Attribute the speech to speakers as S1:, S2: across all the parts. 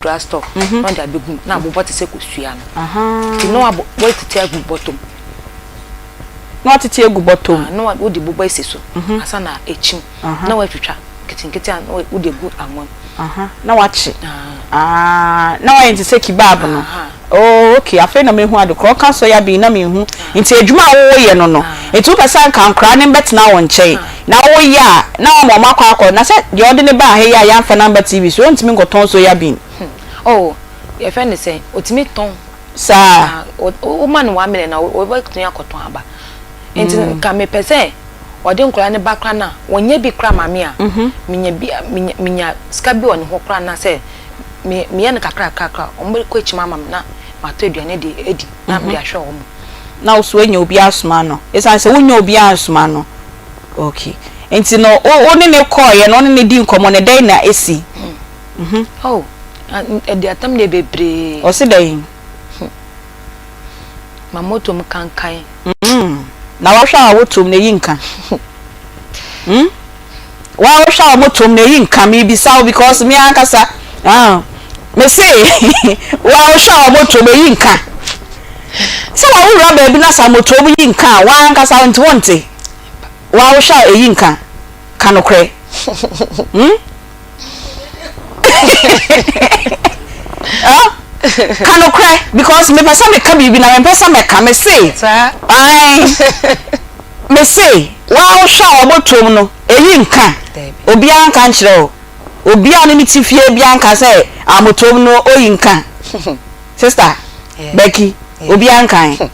S1: drug store na ɔde abɛgu mu na abobɔ te sɛ kosua no. Nti na wabɔ watete agu bɔtɔ mu.
S2: Na watete agu bɔtɔ mu.
S1: Na wode bobɔ asi so ansa na akyim na watwitwa nketenkete a na wode agu anwa mu.
S2: Na wakye. Na wayɛ no te sɛ kebab no. Oh okay, afei na mehu ade korɔ. Ɔka soya bean na menhu. Nti adwuma a woyɛ no no, nti wopɛ sɛ anka nkwadaa no bɛtena wo nkyɛn na woyɛ a na wama wɔn akɔ akɔ, na sɛ deɛ ɔde no baa ha yi a yɛamfa no amba TV so, ɔntumi nkɔtɔn soya bean.
S1: Oh, yɛfrɛ no sɛn, ɔtumi tɔn.
S2: Saa.
S1: Woma no 1 million a, ɔbɛtumi akɔtɔn aba. Nti nka mepɛ sɛ ɔde nkwadaa no ba koraa no a, wɔnyɛ bi koraa ma me a, menya bi a, menya sika bi wɔ ne hɔ koraa anaasɛ me meyɛ no kakrakrakra a, wɔbɛkɔ akyim ama me na matɔ aduane de adi na mede ahwɛ wɔn.
S2: Na wo nso woanya obi asoma no? Esiane sɛ wonnya obiara ansoma no. Okay. Nti no, wo wo ne no kɔeɛ no, wo ne no dii nkɔmmɔ no, dɛn na esi?
S1: Oh, ɛde atam deɛ bebree.
S2: Ɔse dɛn?
S1: Ma moto mu kankan.
S2: Na wahwɛ a wotom na eyi nka. Hmm? Wa wohwɛ a wɔn tom na eyi nka mebisa wo because me ankasa ah me se wa wohwɛ a wɔn tom eyi nka. Sɛ wa wowura baabi na sa motom yi nka a wa ankasa nti wonte. Wa wohwɛ a eyi nka ka nokorɛ. Hmm? Ah, ka nokorɛ because mepɛ sɛ meka biribi na mempɛ sɛ mɛka me se ae me se waa wohwɛ a wɔbɔtuom no ɛyi nka obiara nka nkyerɛ o obiara ne ne ti fie biara nka sɛ amotuom no oyi nka sister Becky obiara nka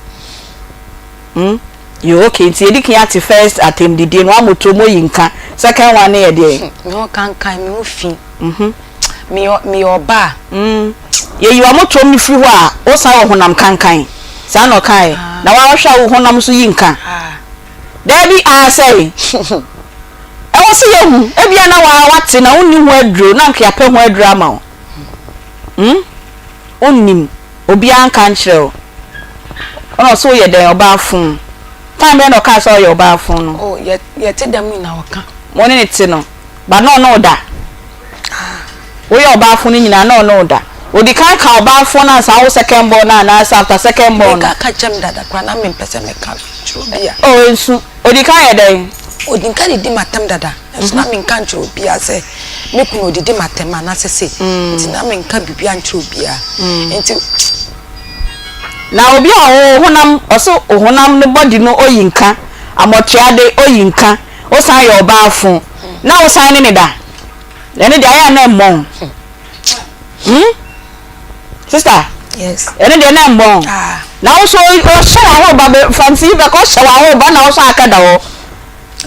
S2: Hmm yoo okay nti yɛdi kan ate first atɛmdidie no wamoto mu oyi nka second one no yɛ deɛ.
S1: Me ho kankan me ho fi meyɛ meyɛ ɔbaa.
S2: Mm yɛyi wamotoom no firi hɔ a wosan wɔ honam kankan saa na ɔkaeɛ na wahwɛ a wo honam nso yi nka daabi aa sɛe ɛwɔ sɛ yɛhu ebia na waa wate na wonni ho aduro na anka yɛapɛ ho aduro ama wo hmm wonnim. Obiara nka nkyerɛ wo. Ɛna ɔse woyɛ dɛn ɔbaa fon. Time bɛn na ɔkaa sɛ ɔyɛ ɔbaa fon no?
S1: Oh yɛ yɛte dɛm nyinaa ɔka.
S2: Mo ne no te no but na ɔne wo da? Woyɛ ɔbaa fon no nyinaa na ɔne wo da? Odi kan ka ɔbaa fon no ansa wo second born no anaasɛ after second born no?
S1: Odi kan ka kyerɛ me dada koraa na mempɛ sɛ mɛka kyerɛ obi a.
S2: Oh nsu. Odi kan yɛ dɛn?
S1: Odi kan didi m'atɛm dada nanso na menka nkyerɛ obiara sɛ me kunu odidi m'atɛm anaasɛ sei nti na menka biribiara nkyerɛ obiara nti.
S2: Na obi a wo honam ɔse wo honam no body no oyi nka amɔtoa de oyi nka wosan yɛ ɔbaa fo na wosan ne ne da ɛno deɛ ayɛ a na ɛmmɔ wo hmm. Sister,
S1: Yes.
S2: ɛno deɛ na ɛmmɔ.
S1: Ah.
S2: Na wo so ɔhyɛ w'ahoroba bɛ fanti bɛkɔ hyɛ w'ahoroba na wo so aka da hɔ.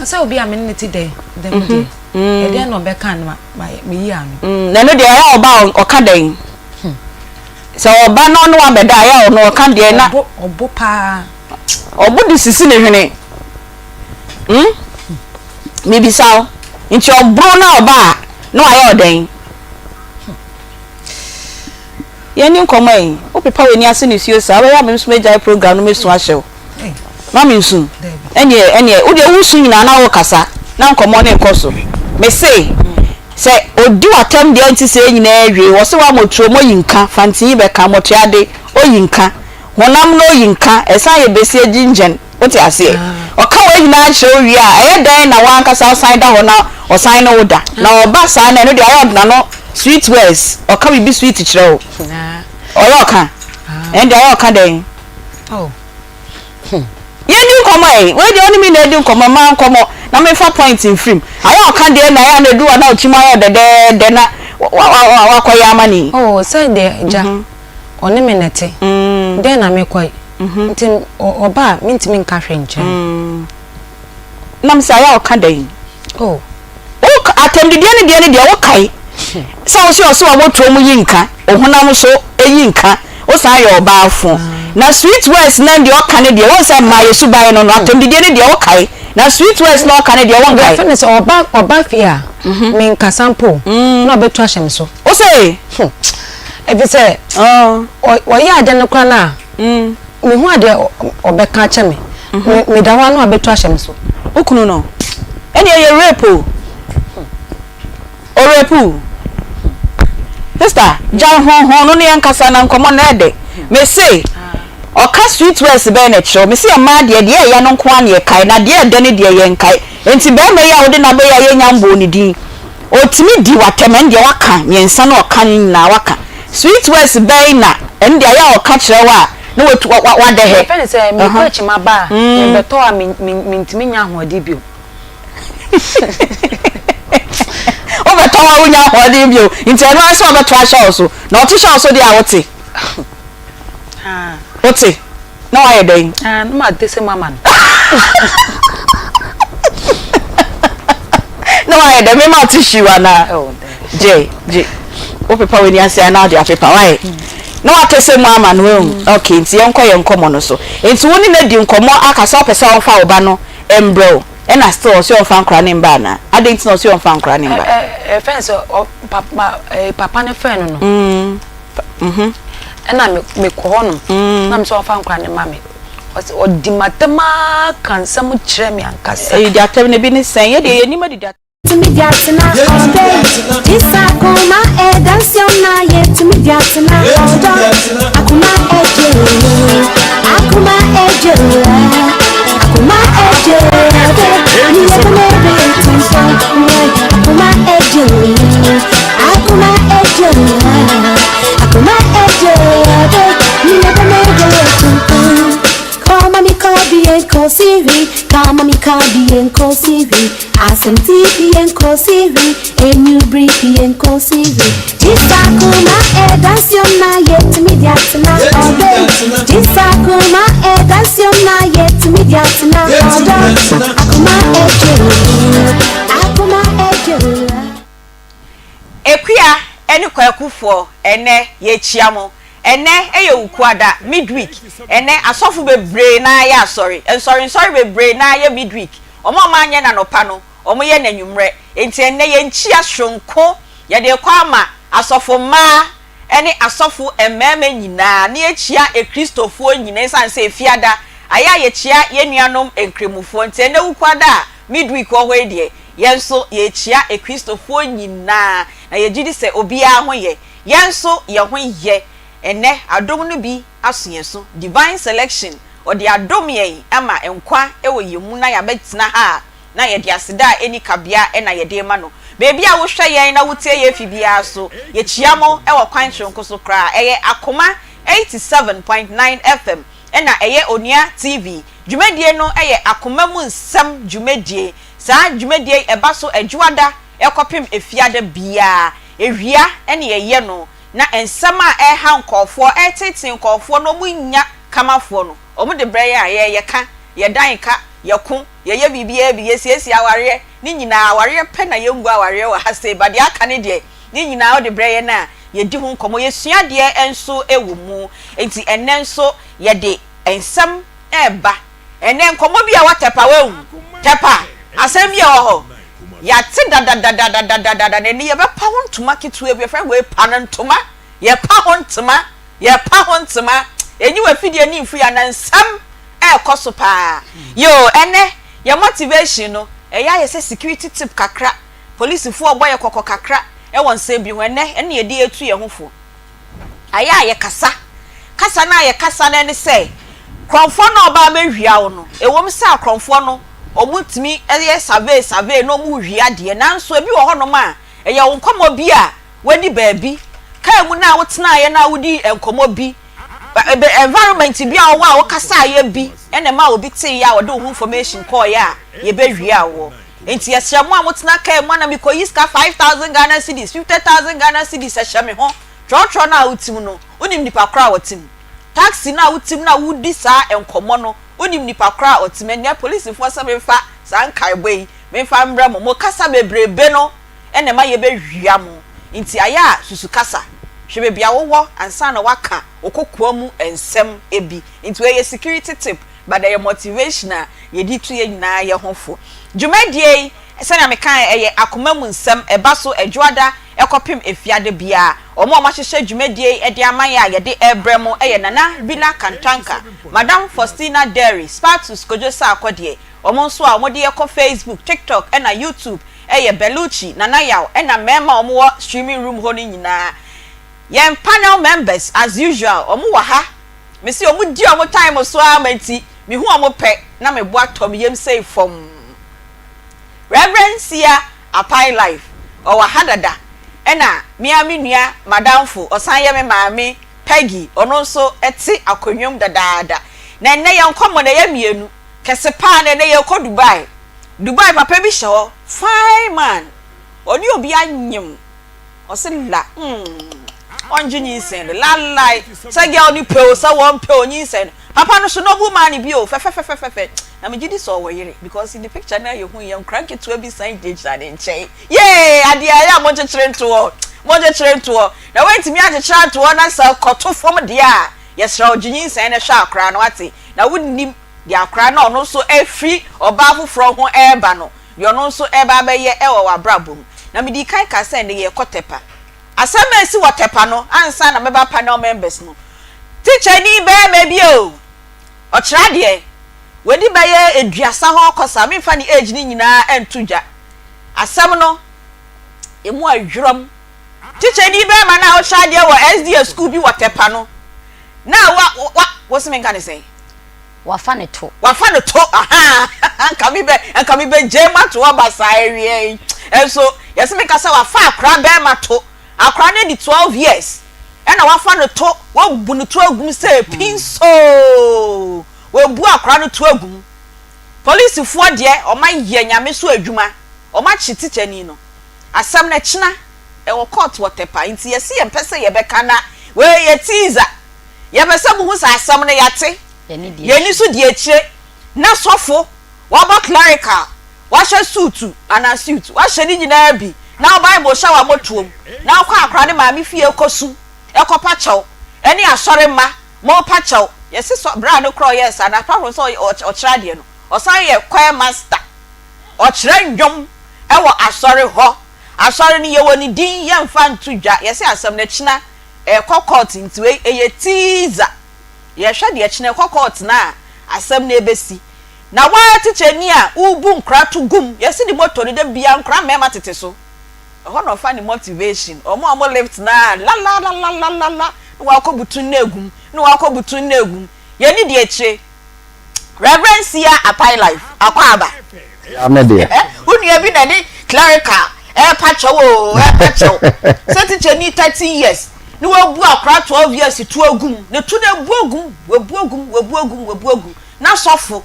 S1: Sɛ obi a me ne ne te dɛn dɛm mhm. deɛ. Mm. Ɛdeɛn na ɔbɛka no ma meyi ano.
S2: Mm, na ɛno deɛ ɛyɛ ɔba ɔka dɛn. Hmm. Sɛ ɔba na ɔne wabɛda ɛyɛ ɔno ɔka deɛ na.
S1: Ɔbo ɔbo paa.
S2: Ɔbo de sisi ne hwene. Hmm? Mibisa wo. Nti ɔboro na ɔba a na wayɛ ɔdɛn? Yɛnni nkɔmmɔ ɛ. Wopepa w'ani ase nisuo saa, wobɛyɛ a me nso mɛgyae program no mɛsu ahyɛ wo. Ma mensu. Ɛnneɛ, ɛnneɛ, wo deɛ woresu nyinaa na worekasa na nkɔmmɔ no rekɔ so. Mese, sɛ ɔdi w'atɛm deɛ nte sɛɛ nyinaa wie, wɔse woamɔtuo moyi nka, fantinyi bɛka, mɔtoade, oyi nka, honam no oyi nka, ɛsan yɛ besie gyingyen. Wote aseɛ? Ɔka wei nyinaa kyerɛ wo wie a, ɛyɛ dɛn na w'ankasa wosan da hɔ na ɔsan ne wo da? Na ɔba saa no, ɛno deɛ ayɛ ɔde n'ano sweet words, ɔka biribi sweet kyerɛ wo. Ɔyɛ ɔka? Ɛno deɛ ayɛ ɔka dɛn? Yɛndi nkɔmmɔ ɛ, wei deɛ wo ne me na adi nkɔmmɔ, mma nkɔmmɔ na memfa point mfiri mu. Ayɛ ɔka deɛ na ɛyɛ a na ɛduru hɔ na wo tirim ayɛ dɛdɛɛdɛ na wakɔyɛ ama no yi.
S1: Oh, sɛ deɛ agya, ɔne me na ɛte, dɛn na mekɔe? Nti ɔba a mentumi nka hwee nkyerɛ no.
S2: Na mesɛ ayɛ a ɔka dɛn?
S1: Oh.
S2: Wo atɛmdidiɛ ne deɛ ne deɛ wokae sɛ wo se ɔse wabɔtuo mu yi nka, ohonam so yi nka, wo san yɛ ɔbaa fo. Na sweet words na deɛ ɔka ne deɛ, wohu sɛ mmaa yɛ suban no no, atɛmdidiɛ ne deɛ wokae, na sweet words na ɔka ne deɛ wonkae.
S1: Deɛ ɔfɛ ne sɛ ɔba ɔba fie a, menkasa mpo na ɔbɛtu ahyɛ me so.
S2: Wo se?
S1: Efisɛ ɔyɛ ade no koraa no a, mehu adeɛ ɔbɛka akyɛ me. Meda hɔ a na wabɛtu ahyɛ me so.
S2: Wo kunu no? Ɛnneɛ ɛyɛ rape o. Ɔrape wo. Sister, gyae hɔnhɔn no ne yɛnkasa na nkɔmmɔ no ɛɛdɛ. Mese, ɔka sweet words bɛn na ɛkyerɛ wo? Mese mmaa deɛ, deɛ ɛya no nko ara na yɛkae, na deɛ ɛdɛ no deɛ yɛnkae. Enti barima yi a wode no abɛyɛ a yɛnnya mbɔɔ ne din, ɔtumi di w'atɛm, ɛno deɛ waka mmiɛnsa na ɔka ne nyinaa waka. Sweet words bɛn na ɛno deɛ ayɛ a ɔka kyerɛ wo a na watu, wa, wa, wadɛ hɛ?
S1: Yɛfrɛ no sɛ mekɔ akyi maba a, mebɛtɔ a me, me, mentumi nya ahoɔden bio.
S2: Wobɛtɔ a wonya ahoɔden bio nti ɛno ara sɛ ɔbɛto ahyɛ wo so na ɔto hyɛ wo so deɛ a wote wote na wayɛ dɛn?
S1: Na mate sɛ mama no.
S2: Na wayɛ dɛn? Mema ɔte hyiw anaa? Gye gye wopepa w'ani ase a na wode apepa wayɛ na wate sɛ mu ama no ahu. Okay nti yɛnkɔ yɛn nkɔmmɔ no so. Nti wo ne no adi nkɔmmɔ aka sɛ wopɛ sɛ ɔmfa wo ba no mbrɛ wo. Ɛna still ɔse ɔnfa nkora ne mba anaa? Adɛn nti na ɔse ɔnfa nkora ne mba?
S1: Ɛ ɛ fɛn sɛ ɔ papa ɛ papa ne fɛn no no. Mm mhm. Ɛna me me kɔ hɔ nom. Mm. Na me sɛ ɔnfa nkora ne ma me. Ɔse ɔdi m'atɛm aa ka nsɛm kyerɛ me ankasa.
S2: Ɛyi di atɛm no ebi ne sɛn? Yɛ deɛ yɛnim adidi atɛm.
S3: Yɛtumi de atena ɔdɔ Gyesa akoma ɛdansi na yɛtumi de atena ɔdɔ Akoma ɛgye akoma ɛgye akoma ɛgye ni yɛbɛnɛ bɛ tumfo akoma ɛgye akoma ɛgye akoma ɛgye ni yɛbɛnɛ bɛ tumfo. Kama mi kabi enko siri, kama mi kabi enko siri, asem tipi enko siri, enyu bripi enko siri. Jisa kuma e dansiona yetumi diatena odo. Jisa kuma e dansiona yetumi diatena odo. Akuma eje, akuma eje.
S2: Akua ne Kwakufoɔ ɛnɛ yɛkyia mo. Ɛnnɛ yɛ Wukuada, midweek. Ɛnnɛ, asɔfo bebree no ara yɛ asɔre. Nsɔrensɔre bebree no ara yɛ midweek. Wɔn a wɔanyɛ no anɔpa no, wɔyɛ no anwummerɛ. Enti ɛnnɛ, yɛn nkyia soronko yɛde rekɔ ama asɔfo mmaa ne asɔfo mmarima nyinaa, na yɛakyia Akristofoɔ nyinaa. Esiane sɛ Efiada ayɛ a yɛkyia yɛn nuanom Nkramofoɔ nti, ɛnnɛ Wukuada a midweek wɔ hɔ yi deɛ, yɛn nso yɛrekyia Akristofoɔ nyinaa, na yɛgye di sɛ obiara ho yɛ. Yɛn nso yɛn ho yɛ ɛnnɛ, adom no bi aso yɛn so, divine selection, ɔde adom yɛn ama nkwa wɔ yɛn mu na yɛabɛtena ha a, na yɛde aseda a ɛnni kabea na yɛde rema no. Baabi a wohwɛ yɛn na wotie yɛn fi biara so, yɛkyia mo wɔ kwan soronko so koraa. Ɛyɛ Akoma 87.9 FM ɛna ɛyɛ Onua TV. Dwumadie no yɛ Akoma mu Nsɛm dwumadie. Saa dwumadie yi ɛba so Adwoada kɔpem Efiada biara. Awia na yɛyɛ no, na nsɛm a ɛreha nkurɔfoɔ, ɛreteetee nkurɔfoɔ na wɔnnya kamafoɔ no, wɔde brɛ yɛn a, yɛn yɛka, yɛdan ka, yɛko, yɛyɛ biribiara bi, yɛsiesie awareɛ, ne nyinaa, awareɛ pɛ na yɛngu awareɛ wɔ ha sei, but deɛ aka no deɛ, ne nyinaa wode brɛ yɛn a, yɛdi ho nkɔmmɔ, yɛsua adeɛ nso wɔ mu. Enti ɛnnɛ nso yɛde nsɛm reba. Ɛnnɛ nkɔmmɔ bi a ɛwɔ Tɛpa, woahu? Tɛpa, asɛm bi a ɛwɔ hɔ. Yɛate dadadadadadadada na ɛnnɛ yɛbɛpa ho ntoma ketewa bi, yɛfrɛ no wei pa no ntoma, yɛpa ho ntoma, yɛpa ho ntoma. Ɛnyi w'afidie ne mfiri anaa nsɛm ɛrekɔ so paa. Yoo, ɛnnɛ yɛn motivation no, ɛyɛ ayɛ sɛ security tip kakra, polisifoɔ rebɔ yɛn kɔkɔ kakra wɔ nsɛm bi ho. Ɛnnɛ, ɛno na yɛde retu yɛn ho fo. Ayɛ a yɛkasa. Kasa no a yɛkasa no ne sɛ, korɔmfoɔ no a ɔba abɛwia wo no, ɛwom sɛ akorɔmfoɔ no, wɔtumi yɛ survey survey na wɔwia deɛ, nanso ebi wɔ hɔnom a, ɛyɛ wo nkɔmmɔ bi a woadi baabi, kaa mu no a wotenaeɛ no a wodii nkɔmmɔ bi, environment bi a wowɔ a wokasaeɛ bi na ɛma obi teeɛ a ɔde wo ho information kɔeɛ a yɛbɛwia woɔ. Enti yɛsrɛ mo a motena kaa mu a na mekɔyi sika 5,000 Ghana cedis, 50,000 Ghana cedis hyɛ me ho, trɔtrɔ no a wote mu no, wonim nipa korɔ a ɔte mu? Taxi no a wote mu no a wodi saa nkɔmmɔ no, wonim nipa korɔ a ɔte mu? Ɛnnɛ polisifoɔ sɛ memfa saa nkaebɔ yi memfa mbrɛ mo, mo kasa bebrebe no na ɛma yɛbɛwia mo, nti ayɛ a susu kasa, hwɛ baabi a wowɔ ansa na woaka wo kokoa mu nsɛm bi, nti wei yɛ security tip. But ɛyɛ motivation a yɛde tu yɛn nyinaa yɛ ho fo. Dwumadie yi, sɛnea mekaeɛ, ɛyɛ akoma mu nsɛm, ɛba so Adwoada kɔpem Efiada biara. Wɔn a wɔahyehyɛ dwumadie yi de ama yɛn a yɛde rebrɛ mo yɛ Nana Bila Kantanka, Madam Faustina Derry, Spartus Kojo Sarkodie. Wɔn nso a wɔde yɛ kɔ Facebook, TikTok ɛna YouTube yɛ Bellucci, Nana Yaw ɛna mmarima a wɔwɔ streaming room hɔ no nyinaa. Yɛn panel members as usual ɔmo wɔ ha. Mese ɔmo di ɔmo time so ara ma nti mehu ɔmo pɛ na me bo atɔ me yam sei fɔmm. Rev. Sia Apai Life ɔwɔ ha dada ɛna me ara me nua madamfo ɔsan yɛ me maame Peggy ɔno nso te akonnwa mu dadaada. Na ɛnnɛ yɛn nkɔmmɔ no ɛyɛ mmienu kɛse paa na ɛnnɛ yɛrekɔ Dubai. Dubai papa bi hyɛ hɔ fine man ɔne obi anyem Ɔse la mm ɔngye nyinsɛn no lalai sɛ girl no pɛ o sɛ wɔmpɛ o nyinsɛn no papa no so noble man bi o fɛfɛfɛfɛfɛ na megye di sɛ ɔwɔ yere because in the picture no a yɛhu yɛ nkora nketewa bi san gyinagyina ne nkyɛn yee adeɛ a ɛyɛ a monkyekyere ntoɔ monkyekyere ntoɔ na woantumi ankyekyere antoɔ na sɛ kɔto fam deɛ a yɛsrɛ wo gye nyinsɛn no hwɛ akora no ate na wonnim deɛ akora no a ɔno nso afiri ɔbaa foforɔ ho ɛreba no deɛ ɔno nso reba abɛyɛ wɔ w'abrabɔ mu. Na medii kan kaa sɛ ɛnnɛ yɛrekɔ Tɛpa. Asɛm a ɛsi wɔ Tɛpa no, ansa na mɛba panel members no, tikyani barima bi o, ɔkyerɛ adeɛ, wadi bɛyɛ aduasa hɔ rekɔ saa, memfa ne age no nyinaa nto dwa. Asɛm no, ɛmu ayerɛm. Tikyani barima no a ɔkyerɛ adeɛ wɔ SDA sukuu bi wɔ Tɛpa no, na wa, wa, wo se menka ne sɛn?
S4: Wafa no to.
S2: Wafa no to ahaa nka me bɛ nka me bɛ gyae mu ato hɔ basaa awia yi nso yɛse me ka sɛ wafa akora bɛɛma to akora no adi 12 years ɛna wafa no to wabu no to agum sɛ pinsoo wabu akora no to agum polisifoɔ deɛ ɔma yɛ nyame so adwuma ɔma kye tikyani no asɛm no ɛkyena ɛwɔ court wɔ tɛpa nti yɛse yɛmpɛ sɛ yɛbɛka na wei yɛ teaser Yɛpɛ sɛ muhu sɛ asɛm no yɛate, yɛn ani so di akyire, na sɔfo, wabɔ clerical, wahyɛ suutu anaa suit, wahyɛ ne nyinaa bi, na wo Bible hyɛ w'amotoam, na wokɔ akora ne maame fie kɔsu, kɔpa kyɛw, ɛne asɔre mma, mopa kyɛw. Yɛse sɔ, bra no koraa ɔyɛɛ saa no, apart from sɛ ɔkyerɛ adeɛ no, ɔsan yɛ choir master, ɔkyerɛ nnwom wɔ asɔre hɔ. Asɔre no yɛwɔ ne din, yɛmfa nto dwa, yɛse asɛm no kyena Ɛkɔ court nti wei ɛyɛ teaser yɛhwɛ deɛ kyena ɛkɔ court no a asɛm no ɛbɛsi na woaa teacher ni a wobu nkora to gum yɛse ne motor no da biaa nkora mmarima tete so ɛhɔ na ɔfa ne motivation ɔmo a ɔmo lift no a lalalalalala na wakɔ butu no agum na wakɔ butu no agum yɛni deɛ akyire Reverend Sia Apai Life, Akwaaba.
S5: Ya me deɛ.
S2: Wo nua bi na ɛde clerical ɛrepa kyɛw o, ɛrepa kyɛw. Sɛ teacher ni 30 years ne wabu akora 12 years to agum, ne to no abu agum, wabu agum, wabu agum, wabu agum. Na sɔfo,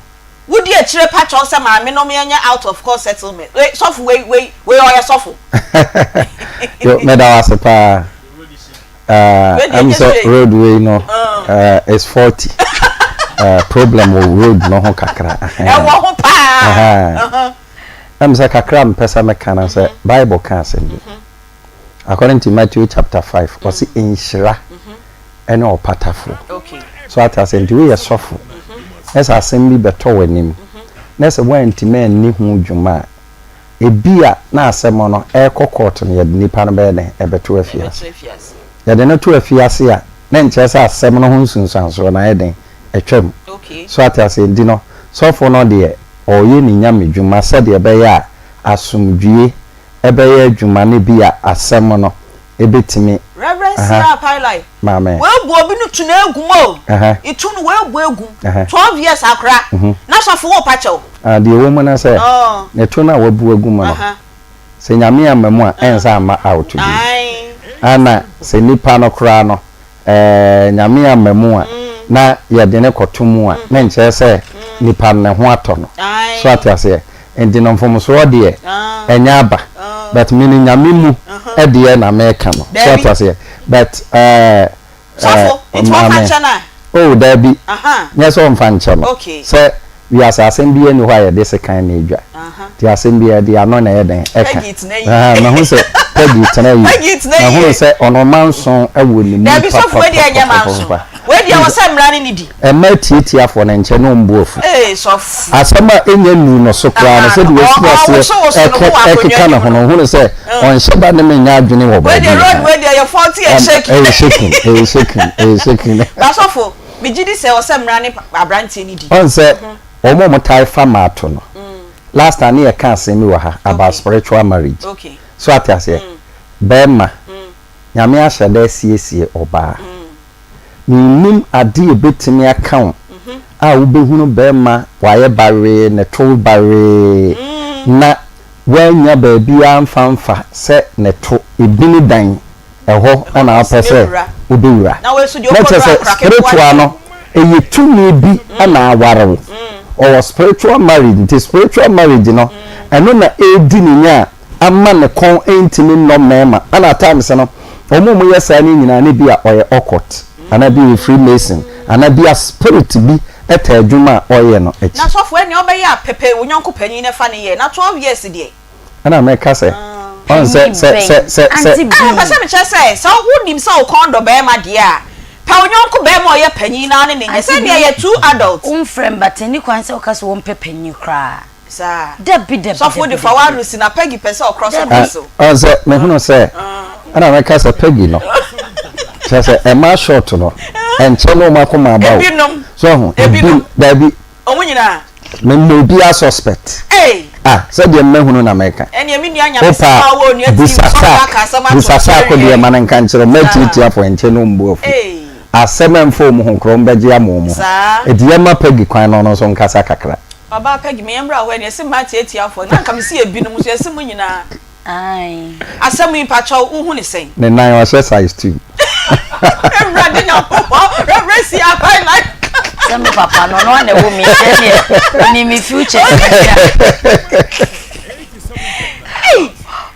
S2: wodi akyire pa kyɛw sɛ maame nom yɛnyɛ out of court settlement. Wei, sɔfo wei, wei, wei ɔyɛ sɔfo.
S5: Yo, meda wo ase paa. Uh, I'm sɛ road wei no uh, is 40 uh, problem wɔ road no ho kakra.
S2: Ɛwɔ ho paa.
S5: Ɛm sɛ kakra mpɛ sɛ meka no sɛ mhm. Bible ka asɛm bi. Mhm. According to Matthew chapter 5, ɔse mhm. nhyira ɛne ɔpatafoɔ. So ate asɛ nti woyɛ sɔfo na sɛ asɛm bi bɛtɔ w'anim na sɛ woantumi anni ho dwuma a Ebia na asɛm no rekɔ kɔɔto no, yɛde nipa no bɛyɛ dɛn? Ɛbɛto afiase. Yɛde no to afiase a, na ɛnkyerɛ sɛ asɛm no ho nsunsuansoɔ no ayɛ dɛn? Atwam. So ate aseɛ? Nti no, sɔfo no deɛ, ɔreyɛ ne nyamedwuma sɛdeɛ ɛbɛyɛ a asomdwoeɛ bɛyɛ adwuma na ebia asɛm no ɛbɛtumi.
S2: Rev. Sarah Pailai,
S5: Maame.
S2: Woebu obi no tu no egu mu o, itu no woebu egu mu, 12 years akora, na sɔfo wo pa kyɛw.
S5: Ah, deɛ ɛwɔ mu ne sɛ, ne to no a wabu agu mu no, sɛ Nyame amma mu a, ɛnsa amma out bio. Ɛna sɛ nipa no koraa no, ɛɛ, Nyame amma mu a, na yɛde no kɔto mu a, na nkyerɛ sɛ nipa no ne ho atɔ no. So ate aseɛ? Nti no mfomsoɔ deɛ, ɛnyɛ aba. But me no Nyame mu deɛ na meka no. So ate aseɛ? But ɛɛ,
S2: Sɔfo, nti wɔmfa nkyɛ no a?
S5: Oh, daabi. Nyɛ sɛ wɔmfa nkyɛ no. Sɛ wiase asɛm biara nni hɔ a yɛde sekan na edwa. Nti asɛm biara yɛde ano na ɛyɛ dɛn? Ɛka.
S2: Peggy tena yie.
S5: Mahu sɛ Peggy tena yie.
S2: Peggy tena yie.
S5: Mahunu sɛ ɔno manso wɔ ne mu
S2: Daabi, sɔfo wei deɛ ɛnyɛ manso.
S5: papapapapapa.
S2: Wei deɛ wɔ sɛ mmara ne ne di.
S5: Mma atiatiafoɔ no nkyɛ na wɔn bo afu.
S2: Ee, sɔfo.
S5: Asɛm a ɛnnya nnuu no so koraa no, sɛdeɛ wasi aseɛ ɛkɛ ɛkeka ne ho no, ɔhunu sɛ ɔnhyɛ da ne me nyɛ adwene wɔ
S2: Wei
S5: baabi.
S2: deɛ road wei deɛ yɛ faulty and shaking.
S5: Ɛyɛ shaking, ɛyɛ shaking, ɛyɛ shaking.
S2: Ba sɔfo, megye di sɛ ɛwɔ sɛ mmara ne aberanteɛ no di.
S5: Ɔn sɛ wɔn a wɔtae fa maato no, last time ne yɛka asɛm bi wɔ ha about spiritual marriage. So ate aseɛ? Bɛrima. Nyame ahyɛ da asiesie ɔbaa. Mennim ade a ɛbɛtumi aka wo a wobɛhunu barima wayɛ bawee, ne to bawee, na woannya baabiara amfa amfa sɛ ne to, ebini dan, ɛhɔ na wopɛ sɛ wobɛwura. Na kyerɛ sɛ spiritual no, ɛyɛ tumi bi na aware wo. Ɔwɔ spiritual marriage, nti spiritual marriage no, ɛno na ɛredi ne nya a ama ne kɔn ntumi nnɔ mmarima. Ɛna at times no, wɔn a wɔyɛ saa no nyinaa no bi a ɔyɛ occult, anaa bi ɔyɛ freemason, anaa bi a spirit bi taa adwuma a ɔyɛ no akyi.
S2: Na sɔfo ɛnea ɔbɛyɛ a pɛpɛ wo yɔnko panyin na fa no yɛ na 12 years deɛ.
S5: Ɛna mɛka sɛ, ɔn sɛ sɛ sɛ sɛ sɛ.
S2: Ɛɛ mepɛ sɛ mekyerɛ sɛ, sɛ wonim sɛ wo kɔn dɔ barima deɛ a, pɛ wo yɔnko barima a ɔyɛ panyin na ne no nyɛ sɛdeɛ yɛ two adults.
S4: Womfrɛ me but ɛnni kwan sɛ woka sɛ wompɛ panyin koraa.
S2: Saa.
S4: Dabi dabi
S2: Sɔfo de
S4: dabi
S2: fa
S4: dabi.
S2: w'ano si na Peggy pɛ sɛ ɔkorɔ so
S4: Dabi.
S2: korɔ so.
S5: Ɔn sɛ mehunu sɛ ɛna mɛka sɛ Peggy no kyerɛ sɛ ɛmaa short no ɛnkyɛ na wɔn akoma aba o.
S2: Ebinom.
S5: So ɔho ebi
S2: Ebinom.
S5: dabi.
S2: Wɔn nyinaa.
S5: Me ma obiara suspect.
S2: Ei.
S5: Ah sɛdeɛ mmɛhunu na mɛka.
S2: Ɛneɛ me nua nyame
S5: Wopa
S2: sɛ wo a wɔ onua
S5: bisa
S2: TV sɔfo
S5: sack
S2: aka asɛm ato
S5: bisa
S2: nso
S5: sack
S2: awie.
S5: deɛ ma no nka nkyerɛ
S2: Saa.
S5: mɛtiatiafo ɛnkyɛ na wɔn bo afu.
S2: Ei.
S5: Asɛm ɛmfa wɔn ho korɔ wɔn bɛgye ama wɔn ho.
S2: Saa.
S5: Enti yɛmma Peggy kwan na ɔno nso nkasa kakra.
S2: Ɔbaa Peggy, me yɛmmra hɔ ɛne yɛse mmaa tiatiafoɔ na anka mese ebinom nso yɛse mo nyinaa.
S4: Ae.
S2: Asɛm yi mpakyɛw wo hu ne sɛn?
S5: Ne nan ɔhyɛ size two.
S2: Awurade Nyankopɔn Reverend si aban like.
S4: Sɛ me papa no ɔno ara na ɛwɔ mi nti ɛneɛ onim me future nti a.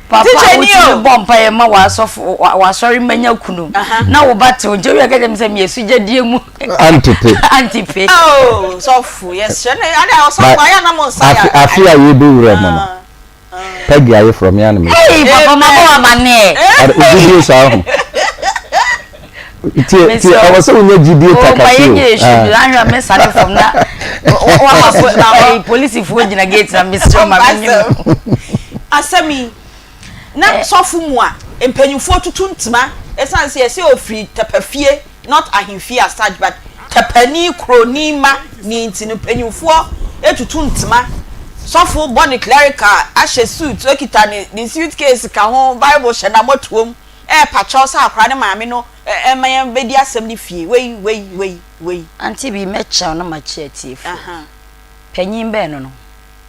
S4: Papa a wotumi bɔ mpaeɛ ma w'asɔfo w'asɔre mma nya kunu na wo ba te wo nkyɛn wia ka kyerɛ me sɛ meyɛ sugyadie mu
S5: antipe
S4: antipe.
S2: Oh sɔfo yɛsrɛ no ade a ɔsɔfo ayɛ na mo nsa yɛ
S5: afe a yɛbɛwura mu no Peggy ayeforɔ me ana me.
S4: Hey papa ma bɔ amaneɛ.
S5: Gyidie saa ho. Tie tie ɛwɔ sɛ wonya gyidie takasi o.
S4: O ma yɛ nyɛ esu bi ahwɛ me sane fam na wama po ɛyi polisifoɔ gyina gate na mesrɛ ma me nyɛ mu.
S2: Asɛm yi na sɔfo mu a mpanyinfoɔ tutu ntoma ɛsan sɛ yɛsɛ ofiri tɛpɛfie not ahemfie as such but tɛpɛni kuroni ma ni nti no mpanyinfoɔ etutu ntoma sɔfo bɔ ne clerical ahyɛ suit okita ne ne suit case ka ho bible hyɛ n'amɔtoam. Ɛɛpa kyɛw sɛ akora ne maame no mma yɛn bɛdi asɛm no fie wei wei wei wei.
S4: Auntie bi mɛkyɛw na makyɛ atiefo. Panyin bɛn no no?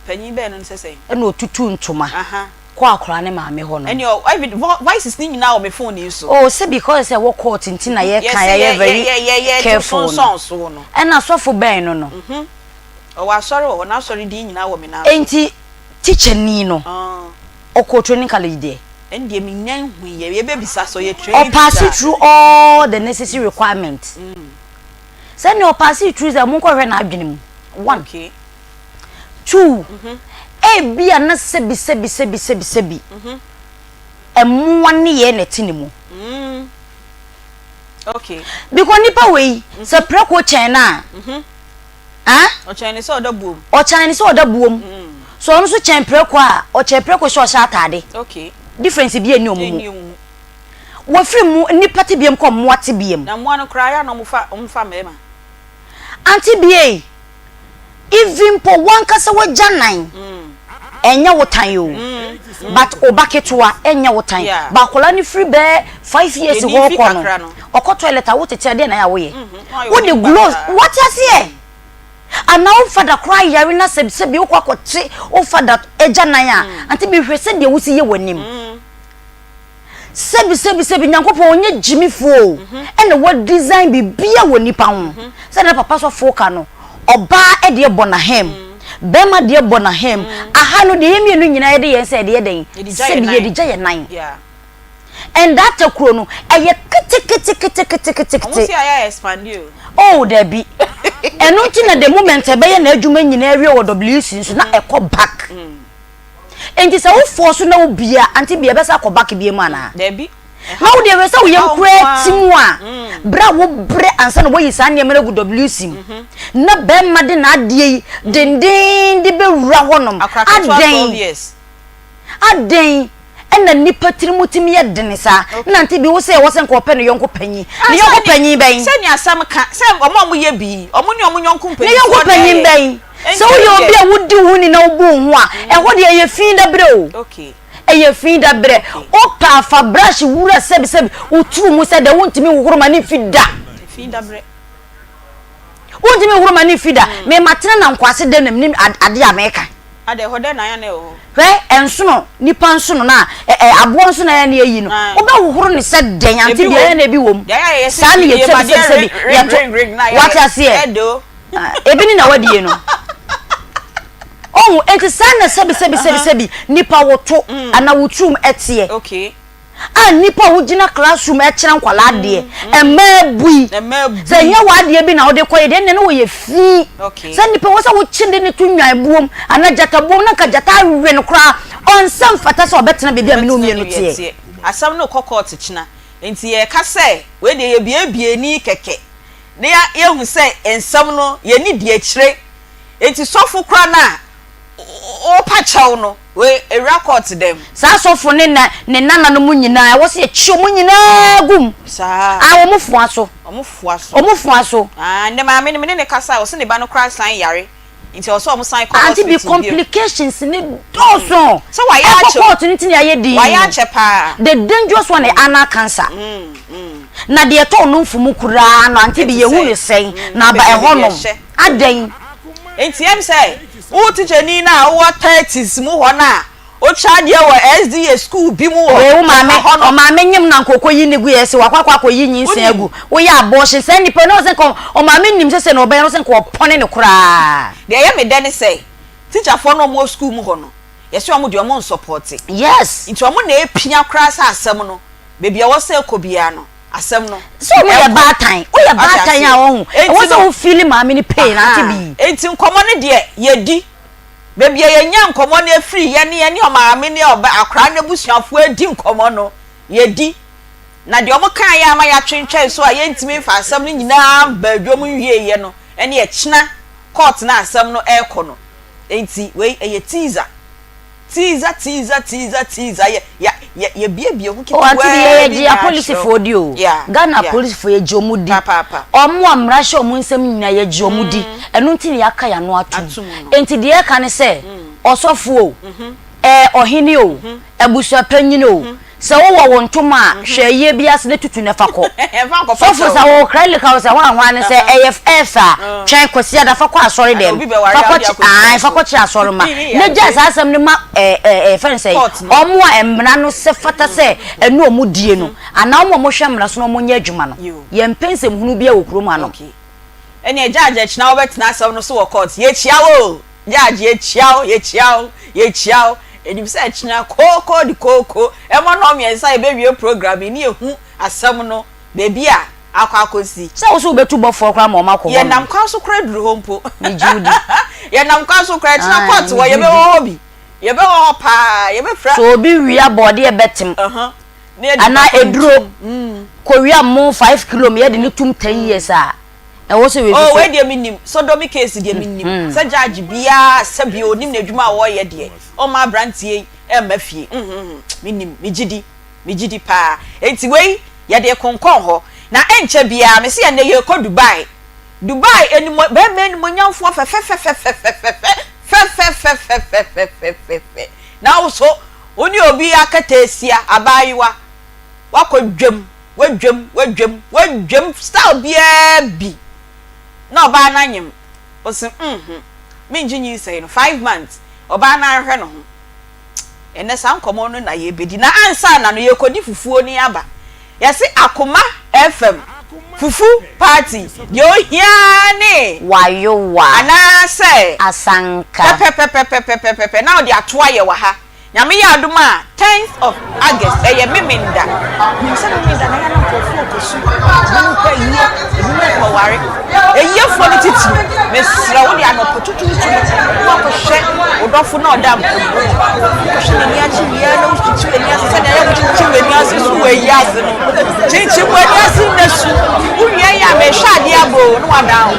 S2: Panyin bɛn no no sɛ sɛn?
S4: Ɛna otutu ntoma kɔ akora ne maame hɔ no.
S2: Ɛne ɔ voices ne nyinaa wɔ me phone yi so.
S4: Oh sɛ because sɛ ɛwɔ court nti na yɛka yɛyɛ very careful no. Ɛna sɔfo bɛn no no?
S2: Ɔwɔ asɔre wɔ hɔ n'asɔre din nyinaa wɔ me nan so.
S4: Enti teacher ni no ɔkɔɔ training college deɛ?
S2: Ɛndeɛ mennya nhuiɛ, yɛbɛbisa sɛ ɔyɛ training teacher a.
S4: Ɔpaase through all the necessary requirement. Sɛnea ɔpaase through sɛ monkɔhwɛ n'adwene mu. One.
S2: Okay.
S4: Two, ebia na sɛbi sɛbi sɛbi sɛbi sɛbi mmoa nneyɛɛ na ɛte ne mu.
S2: Okay.
S4: Because nipa wei, sɛ prɛko kyɛn no a, Ah?
S2: Ɔkyɛn ne sɛ ɔda buom.
S4: Ɔkyɛn ne sɛ ɔda buom. So ɔno nso kyɛn prɛko a, ɔkyɛn prɛko sɛ ɔhyɛ ataade.
S2: Okay.
S4: Difference bi nni wɔn mu.
S2: Nni wɔn mu.
S4: Wɔfiri mu nnipa tebeam kɔ mmoa tebeam.
S2: Na mmoa no koraa ayɛ a na wɔfa wɔfa mmarima.
S4: Auntie Biei, even mpo wankasa w'agyanan ɛnyɛ wo tan o, but wo ba ketewa ɛnyɛ wo tan.
S2: Yeah.
S4: But akwadaa no firi bɛyɛ 5 years
S2: Yɛnni
S4: hɔ
S2: mfe
S4: rekɔ no,
S2: kakra no.
S4: ɔkɔ toilet a wotete a deɛn na ɛyɛ a woyɛ?
S2: Woayɛ
S4: Wode
S2: w'anim
S4: gloves,
S2: basaa.
S4: wate aseɛ? Anaa wo fada koraa yare na sɛ sɛbi wokɔ akɔte wo fada agyanan a, ante bi hwɛ sɛdeɛ wosi yɛ w'anim. Sɛbi sɛbi sɛbi Nyankopɔn ɔnyɛ gyimifoɔ o, ɛna wa design biribiara wɔ nipa ho. Sɛdeɛ na papa sɔfoɔ ka no, ɔbaa deɛ bɔ n'ahem, bɛrima deɛ bɔ n'ahem. Aha no deɛ yɛn mmienu nyinaa yɛde yɛn nsa yɛde yɛ dɛn?
S2: Yɛde gya yɛn
S4: Sɛbi
S2: nan.
S4: yɛde gya yɛn nan.
S2: Yeah.
S4: And that takuro no, ɛyɛ keteketeketeketekete.
S2: Ɔmo si ayɛ expand o.
S4: Oh dabi. Ɛno nti na the moment ɛbɛyɛ n'adwuma nyinaa awie wɔ WC nso na ɛkɔ back. Enti sɛ wo force na wo bia ante bia ɛbɛsa akɔ back bia mu anaa?
S2: Dabi.
S4: Na wo deɛ hwɛ sɛ wo yam koraa ti mu a, berɛ a wo brɛ ansa na woayi saa nneɛma no agu WC mu, na bɛrima de n'adeɛ yi dendenden bɛwura hɔnom,
S2: Akora ketewa
S4: adɛn?
S2: 12 years.
S4: Adɛn na nnipa tirim tumi yɛ den saa? Nante bi wo sɛ ɛwɔ sɛ nka ɔpɛ ne yɔnko panyin. Ne yɔnko panyin bɛn?
S2: Sɛ nea asɛm ka sɛ wɔn a wɔyɛ bi yi, wɔn ne wɔn yɔnko
S4: Ne yɔnko
S2: mpanyinfoɔ na
S4: panyin
S2: ɛyɛ.
S4: bɛn? Sɛ
S2: Ɛnti
S4: woyɛ obi
S2: ɛdeɛ.
S4: a wodi wo ho ni na wobu wo ho a, ɛhɔ deɛ ɛyɛ fi dabrɛ o.
S2: Okay.
S4: Ɛyɛ fi da berɛ. Wopɛ a fa brush wura sɛbi sɛbi wo tiri mu sɛ dɛ wontumi nhohoro ma ne mfi da. Wontumi nhohoro ma ne mfi da. Me matena na nkwase dɛm na menim adeɛ a meka.
S2: Adɛ ɛhɔ dɛn na ayɛ na ɛwɔ hɔ?
S4: Hwɛ ɛnsono nipa nsono na ɛ ɛ aboa nso na ayɛ na yɛyi no. Wobɛhohoro no sɛ dɛn ante deɛ ayɛ na ebi wɔ mu. Saa na yɛ sɛbi sɛbi sɛbi yɛto wate aseɛ. Ebi ne na wadie no. Ɔhu enti saa na sɛbi sɛbi sɛbi sɛbi nipa woto anaa wo turum ɛteɛ.
S2: Okay.
S4: A nnipa a wogyina classroom ɛkyerɛ nkwadaa adeɛ mmaa bui sɛ ɛnyɛ w'adeɛ bi na wode kɔyɛ deɛ ɛnna na wɔyɛ fi sɛ nnipa wɔ sɛ wokye de ne to nnwan buom anaa gyata buom na nka gyata awe no koraa ɔnsɛ mfata sɛ ɔbɛtena baabi a me ne wo mmienu teɛ.
S2: Asɛm no rekɔ kɔɔto kyena nti yɛreka sɛ wei deɛ yɛbuebue ani kɛkɛ na yɛahu sɛ nsɛm no yɛnni di akyire nti sɔfo koraa no a wopa kyɛw no Wei ewura court dɛm.
S4: Saa sɔfo ne na ne nananom nyinaa ɛwɔ sɛ yɛkye wɔn nyinaa gu mu.
S2: Saa.
S4: Ah wɔn foa so.
S2: Wɔn foa so.
S4: Wɔn foa so.
S2: Ah ndɛ maame no me ne no kasa ɔse ne ba no koraa san yare nti ɛwɔ sɛ wɔn san kɔ
S4: Auntie bi
S2: hospital bio.
S4: complications ne dɔɔso.
S2: Sɛ wayɛ
S4: Ɛkɔ
S2: akyɛ o.
S4: court no ti na yɛayɛ dinn.
S2: Wayɛ akyɛ paa.
S4: The dangerous one yɛ anal cancer. Na deɛ ɛtɔ ɔnomfo mu koraa no auntie bi
S2: Ɛte
S4: yɛhu no
S2: sɛn?
S4: sɛn na aba
S2: Baabi a
S4: ɛhɔ nom.
S2: ɛhyɛ.
S4: Adɛn?
S2: Enti ɛm sɛ wo tikyani no a wowɔ thirties mu hɔ no a wokyerɛ adeɛ wɔ SDA school bi mu wɔ
S4: Wei wo maame,
S2: hɔ no.
S4: ɔmaame nyem na nka ɔkɔyi ne gu yɛ sɛ wakɔ akɔ akɔyi nyinsɛn
S2: Wonim.
S4: agu. Woyɛ abortion saa nipa no sɛ nka ɔmaame nim sɛ sɛ na ɔbɛyɛ no sɛ nka ɔpɔne no koraa.
S2: Deɛ ɛyɛ me dɛ ne sɛ tikyafoɔ no a wɔwɔ school mu hɔ no yɛse wɔn deɛ wɔn nsɔpɔte.
S4: Yes.
S2: Nti wɔn na ɛpia koraa sɛ asɛm no baabi a ɛwɔ sɛ ɛkɔ biara no asɛm no
S4: Sɛ ɔmo yɛ
S2: ɛkɔ.
S4: baatan, woyɛ
S2: Wate
S4: baatan a
S2: aseɛ?
S4: ɔho, ɛwɔ
S2: Enti
S4: sɛ
S2: no
S4: wo feeli maame no pain ante
S2: Ahaa,
S4: bi.
S2: enti nkɔmmɔ no deɛ yɛdi. Baabi a yɛnya nkɔmmɔ no afiri, yɛne yɛne ɔmaame ne ɔba akwadaa no abusuafoɔ adi nkɔmmɔ no, yɛdi. Na deɛ wɔkaeɛ a ama yɛatwentwɛn so a yɛntumi mfa asɛm no nyinaa mmaa dwam nwieeɛ no ne ɛkyena court no a asɛm no rekɔ no. Enti wei ɛyɛ teaser. Teaser, teaser, teaser, teaser. Yɛ, yɛ, yɛ, yɛbiebie ho
S4: Oh, auntie bi
S2: ketewaa
S4: yɛyɛ
S2: bi
S4: gye
S2: na akyerɛ wo.
S4: apolisifoɔ di o.
S2: Yeah,
S4: Ghana
S2: yeah.
S4: apolisifoɔ yɛgye ɔmo di.
S2: Papaapa.
S4: Ɔmo a mmara hyɛ ɔmo nsam nyinaa yɛgye ɔmo di. Ɛno nti na yɛaka yɛn ano atom.
S2: Atom no.
S4: Enti deɛ yɛka ne sɛ, ɔsɔfo o, ɛɛ ɔhene o, abusuapanyin o, Sɛ wowɔ wo ntoma a, hwɛ ayie bi ase na tutu na fa kɔ. Sɔfo sɛ wo credit card sɛ hwan hwan ne sɛ ɛyɛ ɛfɛ a, twɛn Kwasiada fa kɔ asɔre dɛm. Fa kɔ kye ae fa kɔ kye asɔre ma. Na gyae saa asɛm no ma ɛɛ ɛɛ fɛn sɛ ɔmo a mmara no sɛ fata sɛ ɛne ɔmo die no anaa ɔmo a ɔmo hwɛ mmara so na ɔmo nyɛ adwuma no. Yɛmpɛ nsɛmhunu biara wɔ kurom hanom.
S2: Ɛneɛ judge ɛkyena wobɛtena asɛm no so wɔ court. Yɛkyia wo o! Judge yɛkyia wo, yɛkyia wo, yɛkyia wo. Yɛnim sɛ ɛkyena kooko de kooko ɛmɔ nnɔn mmiɛnsa yɛbɛwie program yi ne yɛhu asɛm no baabi a akɔ akɔsi.
S4: Sɛ wo so wobɛtu bɔfoɔ koraa ma wɔn akɔ hɔ nom.
S2: Yɛnam kwan so koraa duru hɔ mpo.
S4: Megye wo di.
S2: Yɛnam kwan so koraa ɛkyena
S4: Ae,
S2: court hɔ
S4: megye wo di.
S2: yɛbɛwɔ hɔ bi. Yɛbɛwɔ hɔ paa, yɛbɛfira.
S4: Sɛ obi wia bɔɔdeɛ bɛtem
S2: Uh-huh. Na yɛde
S4: anaa
S2: papa
S4: aduro
S2: ntum.
S4: kɔwia mo 5 kilo ma yɛde no tum 10 years a, Ɛwɔ sɛ wei
S2: Oh
S4: nso.
S2: wei deɛ menim sodomy case deɛ menim sɛ judge biaa sɛbi onim n'adwuma a ɔyɛ deɛ ɔmma abranteɛ yi ɛmma fie mm menim megyedi megyedi paa enti wei yɛde konkɔn hɔ na ɛnkyɛ biaa mese ɛnɛ yɛkɔ Dubai Dubai animo bɛɛma animonyamfoɔ fɛfɛfɛfɛfɛfɛfɛ fɛfɛfɛfɛfɛfɛfɛfɛ na wo so wo ne obi akataasia abaayewa wakɔ dwam Wadwam, wadwam, wadwam style biara bi na ɔbaa no anyem. Ɔse mm mengye nyinsɛn no 5 months ɔbaa no anhwɛ ne ho. Ɛnɛ saa nkɔmmɔ no na yɛbɛdi na ansa na no yɛkɔdi fufuo ne aba. Yɛse Akoma FM fufu party deɛ ohia ara ne
S4: Wayowa.
S2: Anaasɛ
S4: Asanka.
S2: Pɛpɛpɛpɛpɛpɛpɛ na wode ato ayɛ wɔ ha. Nyame yɛ adom a tenth of August ɛyɛ Memenda. Menim sɛ Memenda na ɛyɛ a na nkurɔfoɔ rekɔsu, ebinom rekɔ ayie, ebinom rekɔware. Ayiefoɔ no titiriw, mesrɛ wo de anɔpa tutuutu no woakɔhwɛ wo dɔfo na ɔda mpa mu. Wokɔhwɛ n'ani akye wie a na wokyikyi w'ani ase sɛdeɛ ɛyɛ wokyikyi w'ani ase su wɔ ayie ase no. Kyinkyim w'ani ase na su. Wowie yɛ a mehwɛ adeɛ abɔ o na wadan wo.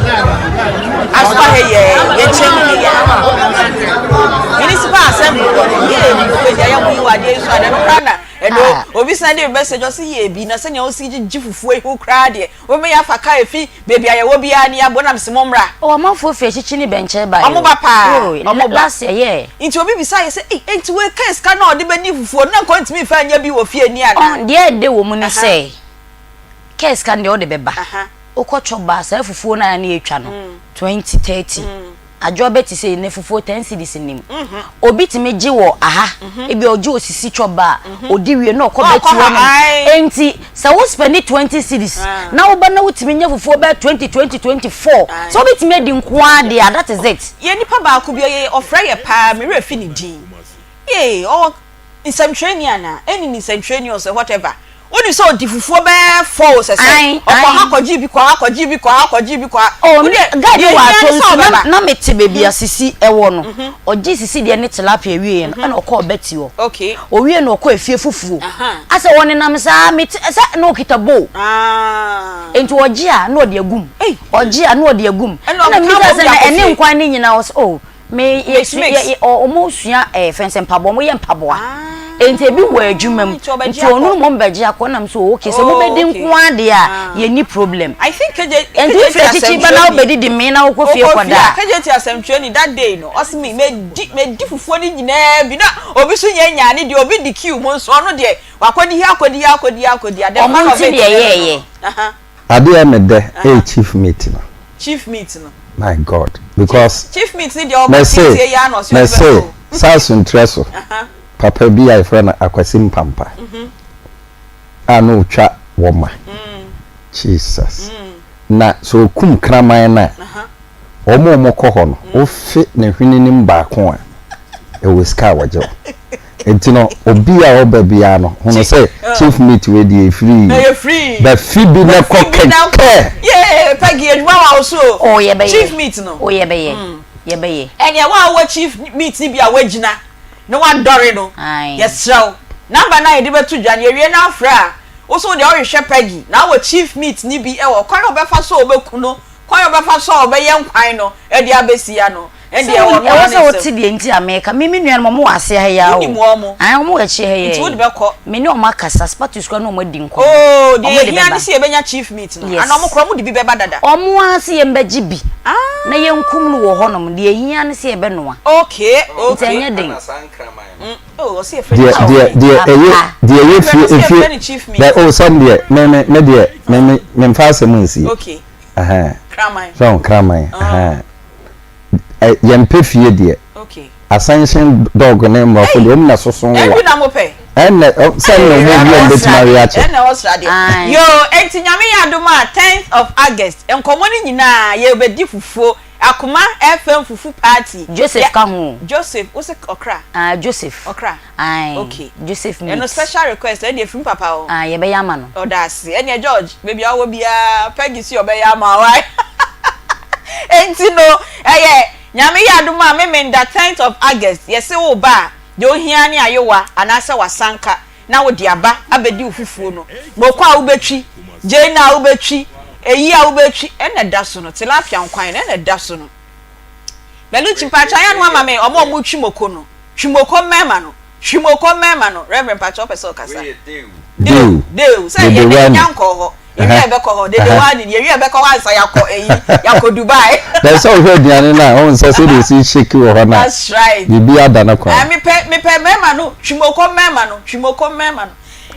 S2: Asoa ha yɛ yɛkyɛn mu yɛ. Municipal assembly wɔ no yie baabi a yɛmo yi wɔ adeɛ yi so adeɛ no koraa na.
S6: Ɛno obi send me message ɔse yɛ bi na sɛnea wosi gyegye fufuo yi ho koraa deɛ wobɛyɛ afa car efi baabi a yɛwɔ biara ni abɔ na mese mommra.
S4: Oh amanfoɔ firi akyikyi ne bɛnkyɛn baeɛ o.
S6: Ɔmo ba paa
S4: Oh
S6: ɔmo ba.
S4: last year yeah.
S6: Nti obi bisa yɛ sɛ ei enti wei car sika no a ɔde bɛdi fufuo no na nka ɔntumi nfa nyɛ bi wɔ fie ni anaa?
S4: Ɔn deɛ ɛde wɔ mu ne sɛ car sika no deɛ wode bɛba wokɔ chop bar saa fufuo no a na yɛtwa no 20 30 Adwoa bɛ te sei nnɛ fufuo ten cedis nnim. Obi tumi gye wɔ aha, ebi ɔgye osisi chop bar, odi wie na ɔkɔ bɛti hɔ nom. Enti sɛ wo spɛndi 20 cedis na woba na wotumi nya fufuo bɛyɛ 20, 20, 24, sɛ wobɛtumi adi nko ara deɛ a, that is it.
S6: Yɛn nipa baako bi ɔyɛ ɔfrɛ yɛ paa me werɛ fi ne din yee ɔwɔ nsɛmtwerɛni anaa ɛnni ne nsɛmtwerɛni o sɛ whatever Wonim sɛ ɔdi fufuo bɛyɛ fɔɔ sɛ sɛ ɔkɔ ha kɔgye bi kɔ ha kɔgye bi kɔ ha kɔgye bi kɔ ha.
S4: Oh, me guy bi wɔ ato nso na na mete baabi a sisi ɛwɔ no. Ɔgye sisi deɛ ne tilapia wieɛ no ɛna ɔkɔɔ Betty hɔ.
S6: Okay.
S4: Owie no ɔkɔ efie fufuo. Asɛ ɔnenam saa mete sɛ na ɔkita bowl. Nti ɔgye a na ɔde agum. Ɔgye a na ɔde agum.
S6: Ɛna
S4: Ɛna mebisa sɛ na ɛne nkwan ne nyinaa ɔsɛ oh Me yɛ su yɛ ɔmo sua ɛɛ fɛnsɛ mpaboa ɔmo yɛ mpaboa nti ebi wɔ adwuma mu nti ɔno mo bɛgye akɔ nam so okay sɛ mo bɛdi nko adeɛ a yɛ ni problem
S6: I think KJ
S4: nti wofiri akyikyi ba na wobɛdi di mee na wokɔ fie kɔ da.
S6: KJ ti asɛmtwerɛ ni that day no ɔsi mi medi medi fufuo ni nyinaa bi na obi so nyɛ nyaa ne deɛ obi di queue mu nso ɔno deɛ wakɔdi ha akɔdi ha akɔdi ha akɔdi ha the
S4: fun of it
S6: deɛ
S4: yɛɛyɛ.
S5: Adeɛ a ɛmɛ dɛ ɛyɛ chief meat no.
S6: Chief meat no.
S5: My God because.
S6: Chief meat ni deɛ ɔba tietie ya na ɔsi ɔbɛ
S5: so. Mɛse saa suntrɛ so papa bi a yɛfrɛ no Akwasi Mpampa a na ɔtwa wɔma Jesus na sɛ ɔkum kraman no a wɔn a wɔkɔ hɔ no wofe ne hwene no mu baako a ɛwɔ sika a wɔgye wo. Nti no obi a ɔba biara no hunu sɛ chief meat wei deɛ efiri
S6: ɛyɛ free
S5: bɛ fi bi na kɔ kɛkɛ.
S6: Yee Peggy adwuma wa wo so
S4: o oh, yɛbɛyɛ
S6: chief meat no
S4: oh yɛbɛyɛ mm. yɛbɛyɛ.
S6: Ɛnea wa wɔ chief meat ni bi a wagyina na wadɔre no yɛsrɛ wo namba no a yɛde bɛto dwa no yɛwie no afrɛ a wo so deɛ ɔhwehwɛ Peggy na wɔ chief meat ni bi ɛwɔ kwan a ɔbɛfa so a ɔbɛku no kwan a ɔbɛfa so a ɔbɛyɛ nkwan no ɛde abɛsi ano.
S4: Sɛ wo, ɛwɔ sɛ wote deɛ nti a meka. Me, me nuanom, wɔn wɔ aseɛ ha yi ara o.
S6: Wonim wɔn.
S4: Ae, wɔn wɔ akyire ha yi ara
S6: Nti wode bɛkɔ.
S4: Me ne wɔn akasa, Spatus koraa ne wɔn adi nkɔmmɔ.
S6: Oo, deɛ
S4: Wɔn de
S6: yɛhia ne
S4: bɛba.
S6: sɛ yɛbɛnya chief meat no.
S4: Yes.
S6: Anaa wɔn koraa wɔde bi bɛba dada?
S4: Wɔn ara se yɛmbɛgye bi na yɛnkum no wɔ hɔnom. Deɛ ɛhia ne sɛ yɛbɛnoa.
S6: Okay,
S4: Nti
S6: okay.
S4: ɛnyɛ den.
S5: Ɛna saa nkraman no.
S6: Oh, ɔse yɛfrɛ no
S5: Deɛ
S6: chief
S5: deɛ
S6: meat.
S5: deɛ ɛyɛ
S4: Ampa.
S5: deɛ ɛyɛ
S6: Yɛfrɛ
S5: fie
S6: no sɛ
S5: efie
S6: yɛfrɛ no chief meat.
S5: dɛ oh sɛm deɛ me me me deɛ me me memfa asɛm nsie.
S6: Okay.
S5: Ɛhɛn.
S6: Kraman.
S5: So kraman ɛhɛn. Yɛmpɛ fie deɛ. Ascension dog ne mmorɔfo deɛ wɔn na soso wa.
S6: Ɛbi na mo pɛ.
S5: Ɛnna sɛ na wɔn bi wɔn bɛtumi awe akyɛ.
S6: Ɛnna ɛwɔ sra deɛ. Yoo enti nyame yɛ adom a tenth of August nkɔmɔ no nyinaa yɛbɛdi fufuo Akoma FM fufu party.
S4: Joseph ka ho.
S6: Joseph wo se ɔkra.
S4: Ah Joseph.
S6: Ɔkra.
S4: Ae
S6: Okay.
S4: Joseph meat.
S6: Ɛno special request ɛno deɛ firi papa hɔ.
S4: Ah yɛbɛyɛ ama no.
S6: Ɔda ase. Ɛneɛ George baabi a wowɔ biara Peggy se ɔbɛyɛ ama wo ae. Enti no ɛyɛ Nyame yɛ adom a Memenda tenth of August yɛse wo ba a deɛ ohia ne ayowa anaasɛ wasanka na wode aba abɛdi wo fufuo no. Moko a wobɛtwi, gyeene a wobɛtwi, eyi a wobɛtwi ɛna ɛda so no, tilapia nkwan no ɛna ɛda so no. Beluchi mpakyɛ ayɛ no ama me ɔmo a ɔmo twi moko no. Twi moko mmarima no. Twi moko mmarima no. Reverend mpakyɛ wopɛ sɛ ɔkasa.
S5: Deo.
S6: Deo. Sɛ yɛ dɛ nya nkɔɔ hɔ. Yɛwie a yɛbɛkɔ hɔ. Dede wani. Yɛwie a yɛbɛkɔ hɔ ansa yɛakɔ eyi. Yɛakɔ Dubai.
S5: Dɛ sɛ wohwɛ aduane no a, wohu sɛ sɛdeɛ ɛsi shake wɔ hɔ no a,
S6: That's right.
S5: biribi ada no kwan.
S6: Ɛɛ mepɛ mepɛ mmarima no. Twi moko mmarima no. Twi moko mmarima no.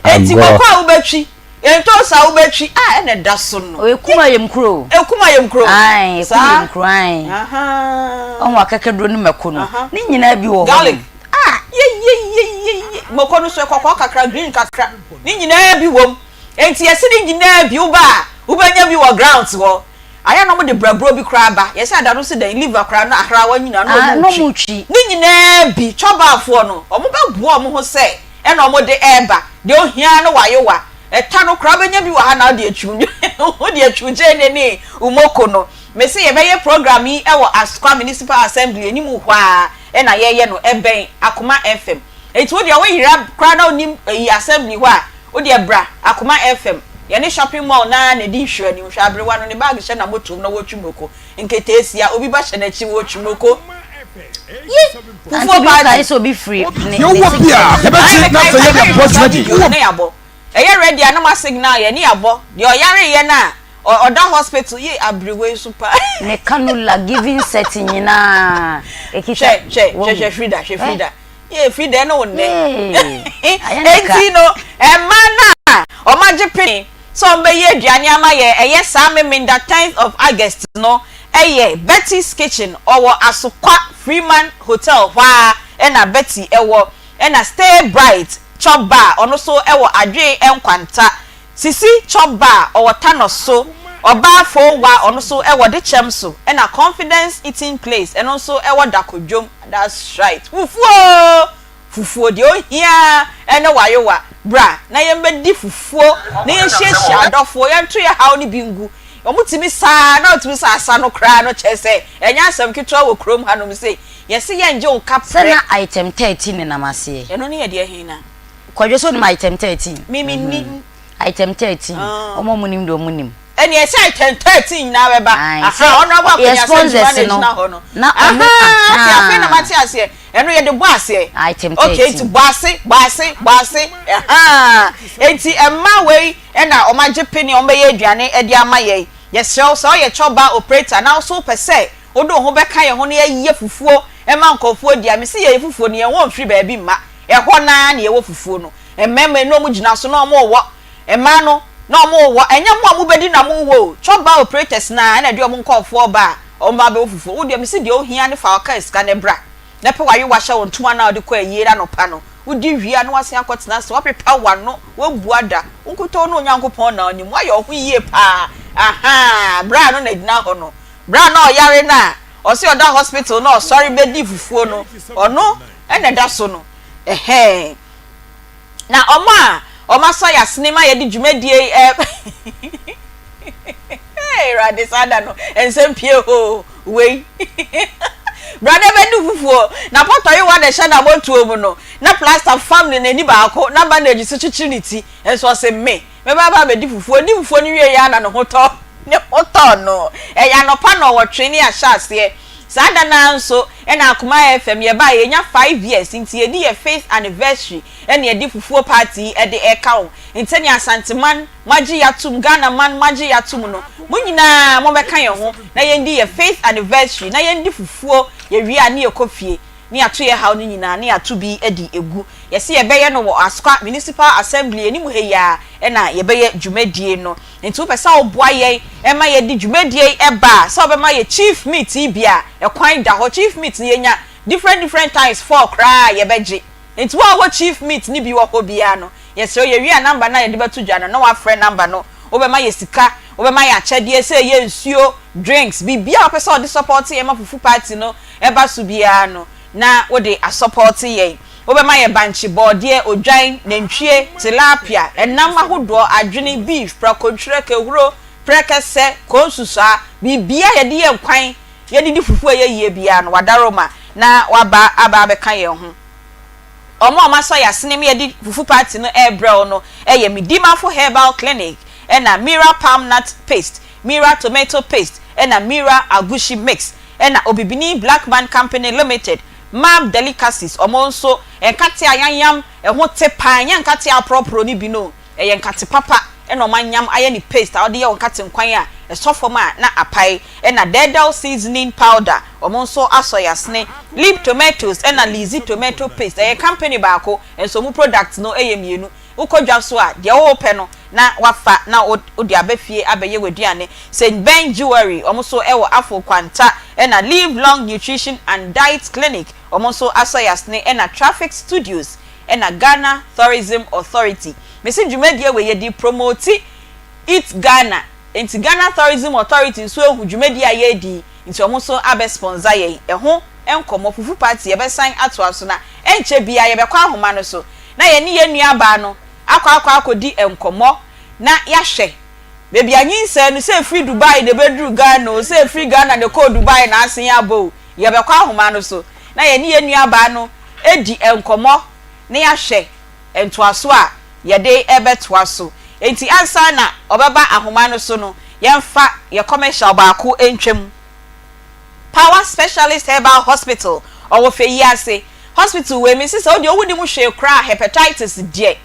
S6: Enti
S5: Agorɔ.
S6: moko a wobɛtwi. Ntoosi a wobɛtwi a ɛna ɛda so no.
S4: Oh, ekum ayamkuro.
S6: Ekum ayamkuro.
S4: Ae, ekum
S6: Saa.
S4: ayamkuro, ae.
S6: Ahaa.
S4: Ɔho akakaduro ne mako no.
S6: Aha.
S4: Ne nyinaa bi wɔ hɔ.
S6: Garlic.
S4: Ah!
S6: Yeyeyeyeye. Mako no so kɔkɔɔ kakra, green kakra. Ne nyinaa bi wom. Enti yɛse ne nyinaa bi woba a, wobɛnya bi wɔ grounds hɔ. Ayɛ na wɔde brɛborɔ bi koraa ba. Yɛse ada no se dɛn, liver koraa no ahrawa nyinaa na
S4: Ah, na
S6: wɔretwi.
S4: wɔretwi.
S6: Ne nyinaa bi. Twɔbaafoɔ no, wɔbɛboa wɔn ho sɛ ɛna ɔmo de ɛɛba, deɛ ohia ara ne wayewa, ɛta no koraa wobɛnya bi wɔ ha na wode atwiw wode atwiw gyeene ne wo moko no. Mese yɛbɛyɛ program yi ɛwɔ Asokwa Municipal Assembly anim hɔ ara ɛna yɛyɛ no, ɛbɛn Akoma FM. Enti wo deɛ woyera koraa na wonim ɛyi Assembly hɔ a, wo deɛ bra Akoma FM, yɛne shopping mall no ara na ɛdi nhwɛanim, hwɛ aberewa no ne bag hyɛ n'amotoom na ɔretwi moko, nketeesia, obi ba hyɛ n'akyi ɔretwi moko. Ye!
S4: Auntie
S6: Fufuo
S4: bi wokae
S6: party.
S4: sɛ obi firi ne
S7: Deɛ
S4: ne
S7: wowɔ
S4: six
S7: bi a
S4: seven.
S6: Ae
S7: yɛbɛgye na
S6: mekae
S7: afei
S6: sɛ
S7: yɛde
S6: mary
S7: aboa
S6: mfa
S7: dwumadi.
S6: video
S7: Wowɔ
S6: ne yɛabɔ. Ɛyɛ ready a na mo asignal yɛ ne yɛabɔ. Deɛ ɔyareeɛ no a ɔda hospital ye aberewa yi so paa.
S4: Ne cannula giving set nyinaa ekita
S6: Hwɛ hwɛ hwɛ
S4: wahu.
S6: hwɛ Frida hwɛ
S4: Eh?
S6: Frida. Yee Frida ɛne wo nnɛ.
S4: Yee! Ayɛ ne ka.
S6: Enti no mmaa no a wɔagye pene sɛ wɔbɛyɛ aduane ama yɛn ɛyɛ saa Memenda tenth of August no yɛ Betty's Kitchen ɔwɔ Asokwa Freeman Hotel hɔ ara na Betty wɔ ɛna Stay Bright Chop Bar ɔno nso wɔ Adwee Nkwanta Sisi Chop Bar ɔwɔ Thanos so Ɔbaa Fowwa ɔno nso wɔ Dekyɛm so ɛna Confidence Eating Place ɛno nso wɔ Dakodwom that's right fufuo Fufuo, deɛ ohia ara ne w'ayowa. Bra na yɛmmɛdi fufuo na yɛnhyiahyia adɔfoɔ, yɛnto yɛn haw no bi ngu. Wɔtumi sa ara na wɔtumi sa asa no koraa no kyerɛ sɛ ɛnyɛ asɛm ketewa wɔ kurom hanom sei. Yɛse yɛngye wo
S4: Sɛ
S6: kaprɛ.
S4: na item 13 nenam aseɛ.
S6: Ɛno ne yɛ deɛ he na?
S4: Kwadwo sɛ wonim item 13?
S6: Me mennim.
S4: Item 13, wɔn a wɔnim deɛ wɔnim.
S6: Ɛneɛ sɛ item 13 nyinaa bɛba.
S4: Ae,
S6: Aha,
S4: sɛ
S6: Honourable
S4: yɛ
S6: Akonya Sɛ Gyuma
S4: sponsors
S6: na
S4: no,
S6: ɛgyina hɔ no.
S4: na ɔmo,
S6: Aha, okay, afei na
S4: ahaa.
S6: mate aseɛ. Ɛno yɛde bɔ aseɛ.
S4: Item
S6: Okay,
S4: 13.
S6: nti bɔ ase, bɔ ase, bɔ ase. Ahaa. Enti mmaa wei na wɔn agye pene a wɔbɛyɛ aduane de ama yɛn. Yɛsrɛ wo, sɛ woyɛ chop bar operator na wo nso wopɛ sɛ wode wo ho bɛka yɛn ho na yɛyɛ fufuo ma nkurɔfoɔ di a, mese yɛyɛ fufuo no, yɛn wɔ mfiri baabi mma. Ɛhɔ no ara na yɛwɔ fufuo no. Mmarima yi na wɔgyina so na wɔrewɔ. Mmaa no, na wɔrewɔ. Ɛnyɛ mo a mobɛdi na morewɔ o. Chop bar operators no ara na ɛde wɔn nkurɔfoɔ ba a wɔba abɛwɔ fufuo. Wo deɛ, mese deɛ wohia ne fa wo kaa sika no bra na pɛ w'ayewa hyɛ wo ntoma no a wode kɔ ayie no anɔpa no. Wodi wie a na woasan akɔtena ase, woapepa w'ano, woabu ada. Wo nkutoo ne Onyankopɔn na ɔnim. Woayɛ wo ho yie paa. Ahaa, bra no na ɛgyina hɔ no. Bra no a ɔyare no a ɔse ɔda hospital na ɔsɔre bɛdi fufuo no, ɔno na ɛda so no. Ɛhɛɛ. Na wɔn a wɔasɔ yɛn asene ma yɛde dwumadie yi ɛɛ Awurade saa da no nsɛm pie hoo wei bra na ɛbɛdu fufuo na pɔtɔyewa na ɛhyɛ n'abɔtuo mu no na plaster fam ne n'ani baako na bandage so kyekyere ne ti nso ɔse me mɛba aba abɛdi fufuo ɔdi fufuo no wie yɛ na ne ho tɔ ne ho tɔ no ɛyɛ anɔpa na ɔwɔtwe ne ahyɛ aseɛ saa da no ara nso ɛna Akoma FM yɛbaa yɛnya 5 years nti yɛdi yɛ fifth anniversary ɛna yɛde fufuo party yi ɛde ɛka ho nti sɛnea Asanteman moagye yɛatom Ghana man moagye yɛatom no mo nyinaa mobɛka yɛn ho na yɛndi yɛ fifth anniversary na yɛndi fufuo yɛwie a ne yɛkɔ fie ne yɛato yɛ haw no nyinaa ne yɛato bi de egu yɛse yɛbɛyɛ no wɔ Asokwa Municipal Assembly anim ha yi ara ɛna yɛbɛyɛ dwumadie no nti wopɛ sɛ woboa yɛn ɛma yɛde dwumadie yi ɛba a sɛ wobɛma yɛ chief meat yi bi a ɛkwan da hɔ chief meat no yɛnya different different times four koraa a yɛbɛgye Nti wo a wowɔ chief meat no bi wɔ hɔ biara no, yɛsrɛ wo yɛwie a number no a yɛde bɛto dwa no na woafrɛ number no, wobɛma yɛ sika, wobɛma yɛ akyɛdeɛ sɛ ɛyɛ nsuo, drinks, biribiara a wopɛ sɛ wode support yɛn ma fufu party no ba so biara no na wode asupporte yɛn. Wobɛma yɛ bankye, bɔɔdeɛ, odwan, nantwie, tilapia, ɛnam ahodoɔ, adwene, beef, prakontwerɛ, kahuro, prɛkɛsɛ, konsusaa, biribiara a yɛde yɛ nkwan, yɛde di fufu a ɛyɛ yie biara no, wadaroma na waba aba abɛka yɛn ho. Wɔn a wɔasɔ yɛn asene ma yɛde fufu party no rebrɛ wo no yɛ Medimafo Herbal Clinic, ɛna Mira Palm Nut Paste, Mira Tomato Paste, ɛna Mira Agushi Mix, ɛna Obibini Black Man Company Limited, Mab Delicacies, wɔn nso nkate a yɛayam ɛho te paa, ɛnyɛ nkate a aporɔporɔ no bi no o, Ɛyɛ nkate papa na wɔanyam ayɛ no paste a wode yɛ wo nkate nkwan a ɛsɔ fam a na apae. Ɛna Dɛɛdɛw seasoning powder, wɔn nso asɔ yɛn asene. Lib tomatoes ɛna Lizzy tomato paste, ɛyɛ company baako nso wɔn product no yɛ mmienu. Wokɔ dwa so a, deɛ wopɛ no na woafa na wode aba fie abɛyɛ w'aduane. Saint Ben Jewelry, wɔn nso wɔ Afo Kwanta. Ɛna Live Long Nutrition and Diet Clinic, wɔn nso asɔ yɛn asene. Ɛna Traffic Studios, ɛna Ghana Tourism Authority. Mese dwumadie wei yɛde promoti Eat Ghana nti Ghana Tourism Authority nso ahu dwumadie a yɛredi yi nti wɔn nso abɛ sponsor yɛn. Ɛho nkɔmmɔ, Fufu Party yɛbɛsan atoa so na ɛnkyɛ biara yɛbɛkɔ ahoma no so na yɛne yɛn nuabaa no akɔ akɔ akɔdi nkɔmmɔ na yɛahwɛ baabi a nyinsɛn no sɛ ɛfiri Dubai na ɛbɛduru Ghana o, sɛ ɛfiri Ghana na ɛkɔɔ Dubai na asen aba o, yɛbɛkɔ ahoma no so na yɛne yɛn nuabaa no adi nkɔmmɔ na yɛahwɛ ntoaso a yɛde rebɛtoa so. Enti ansa na ɔbɛba ahoma no so no, yɛmfa yɛn commercial baako ntwam. Power Specialist Herbal Hospital, Ɔwɔ fɛ yi ase. Hospital wei mese sɛ wodeɛ wonnim hwee koraa a hepatitis deɛ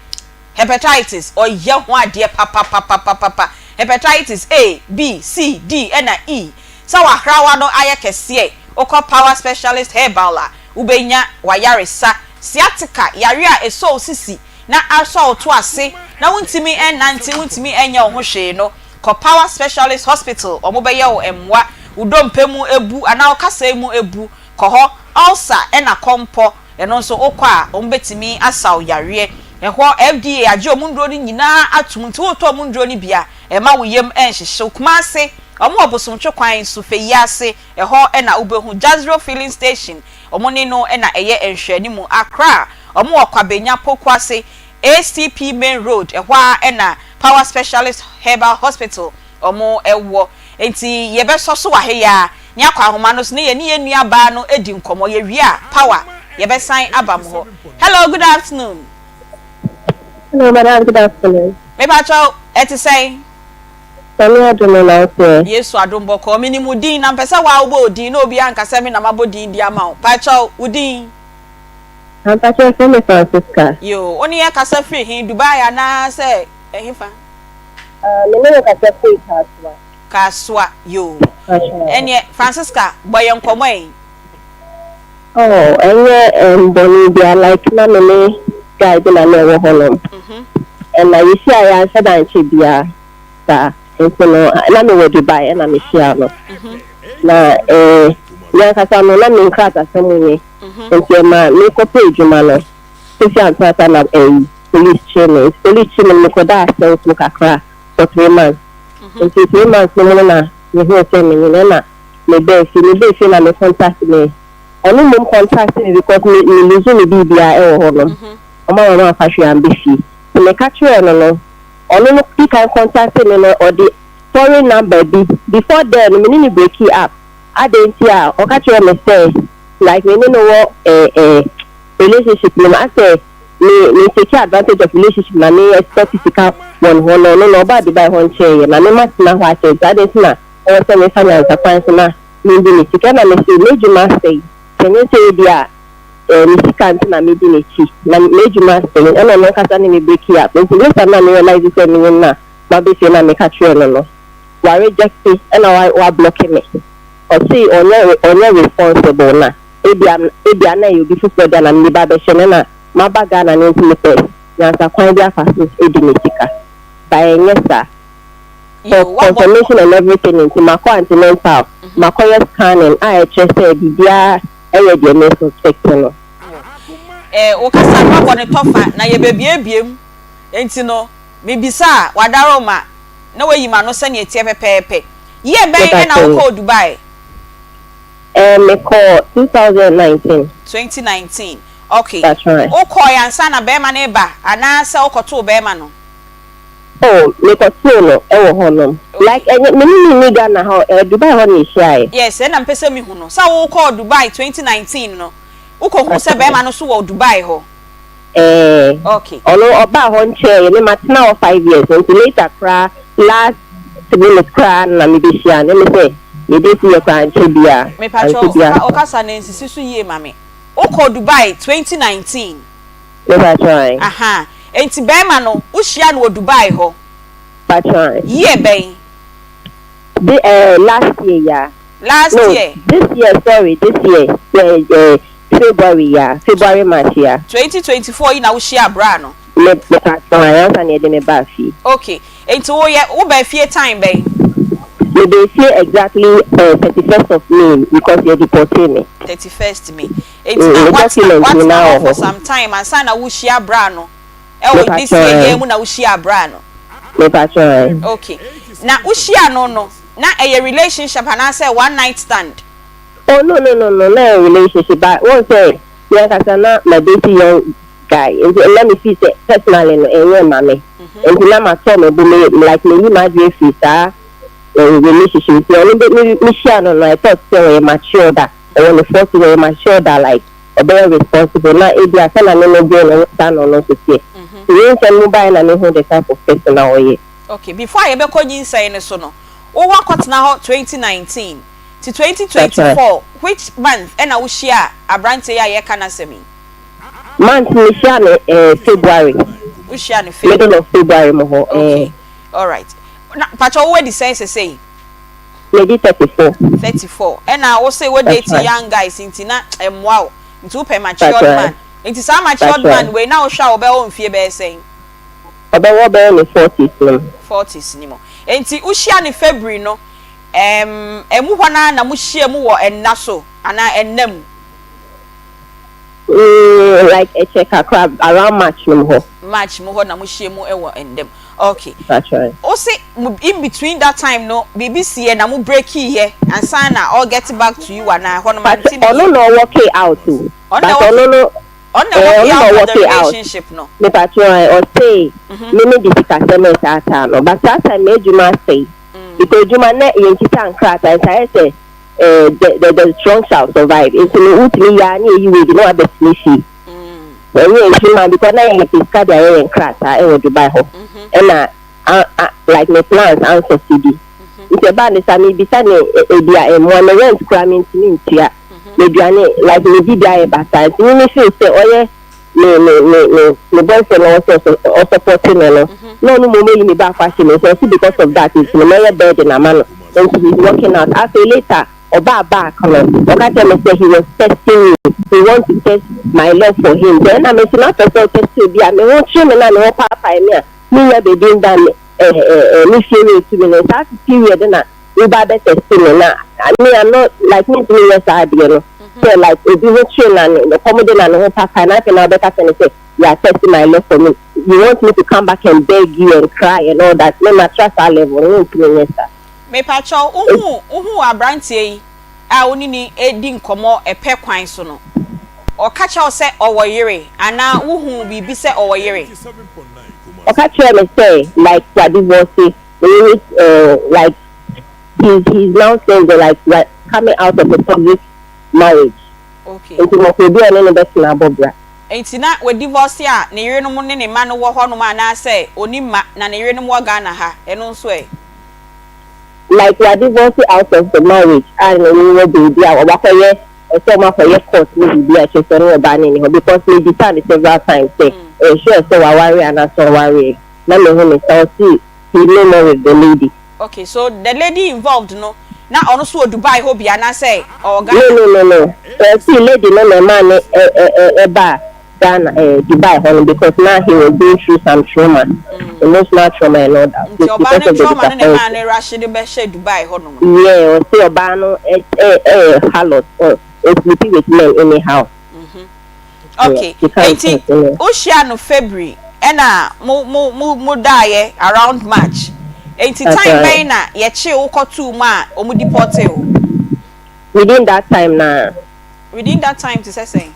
S6: hepatitis ɔyɛ ho adeɛ papapapapapa. Hepatitis A, B, C, D ɛna E. Sɛ w'ahrawa no ayɛ kɛseɛ wokɔ Power Specialist Herbal a wobɛnya w'ayaresa. Sciatica, yareɛ a ɛsɔ wo sisi na asɔ wo to ase na wontumi nnante wontumi nyɛ wo ho hwee no kɔ Power Specialist Hospital wɔbɛyɛ wo mmoa. Wo dompe mu abu anaa wo kasaa mu abu Kɔ hɔ, ulcer ɛna kɔmpɔ, ɛno nso wokɔ a wɔn bɛtumi asa wo yareɛ. Ɛhɔ FDA agye wɔn nnuro no nyinaa atom nti wotɔ wɔn nnuro no bi a, ɛmma wo yam nhyehye wo. Kumase, wɔn wɔ Bosomtwe kwan so, Feyiase, ɛhɔ na wobɛhu Jazreel filling station, wɔn ne no na ɛyɛ nhwɛanimu. Accra, wɔn wɔ Kwabenya, Pokuase, ACP main road, ɛhɔ ara na Power Specialist Herbal Hospital wɔn wɔ. Enti yɛbɛsɔ so wɔ ha yi ara ne akɔ ahoma no so ne yɛne yɛn nua baa no adi nkɔmmɔ. Yɛwie a, Power, yɛbɛsan aba mo hɔ. Hello, good afternoon.
S7: Hello, madam, good afternoon.
S6: Mepakyɛw, ɛte sɛn?
S7: Nyame adom na wo so ɛ?
S6: Yesu adom bɔkɔɔ. Menim wo din na mpɛ sɛ woa wobɔ wo din na obiara nka sɛ me na mabɔ din de ama wo. Pakyɛw, wo din?
S7: Ampakyɛw, yɛfrɛ me Francisca.
S6: Yoo, wo ne yɛn kasa firi he? Dubai anaa sɛ ɛhefa?
S7: Ah, me ne wo kasa firi Kasoa.
S6: Kasoa, yoo. Ɛneɛ, Francisca, bɔ yɛn nkɔmmɔ ɛ.
S7: Oh, ɛnyɛ um, bɔne bia, like na me ne guy bi na na ɛwɔ hɔnom. Ɛna yɛhyiaeɛ anhyɛ da nkyɛ bia saa. Nti no, na mewɔ Dubai ɛna mehyia no. Na eh, me ankasa no, na me nkratasɛm nye. Nti ɛma mekɔpɛ adwuma no. Sisi ansa na ɛyi. Police kyee me nti police kyee me no mekɔdaa cells mu kakra for 3 months. Nti 3 months no mu no na mehuu sɛ menye no. Ɛna mebaa fie mebaa fie na me contact me ɔno mmom contact me because me me lose me biribiara ɛwɔ hɔ nom. Ɔma ma mamfa hwee amba fie, nti meka kyerɛɛ no no ɔno no di kan contact me no, ɔde foreign number bi. Before then no, me ne no break up. Adɛn nti a ɔka kyerɛɛ me sɛ like me ne no wɔ relationship no mu, asɛ me me take advantage of relationship na me expect sika wɔn hɔ no. Ɔno na ɔbaa Dubai hɔ nkyɛn yɛ na me ma tena hɔ akyɛ, nti adɛn nti na ɔwɔ sɛ mefa nyansa kwan so na mendi ne sika? Na me se m'adwuma asɛe, sɛ nyɛ sɛ ebi a me sika nti na medi n'akyi na m'adwuma asɛe. Ɛna ɔno ankasa ne me break up. Nti later na me realize sɛ menye no na maba fie na meka kyerɛɛ no no, wa reject, ɛna wa wa block me. Ɔse ɔnyɛ responsible na ebia na ɛyɛ obi foforɔ de a na mede ba bɛhyɛ no, ɛna maba Ghana no nti mepɛ nyansa kwan bi afa so adi me sika, but ɛnyɛ saa.
S6: Yo,
S7: For
S6: wabɔ.
S7: confirmation and everything nti makɔ antenatal, makɔyɛ scanning a ɛkyerɛ sɛ biribiara ɛyɛ deɛ me suspect no.
S6: Wo kasa no wabɔ ne tɔfa na yɛbɛbiebie mu. Enti no, mebisa a, wadaroma na wayi m'ano sɛnea ɛteɛ pɛpɛɛpɛ. Year bɛn
S7: Mepa
S6: ɛna
S7: kyɛw.
S6: wokɔɔ Dubai?
S7: Mekɔɔ 2019.
S6: 2019. Okay.
S7: That's right.
S6: Wokɔe ansa na bɛrima no reba anaasɛ wokɔtoo bɛrima no?
S7: Oh, mekɔtoo no ɛwɔ hɔnom. Like ɛnyɛ me ne no nni Ghana ha o, ɛyɛ Dubai hɔ na yɛhyiaeɛ.
S6: Yes, ɛna mepɛ sɛ mehu no. Sɛ wokɔɔ Dubai 2019 no, wokɔhuu sɛ bɛrima no nso wɔ Dubai hɔ?
S7: Ɛɛ.
S6: Okay.
S7: Ɔno ɔbaa hɔ nkyɛeɛ, me matena hɔ 5 years, nti later koraa, last minute koraa na mebɛhyia no. Ɛne sɛ yɛde si yɛ koraa nkyɛ biara.
S6: Mepakyɛ
S7: Ankyɛ biara.
S6: wo kasa no nsisi so yie ma me. Wokɔɔ Dubai 2019?
S7: Mepakyɛ ae.
S6: Aha. Enti bɛrima no, wohyia no wɔ Dubai hɔ?
S7: Pakyɛ ae.
S6: Year bɛn?
S7: Last year ya.
S6: Last
S7: No,
S6: year?
S7: this year, sorry, this year, February ya, February, March ya.
S6: 2024 yi na wohyia bra no?
S7: Me mepakyɛ ae, ansa na yɛde me baa fie.
S6: Okay. Enti woyɛ wobaa fie time bɛn?
S7: Mebaa fie exactly 31st of May because yɛ deportee me.
S6: 31st May. Enti na
S7: Me
S6: woatena
S7: document
S6: woatena
S7: nyinaa
S6: hɔ
S7: wɔ
S6: for
S7: hɔ.
S6: some time ansa na wohyia bra no? Ɛwɔ this
S7: Mepakyɛ
S6: year
S7: ae.
S6: yi mu na wohyia bra no?
S7: Mepakyɛ ae.
S6: Okay. Na wohyia no, na ɛyɛ relationship anaasɛ one night stand?
S7: Oh, no, na ɛyɛ relationship, but wɔn sɛ me ankasa na ma date young guy, nti na me feel sɛ personally no ɛnyɛ ma me, nti na ma tɔ me bo, me like me yi m'adwene firi saa relationship. Nti ɔno bɛ me hyia no no, I thought sɛ ɔyɛ mature da, ɔwɔ ne 40, ɔyɛ mature da, like ɔbɛyɛ responsible, na ebi a sɛ na me no dwen no saa na ɔno nso teɛ. Nti nyinsɛn mu baeɛ na me hu the type of person na ɔyɛ.
S6: Okay, before a yɛbɛkɔ nyinsɛn no so no, wowɔ akɔtena hɔ 2019. Nti 2024 which month ɛna wo hyiaa abranteɛ yi a yɛreka n'asɛm yi?
S7: Month me hyia no eh, February.
S6: Wo hyia no February.
S7: Middle of February mu hɔ.
S6: Okay, eh. Alright. Na pakyɛ wo wadi sɛn sesei?
S7: Medi 34.
S6: 34. Ɛna wo se wo date young guys nti na ɛmmoa wo. Nti wo pɛ matured man. Nti saa matured man wei na wo hwɛ a ɔbɛwɔ mfie bɛyɛ sɛn?
S7: Ɔbɛwɔ bɛyɛ ne forties no mu.
S6: Forties no mu. Nti wo hyia no February no, ɛɛm ɛmu hɔ no ara na mo hyia mu wɔ nna so anaa ɛnna mu?
S7: Mm, like ɛkyɛ kakra, around March no mu hɔ.
S6: March mu hɔ na mo hyia mu wɔ nna mu. Okay.
S7: That's right.
S6: Wo se in between that time no biribi siiɛ na mo breakii yɛ ansa na ɔ get back to you anaa? Ɛhɔ no mante ne yie.
S7: Ɔno na ɔwɔkee out o.
S6: Ɔno
S7: But
S6: na
S7: ɔno no
S6: ɔno na
S7: eh,
S6: ɔwɔkee
S7: ɔno na
S6: out of the
S7: ɔwɔkee out.
S6: relationship no.
S7: Mepatwo ɛ, ɔsee me me de sikasɛm retaataa no. But saa time m'adwuma asɛe. Because adwuma na yɛnkita nkrataa nti ayɛ sɛ eh, the, the, the strong shall survive. Nti no wotumi yɛ a na yɛyi wei de na wabɛtena fie. Ɛnyɛ adwuma because na yɛpɛ sika de ayɛ yɛn krataa ɛwɔ Dubai hɔ. Ɛna a, a, like me plans ansɔsidi. Nti ɛbaa ne saa mebisa ne ebi a ɛmmoa me rent koraa mentumi ntua. M'aduane like me didi ayɛ basaa nti me me feel sɛ ɔyɛ me me me me me boyfriend na ɔwɔ sɛ ɔsupporte me no na ɔno mmom ayi me baako ahyɛ me nsa ɔsi because of that nti no mɛyɛ burden ama no nti he's working out. Afei later ɔbaa back no ɔka kyerɛ me sɛ he was testing me, he want to test my love for him. Then na me nso mapɛ sɛ ɔtest obi a me ho kyere me na me ho paapae me a menya baabi nda me eh eh eh me fie wei tu me no saa period na woba abɛ test me na me I'm not like mentumi nyɛ saa adeɛ no sɛ like obi ho kyere na ne kɔm de na ne ho paapae na afei na wobɛka kyerɛ no sɛ you are testing my love for me, you want me to come back and beg you and cry and all that, me matra saa level no mentumi nyɛ saa.
S6: Mepakyɛw, wohuu wohuu abranteɛ yi a wo ne no redi nkɔmmɔ ɛpɛ kwan so no, ɔka kyerɛ wo sɛ ɔwɔ yere anaa wohuu biribi sɛ ɔwɔ yere?
S7: Ɔka kyerɛɛ me sɛ like wa divorce ne yere eh, like he's he's now single like wa coming out of a toxic marriage
S6: Okay.
S7: nti mɔkɔ obi a ɔne no bɛtena abɔ bra.
S6: Nti na wa divorce a ne yerenom ne ne mma no wɔ hɔnom anaasɛ ɔnni mma na ne yerenom wɔ Ghana ha, ɛno nso ɛ?
S7: Like wa divorce out of the marriage a na ɔmo wɔ baabi a wakɔyɛ ɛsɛ ɔmo akɔyɛ court ne biribi a kyerɛ sɛ ɔne ɔbaa no nni hɔ because me bisaa no several times sɛ ɛyɛ sure sɛ waware anaasɛ ɔnwareɛ na me hu ne sa ɔse he no more with the lady.
S6: Okay so the lady involved no na ɔno nso wɔ Dubai hɔ bi anaasɛ ɔwɔ Ghana?
S7: No no no no ɔse lady no na ɛmaa no ɛbaa Ghana eh Dubai hɔ no because na he was going through some trauma, emotional trauma and all that.
S6: Nti ɔbaa
S7: because
S6: no
S7: of the
S6: trauma no na ɛmaa
S7: disappointment.
S6: no rush de bɛhyɛ Dubai hɔ nom no.
S7: Yeah, ɔse ɔbaa no eh eh eh harlot, ɔ ɔsleepy with men anyhow.
S6: Okay,
S7: Yeah, she can't
S6: nti
S7: continue.
S6: wohyia no February ɛna mo mo mo mo daeɛ around March. Nti
S7: That's
S6: time
S7: right.
S6: bɛn na yɛkyee wo kɔtoo mu a wɔn deportee wo?
S7: Within that time na.
S6: Within that time te sɛ sɛn?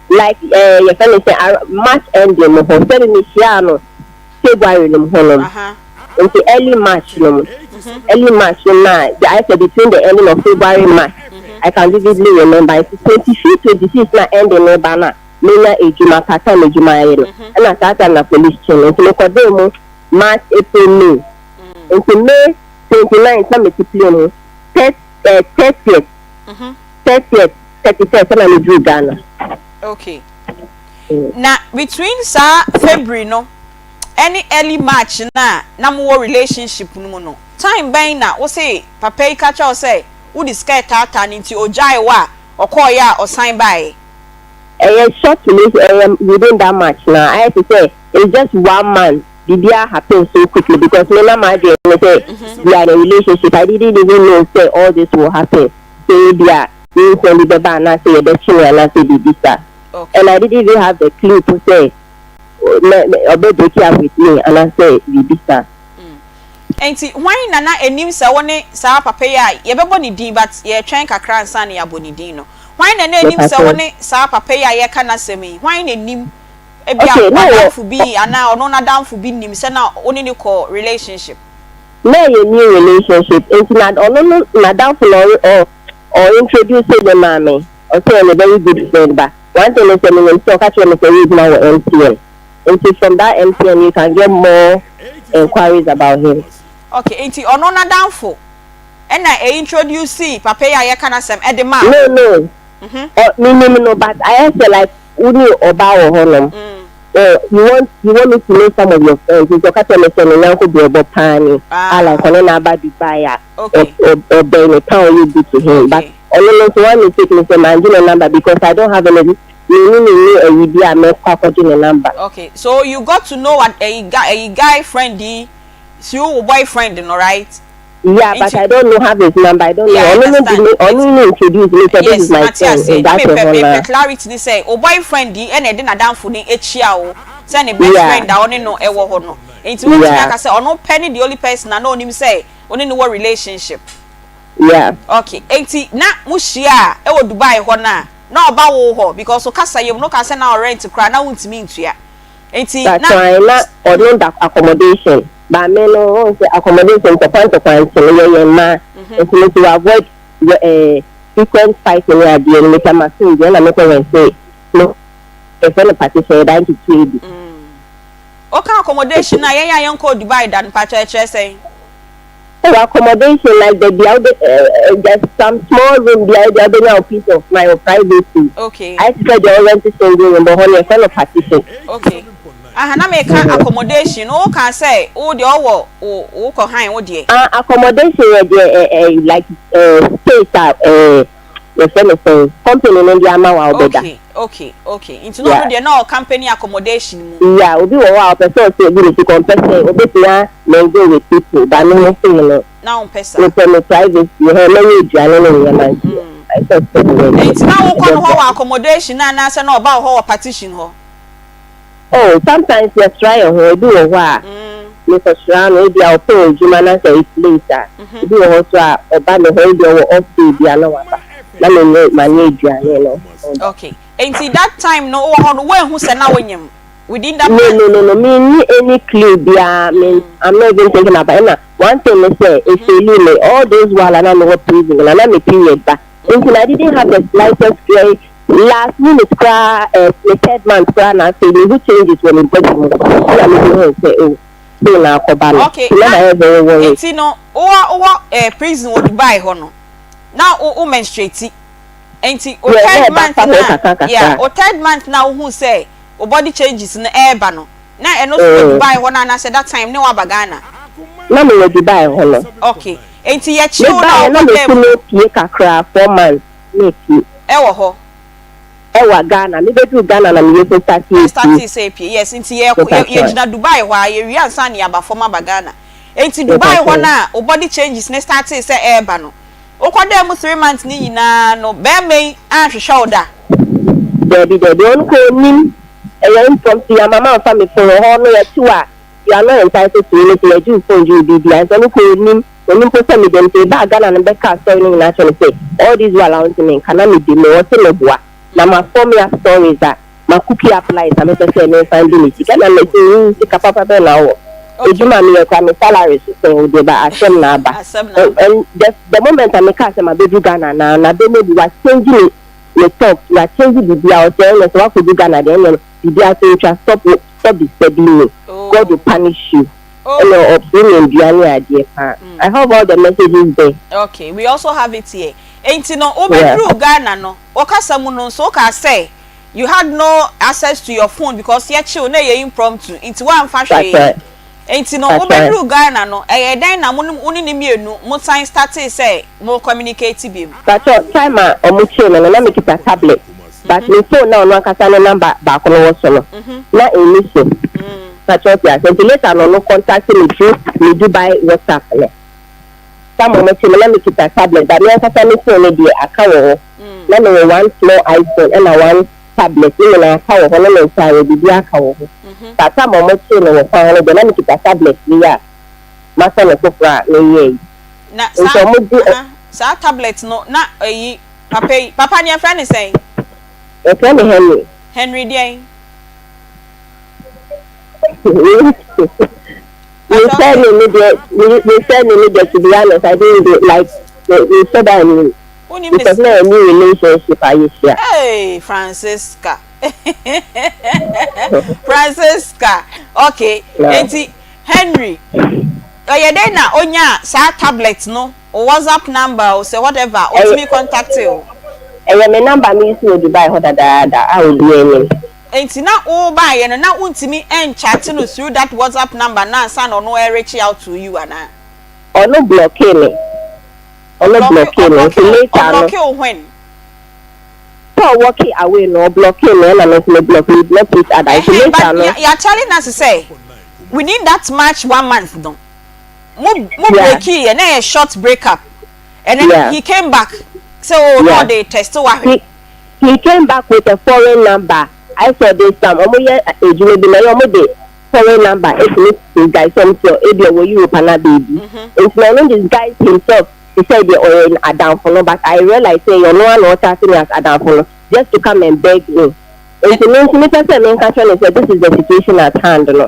S7: Like eh yɛfrɛ no sɛ ar March ending mu hɔ sɛde mehyiaa no February no mu hɔ nom nti early March no mu early March no mu na ayɛ sɛ between the ending of February March I can vividly remember nti 25 26 na ending no ba no a menya adwuma part time adwuma ayɛ no ɛna saa time na police kye me nti mekɔdee mu March April May nti May 29 na mete plane mu 30th 30th 31st ɛna me duru Ghana.
S6: Okay. Na between saa February no ɛne early March no a na mo wɔ relationship no mu no, time bɛn na wo se papa yi ka kyerɛ wo sɛ wo de sika ɛtaataa no nti ogyae wo a ɔkɔɔeɛ a ɔsan baeɛ?
S7: Ɛyɛ short relation ɛyɛ within that March na ayɛ te sɛ it's just one month biribiara happen so quickly because me na m'adwene ne sɛ we are in a relationship I didn't even know sɛ all this will happen. Sɛ ebia nyinsɛn bi bɛba anaasɛ yɛbɛkye me anaasɛ biribi saa. And I didn't even have the clue mpo sɛ mɛ mɛ ɔbɛ break up with me anaasɛ biribi saa.
S6: Enti hwan na na ɛnim sɛ wo ne saa papa yi a yɛbɛbɔ ne din but yɛretwɛn kakra ansa na yɛabɔ ne din no, hwan na na ɛnim sɛ wo ne saa papa yi a yɛreka n'asɛm yi, hwan na ɛnim? Ebia
S7: Okay, na wɔ
S6: w'adamfo bi anaa ɔno n'adamfo bi nim sɛ na wo ne no kɔ relationship.
S7: Na ɛyɛ new relationship nti na ɔno no nadamfo na ɔre ɔ ɔ introduce me maa me ɔsɛ ɔyɛ me very good friend but one thing ne sɛ menim sɛ ɔka kyerɛ me sɛ ɔyɛ adwuma wɔ MTN nti from that MTN you can get more enquiries about him.
S6: Okay nti ɔno nadamfo. ɛna ɛ introduce papa yi a yɛka n'asɛm ɛde maa
S7: No
S6: wo?
S7: no, ɔ menim no but ayɛ sɛ like wo ne ɔbaa wɔ hɔnom. Eh, you want me to know some of your friends nti ɔka kyerɛ me sɛ ne nyɛnko brɛbɔ paa ni a like ɔne no aba Dubai a ɔbɛn no town yɛ good to him but ɔno no nso one mistake ne sɛ mangye ne number because I don't have any me ne no nni ayi bi a mɛkɔ akɔgye ne number.
S6: Okay, so you got to know what ɛyi guy ɛyi guy friend yi through wo boyfriend no right?
S7: Yeah, but I don't know have his number. I don't know.
S6: Yeah, I
S7: Ɔno no
S6: understand.
S7: de me, ɔno no introduce me sɛ this
S6: Yes,
S7: is my
S6: mate
S7: friend.
S6: aseɛ.
S7: In
S6: Na
S7: that
S6: mepɛ
S7: ɛhɔ
S6: mepɛ
S7: na.
S6: clarity ne sɛ wo boyfriend yi ɛna ɛde n'adamfo no akyia wo sɛ ne best
S7: Yeah.
S6: friend a ɔne no ɛwɔ hɔ no. Nti wobɛtumi aka sɛ ɔno pɛ ne the only person a na onim sɛ wo ne no wɔ relationship.
S7: Yeah.
S6: Okay, enti na mo hyia a ɛwɔ Dubai hɔ no a na ɔba wo hɔ because wo kasa yɛ mu no woka sɛ na ɔrent koraa na wontumi ntua. Nti na.
S7: That's na ɔno da accommodation but me no wohu sɛ accommodation ntɔkwa ntɔkwa nti no yɛyɛ mmaa nti me to avoid eh, frequent fighting ne adeɛ no metwa m'asomdwoeɛ ɛna mekɔ rente no yɛfrɛ no partition yɛdan ketewa bi.
S6: Woka accommodation a yɛn a yɛnkɔɔ Dubai da no mpakyɛw ɛkyerɛ sɛn?
S7: Oh accommodation like baabi a wode eh, eh, just some small room bi a ebia wobɛnya wo peace of mind, wo privacy.
S6: Okay.
S7: Ayɛ te sɛ deɛ wo rent single room but hɔ no yɛfrɛ no partition.
S6: Okay. Aha na meka accommodation no woka sɛ wo deɛ ɔwɔ wo wo kɔ han wo deɛ.
S7: Ah accommodation yɛ deɛ eh, eh, like eh, space a eh, yɛfrɛ no sɛn company no de ama wo a wobɛda.
S6: Okay okay okay nti na ɔno deɛ na ɔwɔ company accommodation mu.
S7: Yeah obi wɔ hɔ a ɔpɛ sɛ ɔsɛ obi ne sika ɔmpɛ sɛ obetumi a mingle with people but me me sei no
S6: Na wompɛ saa.
S7: mepɛ me privacy hɛ mɛyɛ aduane ne nneɛma nti I thought sɛ meyɛ deɛ
S6: Nti na wokɔ no hɔ
S7: ɛbɛboa
S6: wɔ
S7: me.
S6: accommodation no anaasɛ na ɔba wo hɔ wɔ partition hɔ?
S7: Oh sometimes yɛsra yɛn ho ebi wɔ hɔ a mekɔsra no ebi a ɔpɛ adwuma na sɛ it's late a ebi wɔ hɔ nso a ɔba me hɔ ebi ɔwɔ off day bi a na waba na me ne manyɛ aduane no ɔba.
S6: Okay nti that time no wowɔ hɔ no woanhu sɛ na wonyem within that
S7: No
S6: month?
S7: no no no menni any clue biara me I'm not even thinking about ɛna one thing ne sɛ efeeli me all those while a na mewɔ prison no na me period ba nti na I didn't have the slightest clue last minute koraa eh, me third month koraa na afei mehu changes wɔ me body mu ɛna me hu sɛ oh sei na akɔba no
S6: Okay
S7: nti na
S6: na
S7: mayɛ very worried.
S6: nti no wowɔ wowɔ eh, prison wɔ Dubai hɔ no na wo wo menstruate nti wo
S7: Yeah, na
S6: third
S7: ɛba
S6: month
S7: fa ho
S6: na
S7: kakra
S6: yeah
S7: kakra.
S6: wo third month na wohu sɛ wo body changes no ɛreba no na ɛno nso wɔ Dubai hɔ no anaasɛ that time ne waba Ghana?
S7: Na mewɔ Dubai hɔ no.
S6: Okay nti yɛkye wo na
S7: Mebaeɛ na
S6: wokɔ
S7: metu
S6: dɛm no?
S7: mepie kakra 4 months na epie.
S6: Ɛwɔ hɔ.
S7: Ɛwɔ Ghana mebɛduru Ghana na meyɛ sɛ start epie.
S6: Startee sɛ epie yes nti yɛ yɛ yɛgyina Dubai hɔ a yɛwie ansa na yɛaba fam aba Ghana nti Dubai hɔ no a wo body changes no startee sɛ ɛreba no wokɔdaa mu 3 months no nyinaa no bɛrima yi anhwehwɛ wo da?
S7: Dabi dabi ɔno koraa ɔnnim ɛyɛ impromptu yɛ ama mamfa me phone wɔ hɔ no yɛkye wo a you are not entitled to anything yɛgye wo phone gye wo biribiara nti ɔno koraa ɔnnim ɔnim mpo sɛ meda mu nti mebaa Ghana no bɛkaa story no nyinaa kyerɛ no sɛ all this while a ɔnte me nka na meda mu ɔse meboa na ma form up stories a ma cookie up lies a mepɛ sɛ memfa ndi me sika na mese mm sika papa bɛn na wowɔ edwuma a meyɛ koraa me salary so sɛn wo deɛ ba asɛm na aba and the moment a mekaa sɛ mabɛdu Ghana na na bɛma bi wa change me me talk wa change biribiara ɔsɛ ɛnɛ sɛ wakɔdu Ghana deɛ ɛnɛ no biribiara so ntwa stop stop disturbing me God will punish you ɛna ɔpere me ndua ne adeɛ paa I have all the messages there.
S6: Okay, we also have it here. Enti no, wobɛduruu Ghana no, wo kasa mu no nso wokaa sɛ you had no access to your phone because yɛkye wo na ɛyɛ impromptu nti woamfa hwee. Enti no, wobɛduruu Ghana no, ɛyɛɛ dɛn na mo ne wo ne no mmienu mosan startee sɛ mo communicate biom?
S7: Pakyɛ, time a ɔmo kyee me no na mekita tablet but me phone na ɔno ankasa ne number baako no wɔ so no na ɛnni so. Pakyɛ wote aseɛ? Nti later no ɔno contact me through me Dubai WhatsApp no. Time a ɔmo kyee me na mekita tablet but me ankasa me phone no deɛ aka wɔ hɔ. Na mewɔ one small iPhone ɛna one tablet ne nyinaa aka wɔ hɔ ne me ntaadeɛ biribiara aka wɔ hɔ. But time a ɔmo kyee me wɔ kwan ho no deɛ na mekita tablet wei a masɔ no foforɔ a meyɛɛ yi.
S6: Na
S7: Nti
S6: saa
S7: ɔmo de.
S6: aha saa tablet no na ɛyi papa yi papa no yɛfrɛ no sɛn?
S7: Yɛfrɛ no Henry.
S6: Henry deɛn?
S7: Me surname no deɛ me me surname no deɛ to be honest I didn't do like me me sɛ da nnim
S6: Wonim ne
S7: because na yɛ new relationship a yɛhyia.
S6: Hey Francisca Francisca okay
S7: Na
S6: enti Henry ɔyɛ dɛn na onyaa saa tablet no? Wo WhatsApp number o sɛ whatever otumi contact wo.
S7: Ɛyɛ me number me use wɔ Dubai hɔ dadaada a obiara nim.
S6: Enti na wo baeɛ no na wontumi nchate no through that WhatsApp number no ansa na ɔno ɛreach out to you anaa?
S7: Ɔno blockee me. Ɔno blockee me nti later no.
S6: Ɔblocke wo when?
S7: Sɛ ɔwalke away no ɔblocke me ɛna me nso me block we block each other nti
S6: Ɛhɛn
S7: later
S6: but
S7: no.
S6: yɛ telling us sɛ within that March one month no mo mo
S7: Yeah.
S6: breakii yɛ na ɛyɛ short break up and then
S7: Yeah.
S6: he came back sɛ oh na
S7: Yeah.
S6: ɔde test wo ahwɛ.
S7: He he came back with a foreign number ayɛ sɛ ɔde sam ɔmo yɛ edwuma bi na ɛyɛ ɔmo de foreign number etumi disguise ɔmo sɛ ebi ɔwɔ Europe anaa beebi nti na ɔno disguise himself te sɛ deɛ ɔyɛ adamfo no but I realize sɛ ɔno ara na ɔchat me as adamfo no just to come and beg me nti me nso mepɛ sɛ menka kyerɛ no sɛ this is the situation at hand no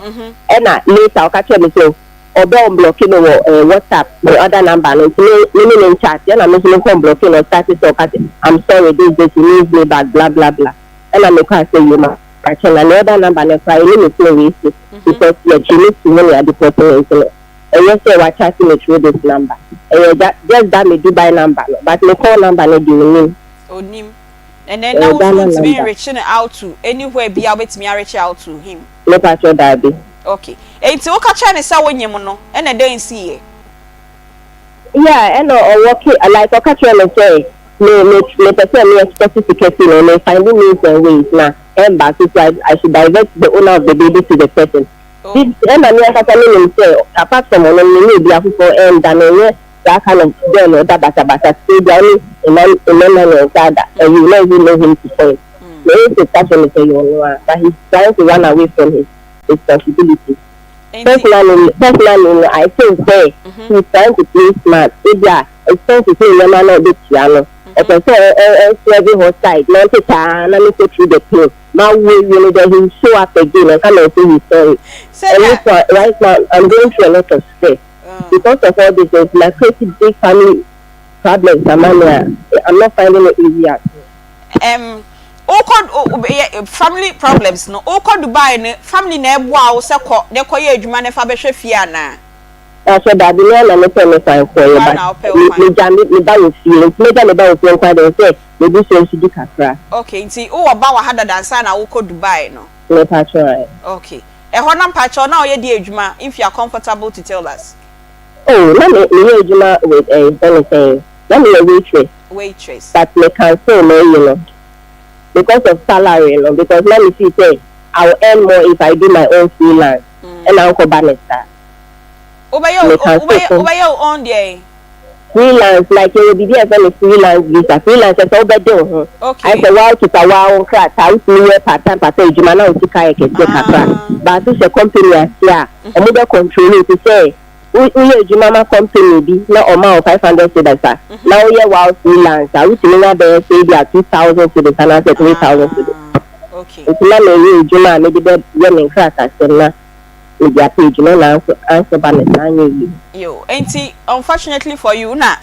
S7: ɛna later ɔka kyerɛ me sɛ ɔbɛ unblocke me wɔ eh, WhatsApp me other number no nti me me ne ne nchat ɛna me nso me nkɔ unblocke no ɔstart sɛ ɔka sɛ I'm sorry this this he needs me back bla bla bla ɛna mekɔ asɛ yie ma akyɛ na ne other number no koraa ɛne me phone wei so because yɛkyi me si ho ne ade pɔtee nti no ɛnyɛ sɛ wachat me through this number ɛyɛ that just that me Dubai number no but me call number no deɛ onim.
S6: Onim. And then na
S7: Ɛyɛ
S6: wo nso
S7: Ghana
S6: wontumi
S7: number.
S6: nreach no out to anywhere biara wobɛtumi areach out to him.
S7: Mepakyɛw daabi.
S6: Okay. Enti woka kyerɛɛ no sɛ wonyem no, ɛna dɛn siiɛ?
S7: Yeah, ɛna ɔwɔ ke like ɔka kyerɛɛ me sɛ me me mepɛ sɛ me export sika fi no me find means and ways na ɛmba so so I, I should divert the owner of the baby to the person.
S6: Oh.
S7: Ɛna me ankasa me nim sɛ apart from ɔno no me ne obi afoforɔ ɛnda no ɛnyɛ saa kind of girl na ɔda basabasa te sɛ ebia ɔne mma mmarima mmiɛnsa ada and you will not even know him to point. Na ɛyɛ sɛ ka kyerɛ me sɛ ɛyɛ ɔno a but he's trying to run away from his responsibility.
S6: Enti.
S7: Personally personally no I think sɛ he's trying to play smart ebia expenses ne nneɛma na ɔbɛtua no ɔpɛ sɛ ɔ ɔ ɔswerve hɔ side na ɔnte na me go through the pain ma wo awie no then he will show up again and come and say he's sorry.
S6: Sɛnea.
S7: Ɛno so right now I'm going through a lot of stress because of all this nti ma create big family problems ama me a I'm not finding it easy at all.
S6: Ɛm, wokɔ yɛ family problems no, wokɔ Dubai no, family na ɛboa wo sɛ kɔ na kɔyɛ adwuma na fa bɛhwɛ fie anaa?
S7: Pakyɛ daabi me ara na mepɛ me kwan kɔeɛ
S6: Woa
S7: but
S6: na wopɛ wo kwan.
S7: megya me me ba wɔ fie nti megya me ba wɔ fie nkoaa deɛ ɛsɛ sɛ m'abusua nso di kakra.
S6: Okay, nti wowɔ ba wɔ ha dada ansa na wokɔ Dubai no?
S7: Mepakyɛ ae.
S6: Okay, ɛhɔ na mpakyɛw na woyɛ deɛ adwuma if you are comfortable to tell us?
S7: Oh na me meyɛ adwuma with ɛɛ yɛfrɛ no sɛn na meyɛ waitress.
S6: Waitress.
S7: But me cancel m'ayi no because of salary no because na me feel sɛ I will earn more if I do my own freelance ɛna ankɔ ba ne saa.
S6: Wobɛyɛ
S7: Me
S6: wo
S7: cancel
S6: wobɛyɛ
S7: ko.
S6: wobɛyɛ wo own deɛn?
S7: Freelance like yɛwɔ biribi a yɛfrɛ no freelance visa freelance kyerɛ sɛ wobɛde wo ho ayɛ
S6: Okay.
S7: sɛ woa wokita woa wo nkrataa wotumi yɛ part time part time adwuma na wo sika ayɛ kɛseɛ kakra
S6: Ah.
S7: but wohyɛ company ase a ɔmo bɛ control wo te sɛ wo woyɛ adwuma ma company bi na ɔma wo 500 cedis a na woyɛ woa freelance a wotumi nya bɛyɛ sɛ ebi a 2000 cedis anaasɛ 3000 cedis
S6: Ah. Okay.
S7: nti na meyɛ adwuma a mede bɛyɛ me nkrataasɛm na mede apɛ adwuma na anso anso ba me saa anyɛ yie.
S6: Yo, enti unfortunately for you na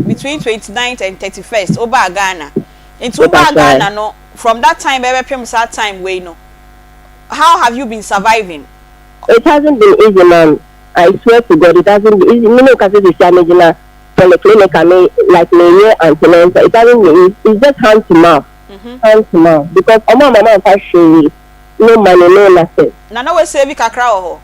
S6: between 29th and 31st wobaa Ghana. Nti wobaa
S7: Mepakyɛw.
S6: Ghana no from that time bɛbɛpem saa time wei no how have you been surviving?
S7: It hasn't been easy ma'am, I swear to God it hasn't been easy, me ne wo kasa sisi a megyina polyclinic a me like meyɛ antenatal, it hasn't been easy, it's just hand to mouth, hand to mouth because ɔmo amma mamfa hwee, no money no nothing.
S6: Na na woasave kakra wɔ hɔ?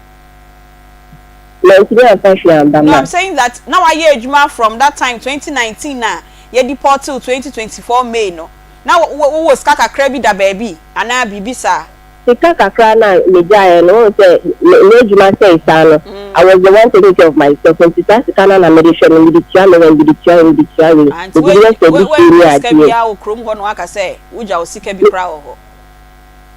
S7: Mantumi amfa hwee amba
S6: No
S7: ma.
S6: I'm saying that na wayɛ adwuma from that time 2019 a yɛ deport wo 2024 May no na wowɔ sika kakra bi da baabi anaa biribi saa?
S7: Sika kakra no a megyaeɛ no wohu sɛ me m'adwuma sɛe saa no I was the one taking care of myself nti saa sika no a na mede hwɛ no mede tua me rent mede tua wei mede tua wei
S6: Ah nti
S7: mede yɛ sɛ bi fie ne
S6: woannya sika
S7: adeɛ.
S6: biara wɔ kurom hɔ na woaka sɛ wogya wo sika bi koraa wɔ hɔ?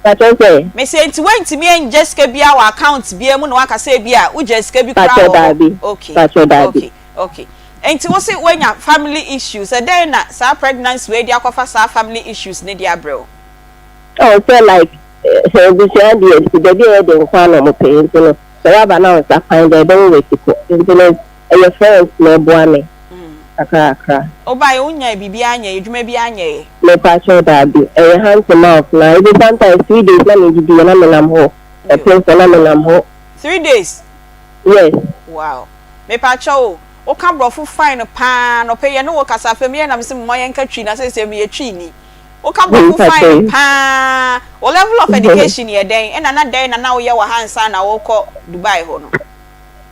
S7: Pakyɛw sɛ?
S6: Mese nti woantumi anngya sika biara wɔ account biara mu na woaka sɛ ebia wogyaa sika bi koraa
S7: Pakyɛw
S6: wɔ hɔ?
S7: daabi,
S6: Okay,
S7: pakyɛw daabi.
S6: okay, okay. Nti wose woanya family issues, ɛdɛn na saa pregnancy wei de akɔfa saa family issues no de abrɛ wo?
S7: Oh sɛ like eh, abusua deɛ baabi a ɛyɛ den nko ara na wɔpɛ nti no sɛ woaba na wo nsa kwan deɛ ɛbɛwo w'ati kɔ nti no ɛyɛ friends na ɛboa me kakra kakra.
S6: Wobaeɛ wonyae biribiara nyɛeɛ, adwuma biara nyɛeɛ?
S7: Mepakyɛw daabi, ɛyɛ hand to mouth na even sometimes 3 days na medidi yɛ na menam hɔ, ɛpem so na menam hɔ.
S6: 3 days?
S7: Yes.
S6: Wow. Mepakyɛw o, Woka borɔfo fine paa, anɔpa yi yɛne wo kasa afei meyɛ na mese mma yɛnka Twi na seesei meyɛ Twini. Woka borɔfo fine paa, wo level of education yɛ dɛn ɛna na dɛn na na woyɛ wɔ ha ansa na worekɔ Dubai hɔ no?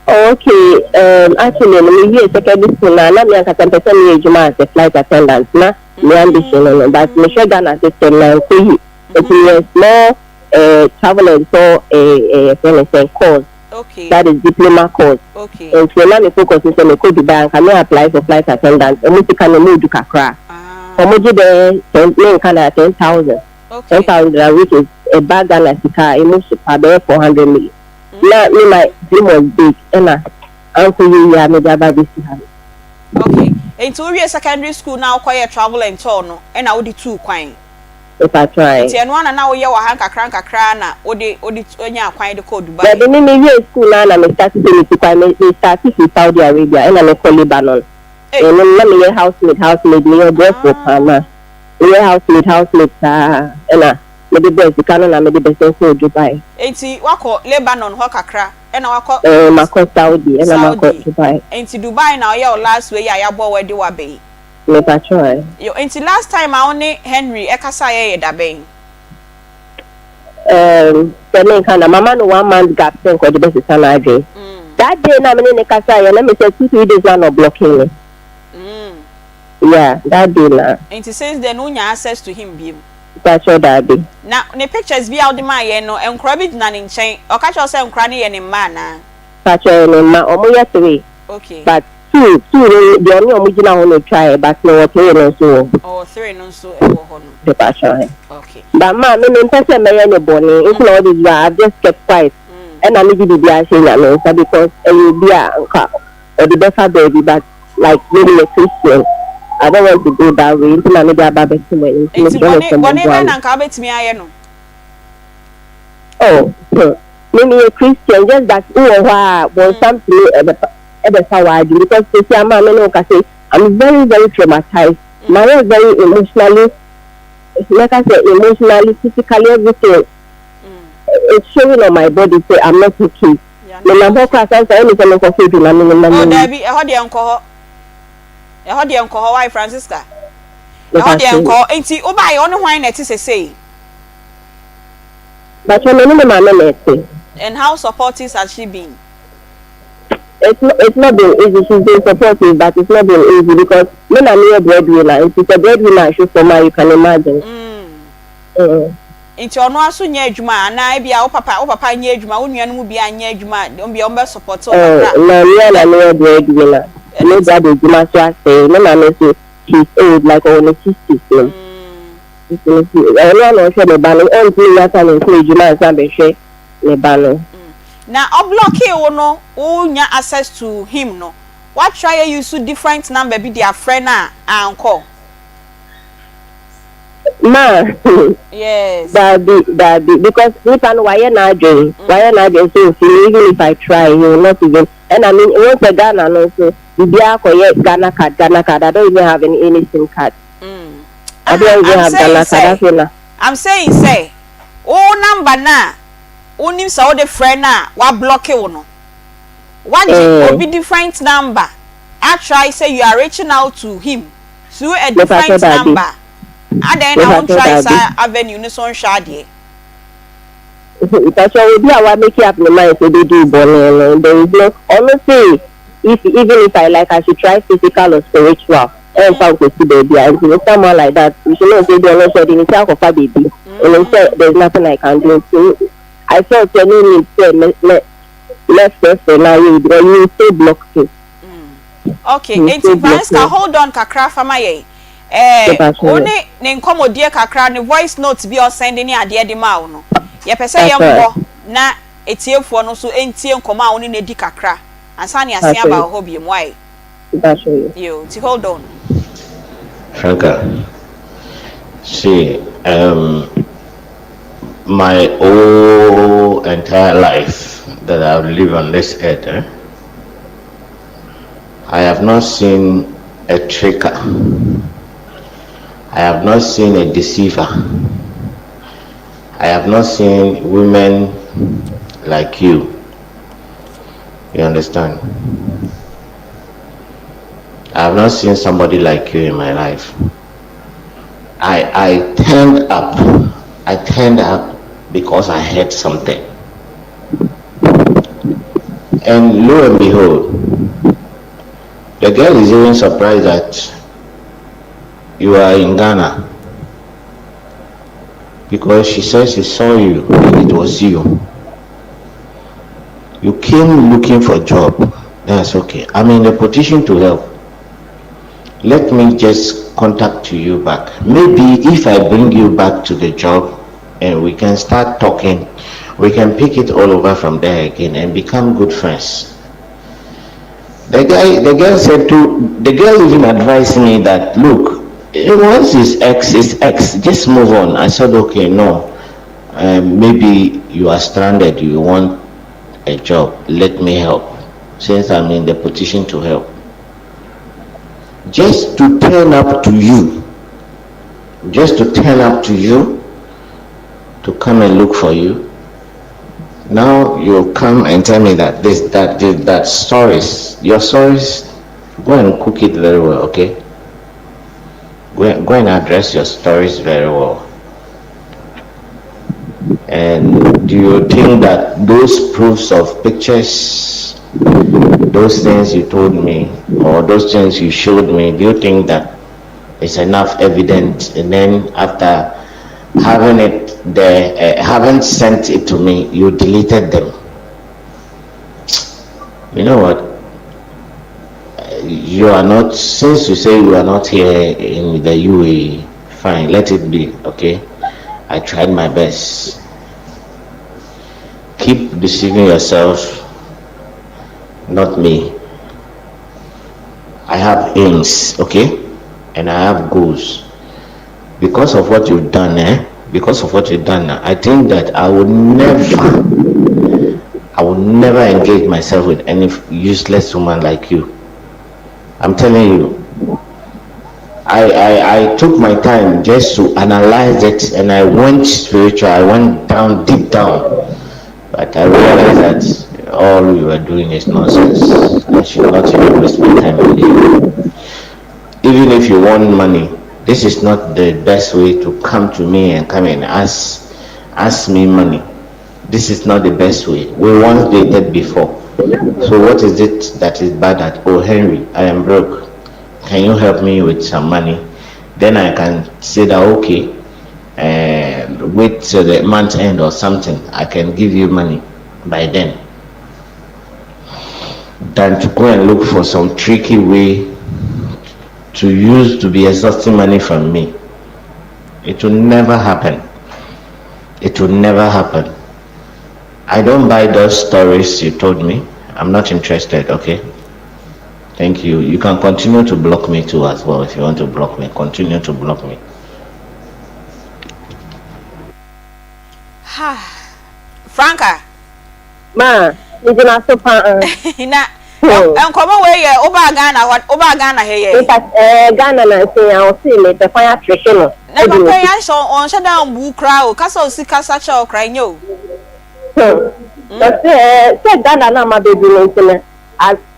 S7: Oh okay, um, actually no me wie secondary school na na me ankasa mpɛ sɛ meyɛ adwuma as a flight attendant na me ambition no no but mehwɛ Ghana system na nkɔ yi nti meyɛ small eh, travel and tour eh, eh, yɛfrɛ no sɛn course.
S6: Okay.
S7: That is diploma course.
S6: Okay.
S7: Nti na me focus ne sɛ mekɔ Dubai anka me apply for flight attendant. Ɔmo sika no ɔmo du kakra.
S6: Ah.
S7: Ɔmo gye bɛyɛ ten me nka na 10,000.
S6: Okay.
S7: 10,000 naira which is ɛba Ghana sika a emu so pa bɛyɛ 400 million. Na me my dream was big ɛna ankɔ yie yie a mede aba abɛsi ha no.
S6: Okay. Nti wowie secondary school na wokɔyɛ travel and tour no ɛna wode tuu kwan?
S7: Mepa try.
S6: Nti ɛno ara na na woyɛ wɔ ha nkakra nkakra na wode wode nyaa kwan de kɔɔ Dubai?
S7: Dabi, me me wiee school no ara na me start sɛ me tu kwan. Me me start firi Saudi Arabia ɛna me kɔ Lebanon.
S6: Ei.
S7: Ɛno no na me yɛ housemaid housemaid, me yɛ ɔbrɛfoɔ paa ma me yɛ housemaid housemaid saa ɛna me de bɔɔ sika no na me de bɛsɛn kɔɔ Dubai.
S6: Nti woakɔ Lebanon hɔ kakra ɛna woakɔ
S7: Ɛɛ makɔ Saudi ɛna makɔ
S6: Saudi.
S7: Dubai.
S6: Nti Dubai na ɔyɛ wo last wei a yɛabɔ wo de wo aba yi?
S7: Mepakyɛw ɛ.
S6: Yo, nti last time a wo ne Henry ɛkasaeɛ yɛ da bɛn?
S7: Erm, sɛ menka na mama no one month gap sɛ nka ɔde bɛsesa n'adwene. That day na me ne no kasaeɛ na mesɛ 2, 3 days na na ɔblocking me. Yeah, that day na.
S6: Nti since then wonya access to him biom?
S7: Mepakyɛw daabi.
S6: Na ne pictures bi a wode maa yɛn no, nkwadaa bi gyina ne nkyɛn, ɔka kyerɛ wo sɛ nkwadaa no yɛ ne mma anaa?
S7: Mepakyɛw ɛyɛ ne mma, wɔn yɛ three.
S6: Okay.
S7: But two no deɛ ɔne ɔmo gyina hɔ na otwaeɛ but mewɔ three no nso wɔ hɔ.
S6: Ɔwɔ three no nso wɔ hɔ no.
S7: Mepakyɛw ɛ.
S6: Okay.
S7: But maa me mempɛ sɛ mɛyɛ ne bɔne nti na ɔde ba I've just kept quiet ɛna megye biribi ahyɛ Nyame nsa because ɛyɛ obi a nka ɔde bɛfa baabi but like me meyɛ Christian I don't want to go that way nti na mede aba abɛto mo anim nti
S6: Nti
S7: mesrɛ mo
S6: bɔne
S7: sɛ
S6: bɔne
S7: momboa
S6: bɛn
S7: me.
S6: na nka wobɛtumi ayɛ no?
S7: Oh, me meyɛ Christian just that wowɔ hɔ a bɔnsam tumi ɛbɛfa ɛbɛfa w'adwene because sisi ama me ne wo ka sɛ I'm very very traumatized. Mayɛ very emotionally, mɛka sɛ emotionally, physically, everything it's showing on my body say I'm not okay. Menam hɔ koraa sansa ɛne sɛ menkɔfɛ du na menim na
S6: Oh
S7: mewu.
S6: daabi, ɛhɔ deɛ nkɔ hɔ. Ɛhɔ deɛ nkɔ hɔ, why Francisca? Ɛhɔ deɛ
S7: Mepa
S6: nkɔ hɔ. Nti wobaeɛ wo ne hwan na ɛte sesei?
S7: But me ne me maame na ɛte.
S6: And how supportive has she been?
S7: It's not been easy. She's been supportive, but it's not been easy because me na me yɛ breadwinner. Nti sɛ breadwinner ahwe fam a, you can imagine.
S6: Nti ɔno aso nyɛ adwuma anaa ebi a wo papa nyɛ adwuma, wo nua no mu bi anyɛ adwuma, wɔn bi a wɔn bɛ support wo kakra?
S7: Na me na me yɛ breadwinner. Me brother adwuma so asɛe. Me maame so she's old, like ɔwɔ ne 60s no. Nti ɔno a na ɔhwɛ ne ba no, ɔntumi nya time nkɔ adwuma ansa bɛhwɛ ne ba no.
S6: Na ɔblocke wo no, wo nya access to him no, wa try use different number bi de afrɛ no a ankɔ?
S7: Ma.
S6: Yes.
S7: Daabi, daabi, because nipa no wayɛ n'adwene, wayɛ n'adwene sɛ ofi no, even if I try, he will not even. Ɛna me wɔn sɛ Ghana no nso biribiara kɔyɛ Ghana card, Ghana card. I don't even have any SIM card. I don't even
S6: I'm
S7: have
S6: saying
S7: Ghana card.
S6: say
S7: Afei na.
S6: I'm saying say wo number na wonim sɛ wode frɛ no a wablocke wo no, wagye obi different number a try sɛ you are reaching out to him through a
S7: Mepa
S6: different
S7: daabi.
S6: number, adɛn na
S7: Mepa
S6: won try
S7: daabi.
S6: saa avenue no so nhwɛ adeɛ?
S7: Mpatwa, obi a wa make up ne mind sɛ obedi bɔne no, there is no ɔno say if even if I like I should try physical or spiritual, ɛnfa nkosi baabi a. Nti with someone like that, you should know say bi ɔno nso ɔde ne ti akɔfa baabi onim sɛ there is nothing I can do. Nti I felt sɛ no need sɛ mɛ frɛfrɛ na ayɛ because you will still block me.
S6: Okay.
S7: You
S6: Enti
S7: still block
S6: Francisca,
S7: me.
S6: hold on kakra fama yɛn. Ɛɛ
S7: Mepa
S6: wo ne ne nkɔmmɔdie kakra, ne voice note bi a ɔsɛnde ne adeɛ de maa wo no, yɛpɛ sɛ
S7: That's right.
S6: yɛmbɔ na etiefoɔ no nso ntie nkɔmmɔ a wo ne no adi kakra ansa ne ase aba wɔ hɔ biom, wae?
S7: That's right.
S6: Yo, nti hold on.
S8: Franca, see, my whole entire life that I've lived on this earth, eh, I have not seen a tricker. I have not seen a deceiver. I have not seen women like you. You understand? I have not seen somebody like you in my life. I I turned up. I turned up because I heard something. And lo and behold, the girl is even surprised that you are in Ghana because she says she saw you and it was you. You came looking for a job. That's okay. I'm in a position to help. Let me just contact you back. Maybe if I bring you back to the job and we can start talking, we can pick it all over from there again and become good friends. The guy, the girl said to, the girl even advised me that, look, once it's ex, it's ex, just move on. I said, okay, no. Um, maybe you are stranded, you want a job, let me help, since I'm in the position to help. Just to turn up to you, just to turn up to you, to come and look for you. Now you come and tell me that this, that, this, that stories, your stories, go and cook it very well, okay? Go, go and address your stories very well. And do you think that those proofs of pictures, those things you told me, or those things you showed me, do you think that it's enough evidence? And then after having it there, uh, haven't sent it to me, you deleted them. You know what? You are not, since you say you are not here in the UAE, fine, let it be, okay? I tried my best. Keep deceiving yourself, not me. I have aims, okay? And I have goals. Because of what you've done, eh? Because of what you've done, I think that I would never, I would never engage myself with any useless woman like you. I'm telling you, I, I, I took my time just to analyze it and I went spiritual, I went down, deep down. But I realized that all we were doing is nonsense. I should not even waste my time on you. Even if you want money, this is not the best way to come to me and come and ask, ask me money. This is not the best way. We once dated before. So what is it that is bad at, oh, Henry, I am broke. Can you help me with some money? Then I can say that, okay, uh, wait till the month end or something. I can give you money by then. Than to go and look for some tricky way to use to be exhausting money from me. It will never happen. It will never happen. I don't buy those stories you told me. I'm not interested, okay? Thank you. You can continue to block me too as well if you want to block me. Continue to block me.
S6: Franca.
S7: Ma, megyina so paa.
S6: Na nkɔmɔ wei yɛ wobaa Ghana hɔ wobaa Ghana ha yɛ.
S7: Nka ɛɛ Ghana na nse ya ɔsi me pɛ kwan atreke no.
S6: Na papa yi ahyɛ ɔnhyɛ da mbu koraa o kasa osi kasa kyerɛ wo koraa nyɛ o.
S7: Hmm. Ɔsi ɛɛ sɛ Ghana na ama bebi no nti no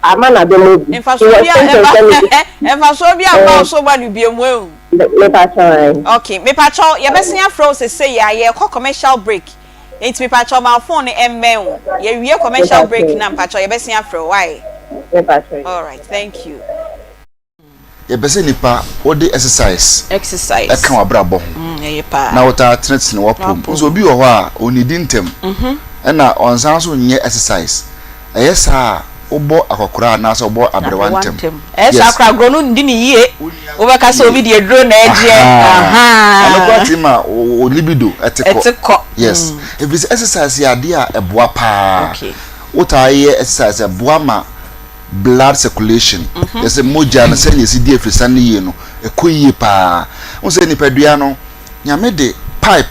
S7: ama na bɛ mu bi.
S6: Mfasoɔ bi a mfasoɔ bi a mba so ba no bie mu ehu.
S7: Mepakyɛw ayi.
S6: Okay, mepakyɛw yɛbɛsen afrɛ wo sese yi a yɛkɔ commercial break. Nti mepakyɛw ma phone no ɛmmɛn wo. Yɛwie commercial break na mepakyɛw yɛbɛsen afrɛ wo why?
S7: Mepakyɛw.
S6: Alright, thank you.
S9: Yɛpɛ sɛ nipa wode exercise
S6: Exercise.
S9: ɛka w'abrabɔ ho
S6: Mm, ɛyɛ paa.
S9: na wotaa tenetene w'apom.
S6: W'apom.
S9: Nso obi wɔ hɔ a ɔnnidi ntɛm ɛna ɔnsan nso nyɛ exercise. Ɛyɛ saa a wobɔ akɔkora anaasɛ wobɔ aberewa ntɛm.
S6: Ɛyɛ saa koraa agorɔ no ndi ne yie. Wobɛka sɛ obi de aduro na ɛgyeɛ.
S9: Ɛno koraa tumi ma wo libido ɛte kɔ.
S6: Ɛte kɔ.
S9: Yes. Ɛfiri sɛ exercise yɛ adeɛ a ɛboa paa.
S6: Okay.
S9: Wotaa yɛ exercise ɛboa ma blood circulation. Yɛ sɛ mogya no sɛnea ɛsi di afirisan no yie no ɛkɔ yie paa. Wohu sɛ nipadua no Nyame de pipe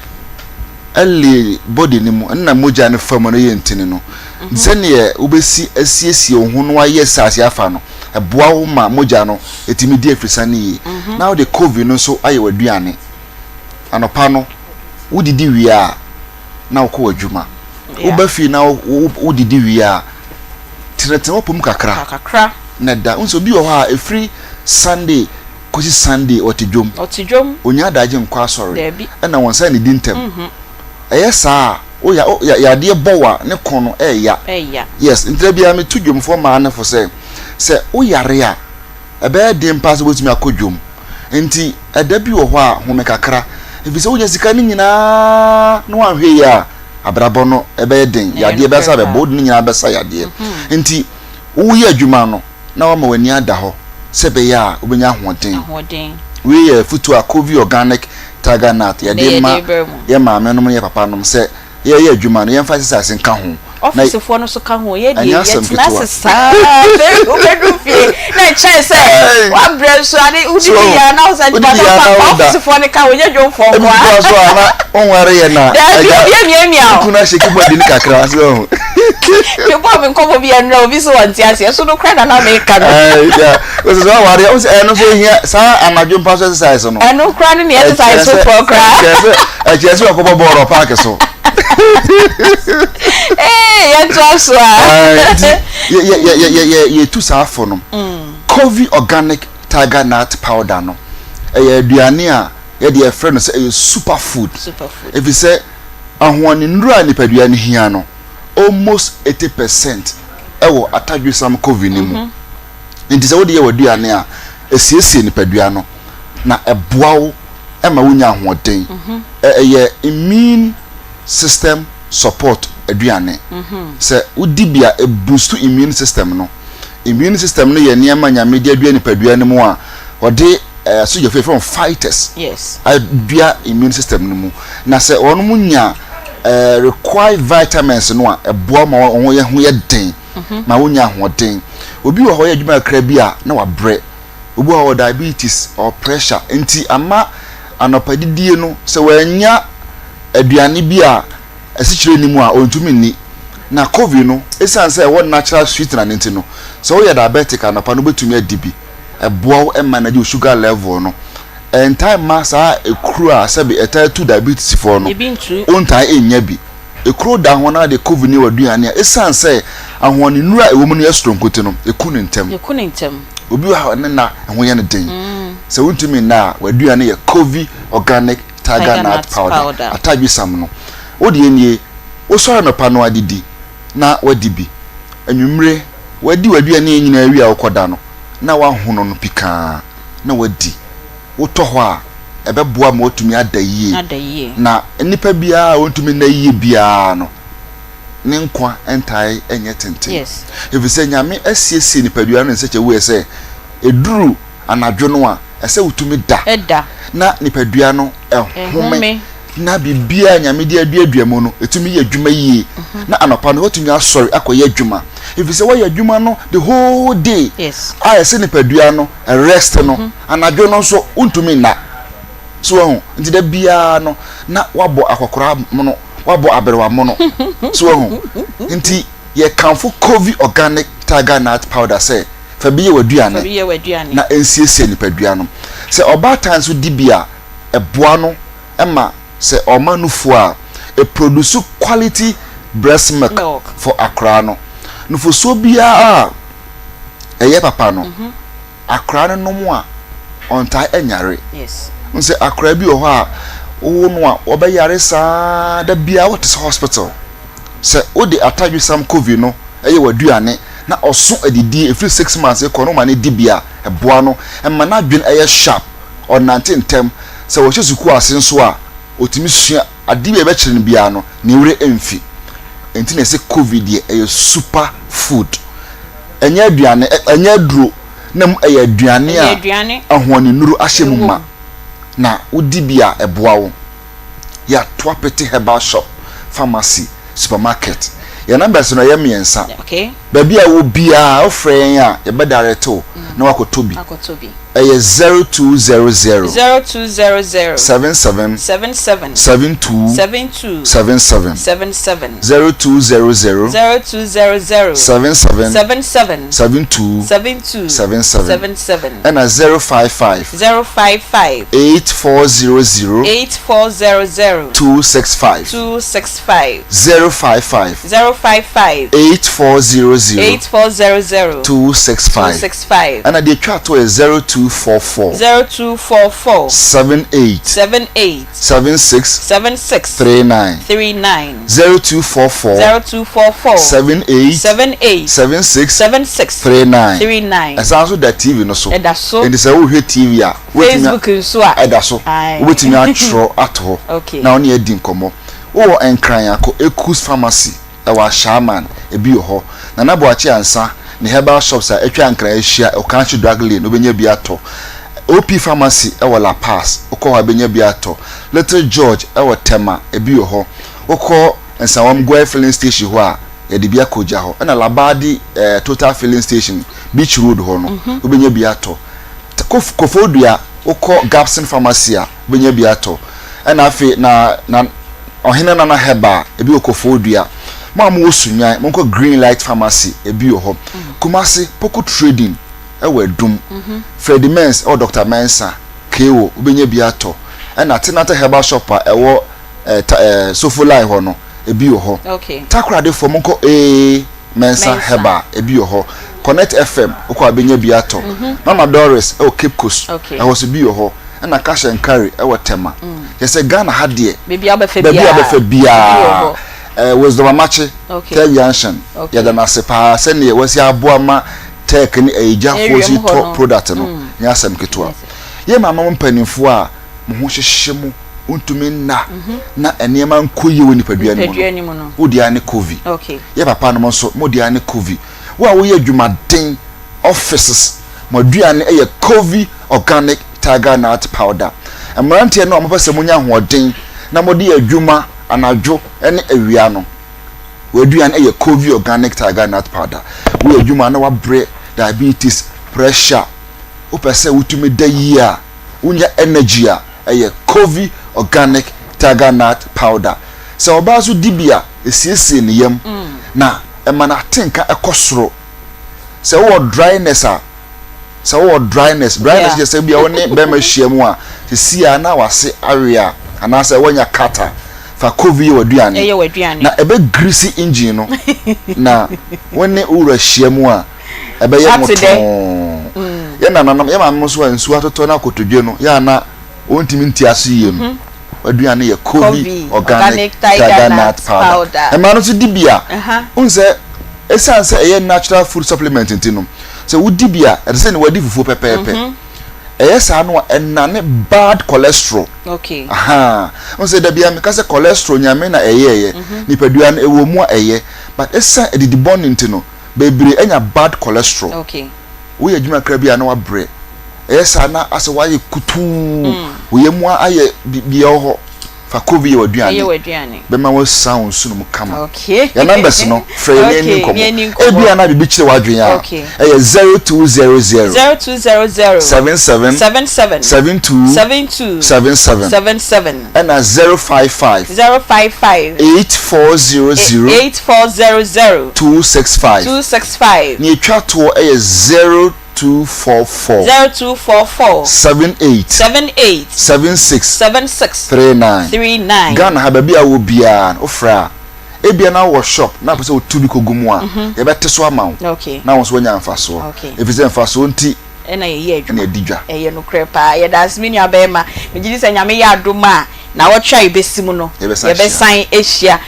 S9: le body no mu ɛna mogya no fa mu no yɛ ntini no. Sɛdeɛ wobɛsi asiesie wo ho na wayɛ exercise afa no, ɛboa wo ma mogya no ɛtumi di afirisan no yie. Na wode covid no nso ayɛ w'aduane. Anɔpa no, wodidi wie a, na wokɔ w'adwuma. Woba fie na wodidi wie a, tenatena w'apɔ mu kakra na da. Wohu sɛ obi wɔ hɔ a, ɛfiri Sunday kɔsi Sunday ɔte dwom.
S6: Ɔte dwom.
S9: Ɔnya adagye nkɔ asɔre.
S6: Daabi.
S9: Ɛna wɔn nsa nnidi ntɛm. Ɛyɛ saa a, wo ya, wo ya, yadeɛ bɔ wo a, ne ko no ɛɛya.
S6: Ɛɛya.
S9: Yes, nti da biara metu dwomfoɔ mmaa no fo sɛ, sɛ wo yare a, ɛbɛyɛ den paa sɛ wobɛtumi akɔ dwom. Nti ɛda bi wɔ hɔ a, home kakra. Ɛfiri sɛ wonya sika no nyinaa na woanhwɛ yie a, abrabɔ no ɛbɛyɛ den. Yadeɛ bɛsa bɛbɔ, wode ne nyinaa bɛsa yadeɛ. Nti woyɛ adwuma no, na wama w'ani ada hɔ sɛ ɛbɛyɛ a wobɛnya ahoɔden. Wei yɛ afutuo a Covey Organic Tiger Nut yɛde ma yɛn maamenom ne yɛn papanom sɛ yɛreyɛ adwuma no, yɛmfa exercise nka ho.
S6: Ɔfisefoɔ no nso ka ho, yɛ deɛ
S9: Ɛnyɛ asɛm
S6: yɛtena
S9: ketewa.
S6: ase saa afei wobɛdu fie na ɛkyɛn sɛ wabrɛ nso ade wodidi yɛ a na wo sɛ
S9: Wodidi yɛ a na woda.
S6: ɔfisefoɔ no ka ho nyɛ dwomfoɔ
S9: Ebi
S6: nko
S9: koraa
S6: a.
S9: nso a na wonware yɛ na
S6: Daabi
S9: agya
S6: obi amiamia
S9: wo
S6: o.
S9: kunu ahyɛ keyboard no kakra so wahu.
S6: Mebɔɔ me nkɔmmɔ bi ɛnnora obi so ɔnte aseɛ so nokorɛ na na meka no.
S9: Ɛɛ ya wosɛ sɛ waware a wosɛ ɛno nso ehia saa anadwo mpa so exercise no.
S6: Ɛno koraa ne ne exercise foforɔ koraa.
S9: Ɛkyerɛ sɛ ɛkyerɛ sɛ ɔkɔbɔ bɔɔl wɔ paaki so.
S6: Ee yɛntoa so a.
S9: Nti yɛ yɛ yɛ yɛ yɛ yɛtu saa afo no. Covey organic tiger nut powder no ɛyɛ aduane a yɛde yɛfrɛ no sɛ ɛyɛ super food. Efisɛ ahoɔdennuru a nipadua no hia no almost 80% wɔ atadwesam Covey no mu. Enti sɛ wode yɛ w'aduane a, esiesie nipadua no, na ɛboa wo ma wunya ahoɔden. Ɛyɛ immune system support aduane. Sɛ wodi bi a, ɛboost immune system no. Immune system no yɛ nneɛma a Nyame de adua nipadua no mu a ɔde asogyafo yɛfrɛ wɔn fighters adua immune system no mu. Na sɛ wɔn nya required vitamins no a, ɛboa ma wɔn ho yɛ den. ma wonya ahoɔden. Obi wɔ hɔ ɔyɛ adwuma kakra bi a na wabrɛ. Obi wɔ hɔ ɔwɔ diabetes, ɔwɔ pressure nti ama anɔpa didie no sɛ wannya aduane bi a asikyire nni mu a ɔntumi nni. Na coffee no ɛsiane sɛ ɛwɔ natural sweetener no nti no sɛ woyɛ diabetic anɔpa no wobɛtumi adi bi. Ɛboa wo ma no wo sugar level no. Ɛntae mma saa ekuro a sɛbe ɛtaa tu diabetes foɔ no wontae nnya bi. Ekuro da ho na de kovi ne w'aduane a, esiane sɛ ahoɔdennuru a ɛwɔ mu no yɛ soronko nti no, eku no ntɛm.
S6: Eku no ntɛm.
S9: Obi wɔ ha a ne nna ho yɛ no den. Sɛ wuntumi nna a, w'aduane yɛ Kovi Organic Tiger Nut Powder, atadwesam no. Wo deɛ nie, wosɔre anɔpa no ara didi na woadi bi. Anwummere, woadi w'aduane yi nyinaa wie a wokɔda no, na woahono no pikaa na woadi. Wotɔ hɔ a, ɛbɛboa ma woatumi ada yie. Na nnipa biara a ɔntumi nna yie biara no, ne nkwa ntae nyɛ tenten. Ɛfiri sɛ Nyame asiesie nipadua no in such a way sɛ, ɛduru anadwo no a, ɛsɛ wotumi da na nipadua no home na biribiara a Nyame de aduadua mu no, ɛtumi yɛ adwuma yie. Na anɔpa no, woatumi asɔre akɔyɛ adwuma. Ɛfiri sɛ woayɛ adwuma no the whole day a ɛsɛ nipadua no rest no, anadwo no nso wontumi nna. So wahu? Nti da biara no, na wabɔ akɔkora mono, wabɔ aberewa mono. So wahu? Nti yɛkamfo Covey Organic Tiger Nut Powder sɛ fa bi yɛ w'aduane na ɛnsiesie nipadua no. Sɛ ɔbaatan nso di bi a, ɛboa no ma sɛ ɔma nufoɔ a, ɛproduce quality breast milk for akoraa no. Nufosuo biara a ɛyɛ papa no, Akwadaa no nom a, ɔntaa nyare. Wohu sɛ akwadaa bi wɔ hɔ a, wowo no a, ɔbɛyare saa da biara wote sɛ hospital. Sɛ wode atadwesam covid no yɛ w'aduane na ɔso adidie ɛfiri 6 months kɔ no woma no di bi a, ɛboa no ma n'adwene yɛ sharp, ɔnante ntɛm. Sɛ ɔhyɛ sukuu ase nso a, ɔtumi sua adeɛ bi a yɛbɛkyerɛ no biara no, ne werɛ mfi. Ɛnti na yɛse covid deɛ ɛyɛ super food. Ɛnyɛ aduane, ɛnyɛ aduro, na mmom ɛyɛ aduane a ahoɔdennuro ahyɛ mu ma, na wodi bi a ɛboa wo. Yɛato apete herbal shop, pharmacy, supermarket. Yɛn numbers no ɛyɛ mmiɛnsa. Baabi a wɔ biara wofrɛ yɛn a yɛbɛ direct wo na wakɔtɔ bi. Ɛyɛ 0200.
S6: 0200.
S9: 77.
S6: 77.
S9: 72.
S6: 72.
S9: 77.
S6: 77.
S9: 0200.
S6: 0200.
S9: 77.
S6: 77.
S9: 72.
S6: 72.
S9: 77.
S6: 77.
S9: Ɛna 055.
S6: 055.
S9: 8400.
S6: 8400.
S9: 265.
S6: 265.
S9: 055.
S6: 055.
S9: 8400. 00.
S6: 8400.
S9: 265.
S6: 265.
S9: Ɛna deɛ ɛtwa toɔ yɛ 0244.
S6: 0244.
S9: 78.
S6: 78.
S9: 76.
S6: 76.
S9: 39.
S6: 39.
S9: 0244.
S6: 0244.
S9: 78.
S6: 78.
S9: 76.
S6: 76.
S9: 39.
S6: 39.
S9: Ɛsan nso da TV no so.
S6: Ɛda so.
S9: Enti sɛ wohwɛ TV a.
S6: Facebook nso a.
S9: Ɛda so. Wobɛtumi atwerɛ ato hɔ. Na wo ne adi nkɔmmɔ. Wowɔ Nkran a, kɔ Ekus Pharmacy ɛwɔ Ashaiman, ebi wɔ hɔ. Nana Boakye Ansah ne herbal shops a atwa Nkran ahyia, Okankye Drug Lane, wobɛnya bi atɔ. OP Pharmacy ɛwɔ La Paz, wokɔ hɔ a wobɛnya bi atɔ. Little George ɛwɔ Tema, ebi wɔ hɔ. Wokɔ Nsawam Guai Filling Station hɔ a, yɛde bi akɔgya hɔ. Ɛna Labadi eh, Total Filling Station, Beach Road hɔ no, wobɛnya bi atɔ. Kof, Koforidua, wokɔ Gabson Pharmacy a, wobɛnya bi atɔ. Ɛna afei na na Ɔhene Nana Herbal, ebi wɔ Koforidua. Mo a mowɔ Sunyani, monkɔ Green Light Pharmacy, ebi wɔ hɔ. Kumasi, Poku Trading wɔ Adum. Freddie Mens wɔ Doctor Mensah, KO, wobɛnya bi atɔ. Ɛna Tenata Herbal Shop a ɛwɔ eh, ta, eh, Sofo Line hɔ no, ebi wɔ hɔ.
S6: Okay.
S9: Takoradefoɔ, monkɔ AA Mensah
S6: Mensah.
S9: Herbal, ebi wɔ hɔ. Connect FM, wokɔ a wobɛnya bi atɔ. Mama Doris wɔ Cape Coast,
S6: Okay.
S9: ɛhɔ nso bi wɔ hɔ. Ɛna Cash and Carry wɔ Tema. Kyerɛ sɛ Ghana ha deɛ,
S6: Baabi a wobɛfa
S9: baabi a
S6: biara,
S9: wobɛfa
S6: ebi wɔ
S9: biara,
S6: hɔ.
S9: eh, Wisdom Amakye,
S6: Okay.
S9: Third Junction,
S6: Okay.
S9: yɛda no ase paa sɛdeɛ wasi aboa ma Tech ne ayigyafoɔ
S6: Area
S9: si
S6: mu hɔ
S9: tɔ
S6: no.
S9: product no, nyɛ asɛm ketewa. Yɛn maame mo mpanimfoɔ a mo ho hyehye mo, wontumi nna, na nneɛma nkɔ yie wɔ nipadua no
S6: Nipadua
S9: mu
S6: no mu
S9: no,
S6: no.
S9: wo deɛ ara ne Kovi.
S6: Okay.
S9: Yɛ papa nom nso, mo deɛ ara ne Kovi. Wo a woyɛ adwumaden, offices, mo aduane yɛ Kovi Organic Tiger Nut Powder. Mmeranteɛ no a mopɛ sɛ monya ahoɔden na mode yɛ adwuma anadwo ne awia no, w'aduane yɛ Kovi Organic Tiger Nut Powder. Woyɛ adwuma na wabrɛ diabetes, pressure, wopɛ sɛ wotumi da yie a, wonya energy a, ɛyɛ Kovi Organic Tiger Nut Powder. Sɛ ɔbaa nso di bi a, ɛsiesie ne yam na ɛma n'atenka kɔ soro. Sɛ wowɔ dryness a, sɛ wowɔ dryness, dryness kyerɛ sɛ bia wo ne bɛrima hyia mu a, sisi a na wase awe a, anaasɛ woanya cut a, fa Kovi yɛ w'aduane. Na ɛbɛ grease engine no, na wo ne wo wura hyia mu a, ɛbɛyɛ motoo. Yɛn nananom, yɛn maame nso a nsuo atotɔ na akotodwe no, yɛ a na wɔntumi nte ase yie no, aduane yɛ Kovi Organic Tiger Nut Powder. Mmaa no nso di bi a, wohu sɛ ɛsiane sɛ ɛyɛ natural food supplement nti no, sɛ wodi bi a, ɛte sɛ nea wadi fufuo pɛpɛɛpɛ. Ɛyɛ saa no a, ɛnane bad cholesterol.
S6: Okay.
S9: Ahaa. Wohu sɛ da biara meka sɛ cholesterol Nyame na ɛyɛɛyɛ. Nipadua no ɛwɔ mu a ɛyɛ. But ɛsiane adidi bɔne nti no, bebree anya bad cholesterol.
S6: Okay.
S9: Woyɛ adwuma kakra bi a na wabrɛ. Ɛyɛ saa na asɛ wayɛ kutuu, wo yam ayɛ biribiara wɔ hɔ. Fa Kovi yɛ w'aduane. Bɛma woasan wo nsono mu kama.
S6: Okay.
S9: Yɛn numbers no, frɛ yɛn na yɛnni nkɔmmɔ. Ebia na biribi kyerɛ w'adwene a, ɛyɛ 0200
S6: 0200
S9: 77
S6: 77
S9: 72
S6: 72
S9: 77
S6: 77
S9: ɛna 055
S6: 055
S9: 8400
S6: 8400
S9: 265.
S6: 265.
S9: Nea etwa toɔ yɛ 0244.
S6: 0244.
S9: 78.
S6: 78.
S9: 76.
S6: 76.
S9: 39.
S6: 39.
S9: Ghana ha baabi a wowɔ biara no wofrɛ a, ebia na wowɔ shop na wopɛ sɛ wotu bi kɔgu mu a, yɛbɛte so ama wo na wo nso woanya mfasoɔ. Ɛfiri sɛ mfasoɔ nti
S6: na yɛyɛ adwuma.
S9: na yɛdi dwa.
S6: Ɛyɛ nokorɛ paa. Yɛda ase me nua bɛɛma. Megye di sɛ Nyame yɛ adom a, nawɔtwe a yɛbɛsi mu no, yɛbɛsan ahyia.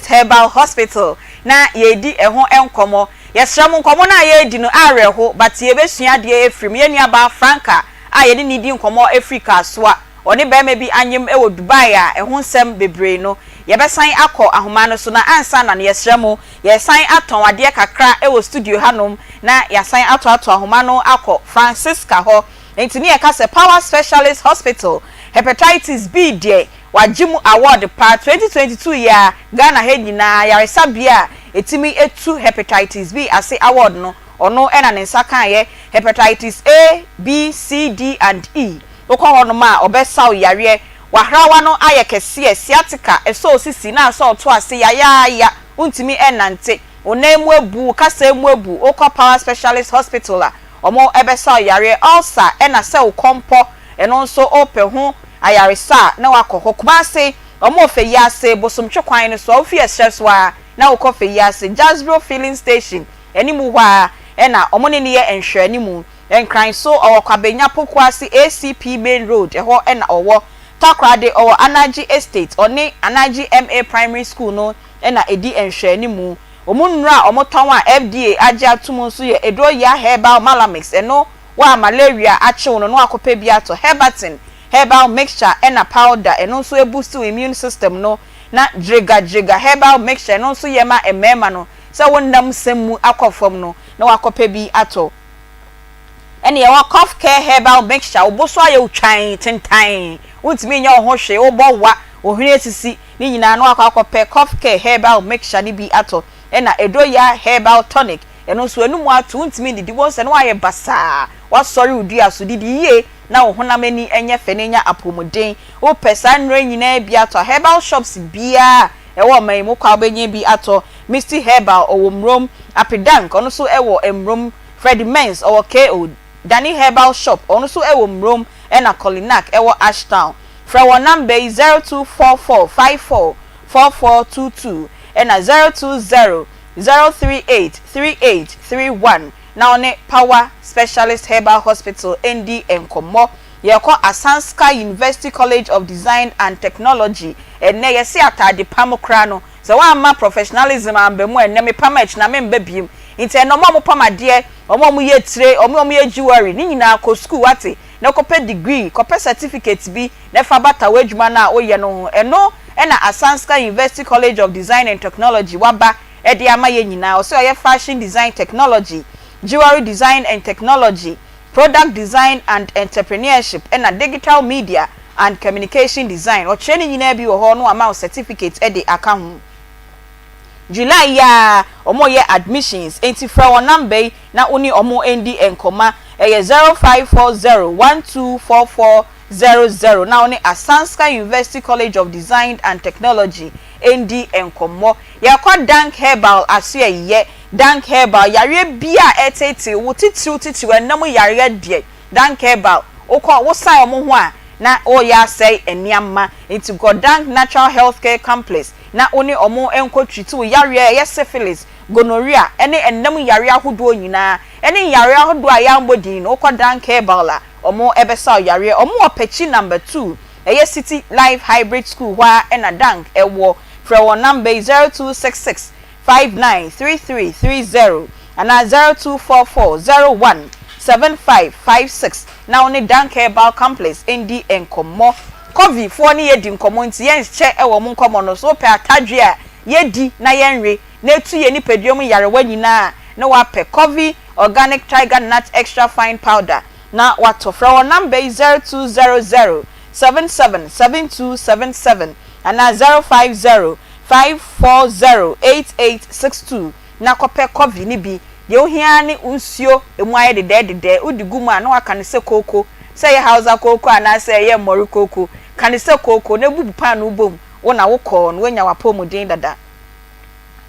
S6: Herbal Hospital na yɛredi ɛho nkɔmmɔ. Yɛsrɛ mo nkɔmmɔ no a yɛredi no awerɛho but yɛbɛsua adeɛ afiri mu. Yɛn nuabaa Franca a yɛne no redi nkɔmmɔ afiri Kasoa, ɔne barima bi anyem wɔ Dubai a ɛho nsɛm bebree no yɛbɛsan akɔ ahoma no so na ansa na no yɛsrɛ mo yɛresan atɔn adeɛ kakra wɔ studio hanom na yɛasan atoatoa ahoma no akɔ Francisca hɔ. Enti ne yɛka sɛ Power Specialist Hospital, Hepatitis B deɛ wagye mu award paa 2022 yi ara Ghana ha nyinaa ayaresabea a ɛtumi tu Hepatitis B ase award no ɔno na ne nsa kaeɛ. Hepatitis A, B, C, D and E wokɔ hɔ nom a ɔbɛsa wo yareɛ. W'ahrawa no ayɛ kɛseɛ, sciatica, ɛsɔ wo sisi na asɔ wo to ase yayaaya, wontumi nnante, wo nan mu abu, wo kasaa mu abu, wokɔ Power Specialist Hospital a Ɔmo bɛsa wo yareɛ ulcer ɛna sɛ wo kɔmpɔ ɛno nso wopɛ ho. ayaresa a na wakɔ hɔ. Kumase, wɔn wɔ Feyiase, Bosomtwe kwan no so a, wofi ɛserɛ so ara na wokɔ Feyiase, Jasbro filling station anim hɔ ara na wɔn ne no yɛ nhwɛanimu. Nkran so, ɔwɔ Kwabenya Pokuase ACP main road, ɛhɔ na ɔwɔ. Takoradi, ɔwɔ Anagye Estate, ɔne Anagye MA Primary School no na ɛdi nhwɛanimu. Wɔn nnuro a wɔtɔn a FDA agye atom nso yɛ Eduro-Yah Herbal Malamix, ɛno wo a malaria akye wo no na woakɔpɛ bi atɔ, Herbatin Herbal Mixture ɛna Powder, ɛno nso ɛboost wo immune system no, na Jirega Jirega Herbal Mixture, ɛno nso yɛ ma mmarima no, sɛ wo nna mu sɛm mu akɔ fam no na woakɔpɛ bi atɔ. Ɛna yɛwɔ Cough Care Herbal Mixture, wo bo so ayɛ wo twann, tentann, wontumi nyɛ wo ho hwee, wobɔ wa, wo hwene asisi, ne nyinaa na woakɔ akɔpɛ Cough Care Herbal Mixture no bi atɔ. Ɛna Edoya Herbal Tonic, ɛno nso w'anum ato, wontumi nnidi, wobɛhu sɛ na woayɛ basaa, woasɔre wo dua so, didi yie na wo honam ani nyɛ fɛ na nya apɔwmuden. Wopɛ saa nnuro yi nyinaa bi atɔ a, herbal shops biara a ɛwɔ ɔman yi mu, wokɔ a wobɛnya bi atɔ. Misty Herbal, ɔwɔ Mmrom. Apedank, ɔno nso wɔ Mmrom. Freddie Mens, ɔwɔ KO. Danny Herbal Shop, ɔno nso wɔ Mmrom, ɛna Kolinak wɔ Ashtown. Frɛ wɔn namba yi, 0244 54 4422 ɛna 020 038 3831 na wo ne Power Specialist Herbal Hospital ndi nkɔmmɔ. Yɛrekɔ Asanska University College of Design and Technology ɛnnɛ. Yɛse ataade pam koraa no, sɛ woamma professionalism amba mu a, ɛnnɛ mepam a ɛkyena memba biom. Nti ɛnnɛ wɔn a wɔpam adeɛ, wɔn a wɔyɛ tire, wɔn a wɔyɛ jewelry, ne nyinaa kɔ sukuu wate, na kɔpɛ degree, kɔpɛ certificate bi na fa bata w'adwuma no a woyɛ no ho. Ɛno na Asanska University College of Design and Technology waba de ama yɛn nyinaa. Ɔse ɔyɛ Fashion Design Technology, Jewelry Design and Technology, Product Design and Entrepreneurship ɛna Digital Media and Communication Design. Ɔkyerɛ ne nyinaa bi wɔ hɔ na wama wo certificate de aka ho. July yi ara wɔreyɛ admissions enti frɛ wɔn number yi na wo ne wɔn ndi nkɔma. Ɛyɛ 0540 1244 00 na wo ne Asanska University College of Design and Technology ndi nkɔmmɔ. Yɛrekɔ Dank Herbal asoɛeɛ. Dank Herbal, yareɛ biara a ɛreteetee wo, titiriw titiriw ɛnna mu yareɛ deɛ, Dank Herbal, wokɔ, wosan wɔn ho a, na woreyɛ asɛe nneɛma. Nti kɔ Dank Natural Healthcare Complex na wo ne wɔn nkɔ treat wo yareɛ a ɛyɛ syphilis, gonorrhea, ne ɛnna mu yareɛ ahodoɔ nyinaa, ɛne nyareɛ ahodoɔ a yɛammɔ din no, wokɔ Dank Herbal a, Ɔmo bɛsa wo yareɛ. Ɔmo wɔ Pekyi number two, ɛyɛ City Life Hybrid School hɔ ara na Dank wɔ. Frɛ wɔn number yi 0266 593330 anaa 0244 01 7556 na wo ne Dank Herbal Complex ndi nkɔmmɔ. Covey foɔ ne yɛ di nkɔmmɔ nti yɛnkyɛ wɔ ɔmo nkɔmmɔ no so. Wopɛ atadwe a yɛdi na yɛnwe na etu yɛn nipadua mu nyarewa nyinaa a, na woapɛ Covey Organic Tiger Nut Extra Fine Powder na woatɔ. Frɛ wɔn namba yi 0200 77 7277 anaa 050 540 8862 na kɔpɛ Covey no bi. Deɛ wohia ara ne nsuo, emu ayɛ dedɛɛdedɛɛ, wode gu mu a na woaka no sɛ kooko, sɛ ɛyɛ Hausa kooko anaasɛ ɛyɛ mmɔre kooko, ka no sɛ kooko na bubu paanoo bom, wo na wokɔɔ no, woanya w'apɔwmuden dada.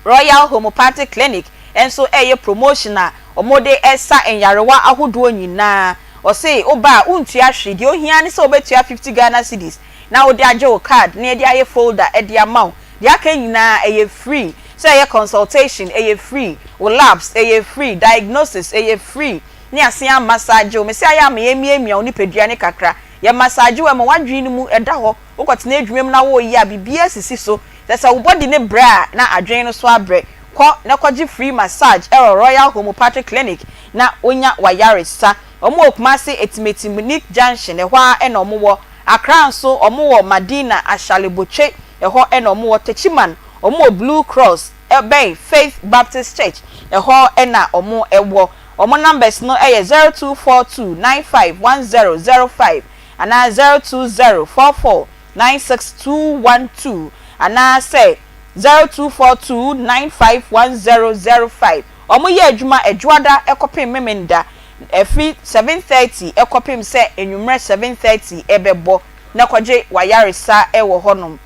S6: Royal Homeopathic Clinic nso reyɛ promotion a wɔde resa nyarewa ahodoɔ nyinaa. Ɔse woba a wontua hwee, deɛ ohia ne sɛ wobɛtua 50 Ghana cedis na wode agye wo card na yɛde ayɛ folder de ama wo. Deɛ aka nyinaa ɛyɛ free, sɛ ɛyɛ consultation ɛyɛ free, wo labs ɛyɛ free, diagnosis ɛyɛ free ne asen a massage wo. Mese ayɛ ama yɛmiamia wo nipadua no kakra, yɛ massage wo ɛma w'adwene no mu ɛda hɔ, wokɔtena adwuma mu na woreyɛ a biribiara sisi so. Sɛ sɛ wo body no brɛ a na adwene no so abrɛ. Kɔ na kɔgye free massage wɔ Royal Homeopathic Clinic na wonya w'ayaresa. Wɔn wɔ Kumasi Etimeti Munich Junction, ɛhɔ ara na wɔn wɔ. Accra nso wɔn wɔ Madina Ashale Botwe, ɛhɔ na wɔn wɔ. Techiman wɔn wɔ Blue Cross ɛbɛn Faith Baptist Church, ɛhɔ na wɔn wɔ. Wɔn numbers no yɛ 0242 951005 anaa 02044 96212 anaasɛ 0242 951005. Wɔyɛ adwuma Ɛdwoada kɔpem Memenda ɛfiri 7:30 kɔpem sɛ anwummerɛ 7:30 bɛbɔ na kɔgye w'ayaresa wɔ hɔnom.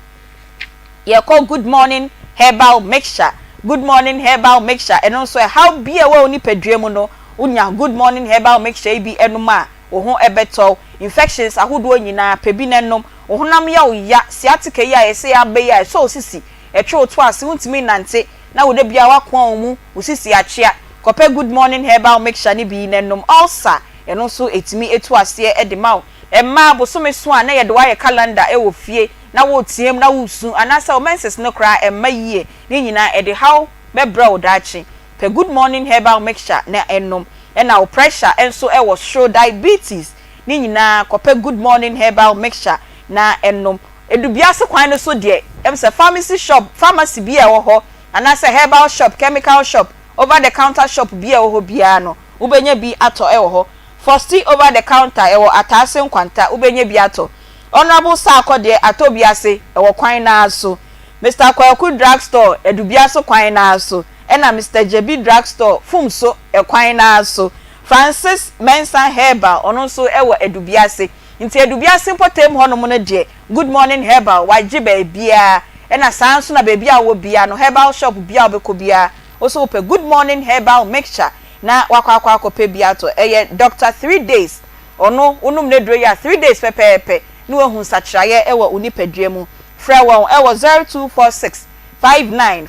S6: Yɛkɔ Good Morning Herbal Mixture, Good Morning Herbal Mixture, ɛno nso ɛhaw bi a ɛwɔ wo nipadua mu no, wonya Good Morning Herbal Mixture yi bi nom a, wo ho bɛtɔ wo. Infections ahodoɔ nyinaa, pɛ bi na nom. Wo honam yɛ wo ya, sciatica yi a yɛse aba yi a ɛsɔ wo sisi, ɛtwe wo to ase, wontumi nnante, na wo da biara woakoa wo mu, wo sisi akyea. Kɔpɛ Good Morning Herbal Mixture no bi na nom. Ulcer, ɛno nso ɛtumi tu aseɛ de ma wo. Mmaa, bosome so a na yɛde wo ayɛ calendar wɔ fie na woreteam na woresu anaasɛ wo menses no koraa ɛmma yie, ne nyinaa ɛde haw bɛbrɛ wo daakye. Pɛ Good Morning Herbal Mixture na nom. Ɛna wo pressure nso wɔ soro, diabetes, ne nyinaa kɔpɛ Good Morning Herbal Mixture na nom. Edubiase kwan no so deɛ, ɛm sɛ pharmacy shop, pharmacy bi a ɛwɔ hɔ anaasɛ herbal shop, chemical shop, over the counter shop bi a ɛwɔ hɔ biara no, wobɛnya bi atɔ wɔ hɔ. Fosti over the counter, ɛwɔ Ataase Nkwanta, wobɛnya bi atɔ. Honourable Sarkor deɛ, Atɔbiase, ɛwɔ kwan no ara so. Mister Kwaku Drug Store, Adubiase kwan no ara so. Ɛna Mister Gyebi Drug Store, Fumso, ɛkwan no ara so. Francis Mensah Herbal, ɔno nso wɔ Adubiase. Nti Adubiase mpɔtam hɔnom no deɛ, Good Morning Herbal, wagye baabiara. Ɛna saa ara nso na baabi a wowɔ biara no, herbal shop biara a wobɛkɔ biara, wo nso wopɛ Good Morning Herbal Mixture na woakɔ akɔ akɔpɛ bi atɔ. Ɛyɛ Doctor Threedays, ɔno wonom n'aduro yi a, threedays pɛpɛɛpɛ na woahu nsakyeraeɛ wɔ wo nipadua mu. Frɛ wɔn wɔ 0246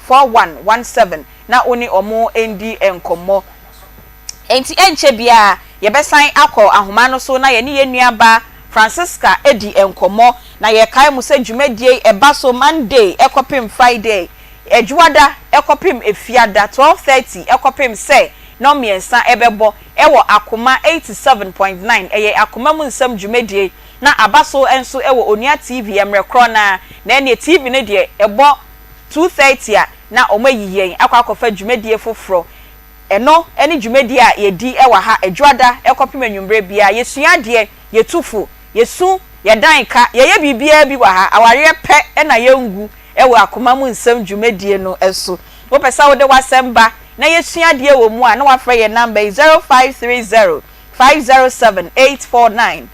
S6: 594117 na wo ne wɔn ndi nkɔmmɔ. Enti ɛnkyɛ biara yɛbɛsan akɔ ahoma no so na yɛne yɛn nuabaa Francisca adi nkɔmmɔ. Na yɛkae mo sɛ dwumadie yi ɛba so Monday kɔpem Friday, Adwuada kɔpem Efiada, 12:30 kɔpem sɛ nnɔnmiɛnsa ɛbɛbɔ wɔ Akoma 87.9. Ɛyɛ Akoma mu nsɛm dwumadie na aba so nso wɔ Onua TV mmerɛ korɔ no ara. Na ɛnneɛ TV no deɛ ɛbɔ 2:30 a na wɔayi yɛn akɔ akɔfa dwumadie foforɔ. Ɛno ne dwumadie a yɛdi wɔ ha Adwuada kɔpem anwummerɛ biara. Yɛsua adeɛ, yɛtu fo, yɛsu, yɛdan ka, yɛyɛ biribiara bi wɔ ha. Awareɛ pɛ na yɛngu wɔ Akoma Mu Nsɛm dwumadie no so. Wopɛ sɛ wode w'asɛm ba na yɛsua adeɛ wɔ mu a, na woafrɛ yɛn namba yi, 0530 507 849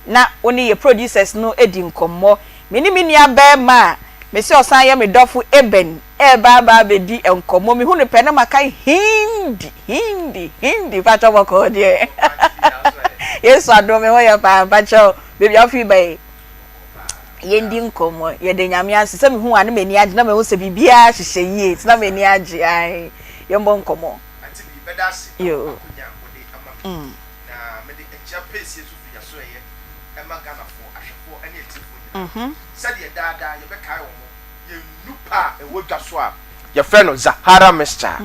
S6: na wo ne yɛ producers no adi nkɔmmɔ. Me ne me nua barima a mese ɔsan yɛ me dɔfo Eben reba aba abɛdi nkɔmmɔ. Mehu no pɛ na maka Hindi, Hindi, Hindi. Mpakyɛw bɔkɔɔ deɛ. Yesu adom me ho yɛ paa. Mpakyɛw, baabi a wofiri ba yi, yɛndi nkɔmmɔ. Yɛda Nyame ase sɛ mehu wo a na m'ani agye na mahu sɛ biribiara hyehyɛ yie nti na m'ani agye. Ae, yɛmmɔ nkɔmmɔ.
S10: Ante bi, mɛda ase wɔ
S6: Yoo.
S10: akonya a wode ama me
S6: Mm.
S10: na mede nkyia pɛsie nso firi Yɛasoɛeɛ ɛma Ghanafoɔ, ahwɛfoɔ ne atiefoɔ nyinaa. Sɛdeɛ daa daa yɛbɛkae wɔn, yɛn nnupa a ɛwɔ dwa so a yɛfrɛ no Zahara Mixture,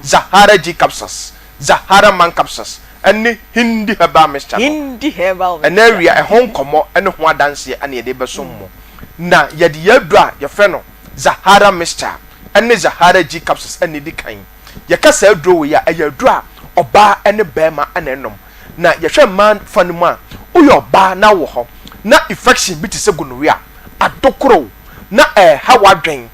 S10: Zahara G Capsules, Zahara Man Capsules ne Hindi Herbal Mixture no,
S6: Hindi herbal
S10: ɛnnɛ
S6: mixture.
S10: awia ɛho nkɔmmɔ ne ho adanseɛ na yɛde rebɛsom mo. Na yɛde yɛn aduro a yɛfrɛ no Zahara Mixture ne Zahara G Capsules na ɛdi kan. Yɛka saa aduro wei a, ɛyɛ aduro a ɔbaa ne barima na ɛnom. Na yɛhwɛ mmaa fa no mu a, woyɛ ɔbaa na wowɔ hɔ na infection bi te sɛ gonorrhea, adokorow, na ɛreha w'adwen.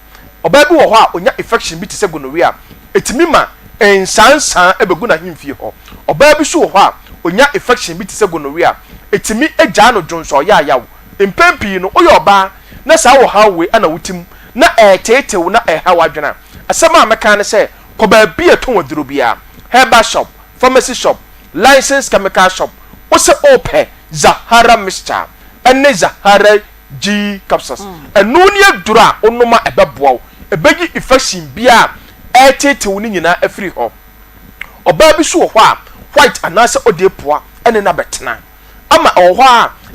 S10: Ɔbaa bi wɔ hɔ a ɔnya infection bi te sɛ gonorrhea a, ɛtumi ma nsaansaa bɛgu n'ahemfie hɔ. Ɔbaa bi nso wɔ hɔ a ɔnya infection bi te sɛ gonorrhea a, ɛtumi gyaa no dwonsɔ yaayaw. Mpɛn pii no, woyɛ ɔbaa na saa ɔhaw wei na wote mu na ɛreteetee wo na ɛreha w'adwene a, asɛm a mɛka ara ne sɛ, kɔ baabi a ɛtɔn aduro biara, herbal shop, pharmacy shop, licensed chemical shop, wo se wopɛ Zahara mixture ne Zahara G capsules. Ɛno ne aduro a wonom a ɛbɛboa wo, ɛbɛyi infection biara a ɛreteetee wo no nyinaa afiri hɔ. Ɔbaa bi nso wɔ hɔ a, white anaasɛ odeepoa ne no abɛtena. ama ɛwɔ hɔ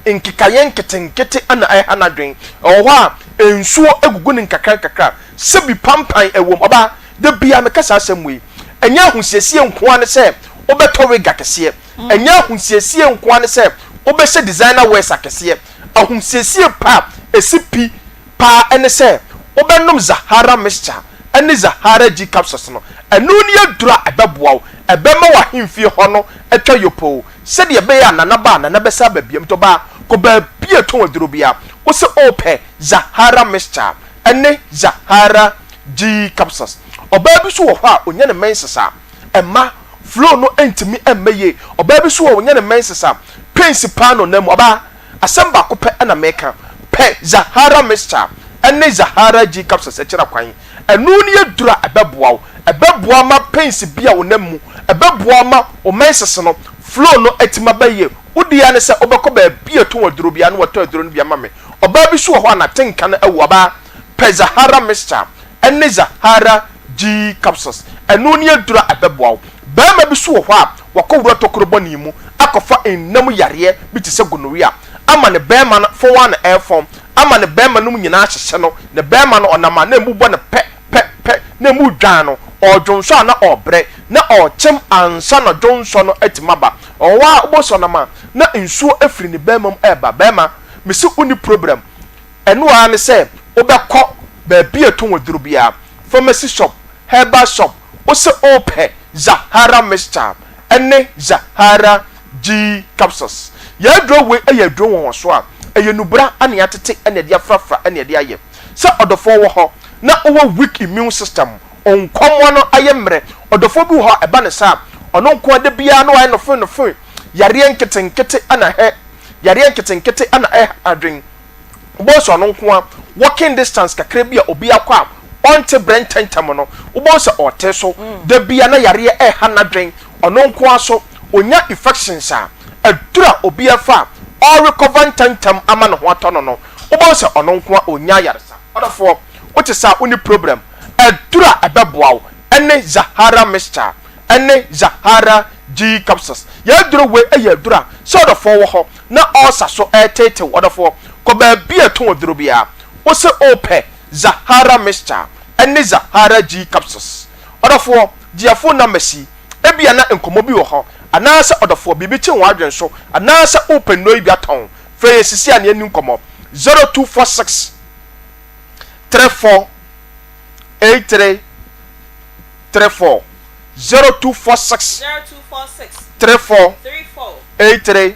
S10: a nkekaeɛ nketenkete na ɛha n'adwene, ɛwɔ hɔ a nsuo gugu no nkakrankakra, sɛbi pampan wɔ mu. Ɔbaa, da biara meka saa asɛm wei, ɛnyɛ ahosiesie nko ara ne sɛ wobɛtɔ wig akɛseɛ, ɛnyɛ ahosiesie nko ara ne sɛ wobɛhyɛ designer wears akɛseɛ, ahosiesie pa a ɛsi pi paa ne sɛ wobɛnom Zahara mixture ne Zahara G capsules no. Ɛno ne aduro a ɛbɛboa wo, ɛbɛma w'ahemfie hɔ no atwa yopoo sɛdeɛ ɛbɛyɛ a Nana ba a Nana bɛsan aba biom. Nti ɔbaa, kɔ baabi a ɛtɔn aduro biara, wo se wopɛ Zahara mixture ne Zahara G capsules. Ɔbaa bi nso wɔ hɔ a ɔnya ne menses a, ɛmma flow no ntumi mma yie. Ɔbaa bi nso wɔ hɔ a ɔnya ne menses a, pains paa na ɔnam mu. Ɔbaa, Asɛm baako pɛ na meka, pɛ Zahara mixture ne Zahara G capsules kyerɛ kwan. Ɛno ne aduru a ɛbɛboa wo. Ɛbɛboa ma pains bi a wonam mu, ɛbɛboa ma wo menses no, flow no atumi aba yie. Wo deɛ ara ne sɛ wobɛkɔ baabi a ɛtɔn aduro biara na watɔ aduro no bi ama me. Ɔbaa bi nso wɔ hɔ a n'atenka no awu. Ɔbaa, pɛ Zahara mixture ne Zahara G capsules. Ɛno ne aduro a ɛbɛboa wo. Barima bi nso wɔ hɔ a wakɔwura tokuro bɔne mu akɔfa nna mu yareɛ bi te sɛ gonorrhea ama ne barima no fɔn ara na ɛrefɔn ama ne barima no mu nyinaa ahyehye no. Ne barima no ɔnam a na emu bɔ no pɛ pɛ pɛ na emu redwan no, ɔredwonsɔ a na ɔrebrɛ, na ɔrekyem ansa na dwonsɔ no atumi aba. Ɔwɔ hɔ a wobɛhu sɛ ɔnam a na nsuo afiri ne barima mu reba. Barima, mese wonni problem. Ɛno ara ne sɛ wobɛkɔ baabi a ɛtɔn aduro biara, pharmacy shop, herbal shop, wose wopɛ Zahara mixture ne Zahara G capsules. Yɛn aduro wei yɛ aduro nwonwasoɔ a ɛyɛ nubra na yɛatete na yɛde afrafra na yɛde ayɛ. Sɛ ɔdɔfoɔ wɔ hɔ na wowɔ weak immune system, wo nkɔmmoa no ayɛ mmerɛ. Ɔdɔfoɔ bi wɔ hɔ a ɛba no saa a, ɔno nko ara da biara na wayɛ nofee nofee, yareɛ nketenkete na ɛhɛ, yareɛ nketenkete na ɛha adwene. Wobɛhu sɛ ɔno nko ara, walking distance kakra bi a obi akɔ a ɔnte berɛ ntɛmntɛm no, wobɛhu sɛ ɔte so. Da biara na yareɛ ɛreha n'adwene, ɔno nko ara so, ɔnya infections a, aduru a obi afa a ɔrecover ntɛmntɛm ama ne ho atɔ no no, Wobɛhu sɛ ɔno nko a ɔnya ayaresa. Ɔdɔfoɔ, wote saa a wonni problem. Aduru a ɛbɛboa wo ne Zahara mixture ne Zahara G capsules. Yɛn aduro wei yɛ aduro a sɛ ɔdɔfoɔ wɔ hɔ na ulcer so reteetew, ɔdɔfoɔ, kɔ baabi a ɛtɔn aduro biara, wose wopɛ Zahara mixture ne Zahara G capsules. Ɔdɔfoɔ, gye yɛn phone numbers yi, ebia na nkɔmmɔ bi wɔ hɔ, anaasɛ ɔdɔfoɔ, biribi kye w'adwene so, anaasɛ wopɛ nnuro yi bi atɔn. Frɛ yɛn sisi a na yɛnni nkɔmmɔ. 0246 34 83 34 0246 34 83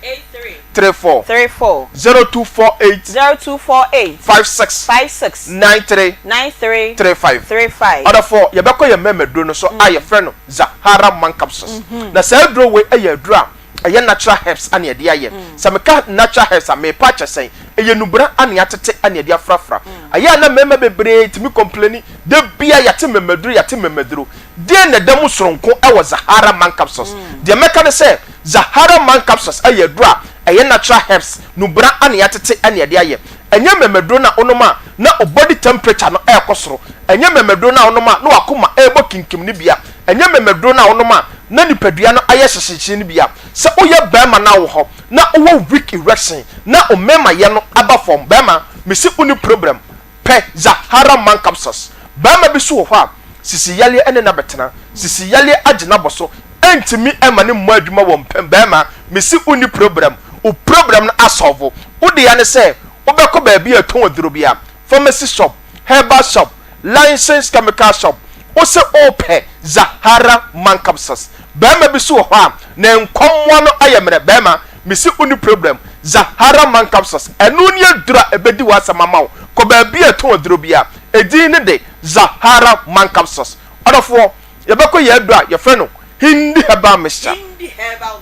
S10: 34
S6: 34
S10: 0248
S6: 0248
S10: 56
S6: 56
S10: 93
S6: 93
S10: 35
S6: 35.
S10: Ɔdɔfoɔ, yɛbɛkɔ yɛn mmarima aduro no so a yɛfrɛ no Zahara Man Capsules. Na saa aduro wei yɛ aduro a Ɛyɛ natural herbs ana yɛde ayɛ. Sɛ meka natural herbs a, merepa akyɛ sɛn? Ɛyɛ nnubra ana yɛatete ana yɛde afrafra. Ɛyɛ a na mmarima bebree tumi kɔmpleni, da biara yɛate mmamaduro, yɛate mmamaduro. Deɛn na ɛda mu soronko wɔ Zahara Man Capsules? Deɛ mɛka ne sɛ, Zahara Man Capsules yɛ aduro a ɛyɛ natural herbs, nnubra ana yɛatete ana yɛde ayɛ. Ɛnyɛ mmamaduro no a wonom a na wo body temperature no rekɔ soro. Ɛnyɛ mmamaduro no a wonom a na w'akoma rebɔ kinkim no bia. Ɛnyɛ mmɛmɛduro no a wonom a na nipadua no ayɛ hyehyeehye no bi a. Sɛ woyɛ barima na wowɔ hɔ na wowɔ weak erection na wo mmɛmayɛ no aba fam, barima, mese wonni problem, pɛ Zahara man capsules. Barima bi nso wɔ hɔ a, sisi yareɛ ne no abɛtena. Sisi yareɛ agye no abɔ so, ɛntumi mma no mmɔ adwuma wɔ mpam. Barima, mese wonni problem, wo problem no asɔlvo. Wo dea ne sɛ wobɛkɔ baabi a ɛtɔn aduro biara, pharmacy shop, herbal shop, Licensed chemical shop, wose wopɛ Zahara man capsules. Barima bi so wɔ hɔ a ne nkɔmmoa no ayɛ mmerɛ. Barima, mese wonni problem. Zahara man capsules, ɛno ne aduro a ɛbɛdi w'asɛm ama wo. Kɔ baabi a ɛtɔn aduro biara. Edin ne de Zahara man capsules. Ɔdɔfoɔ, yɛbɛkɔ yɛn aduro a yɛfrɛ no Hindi herbal mixture.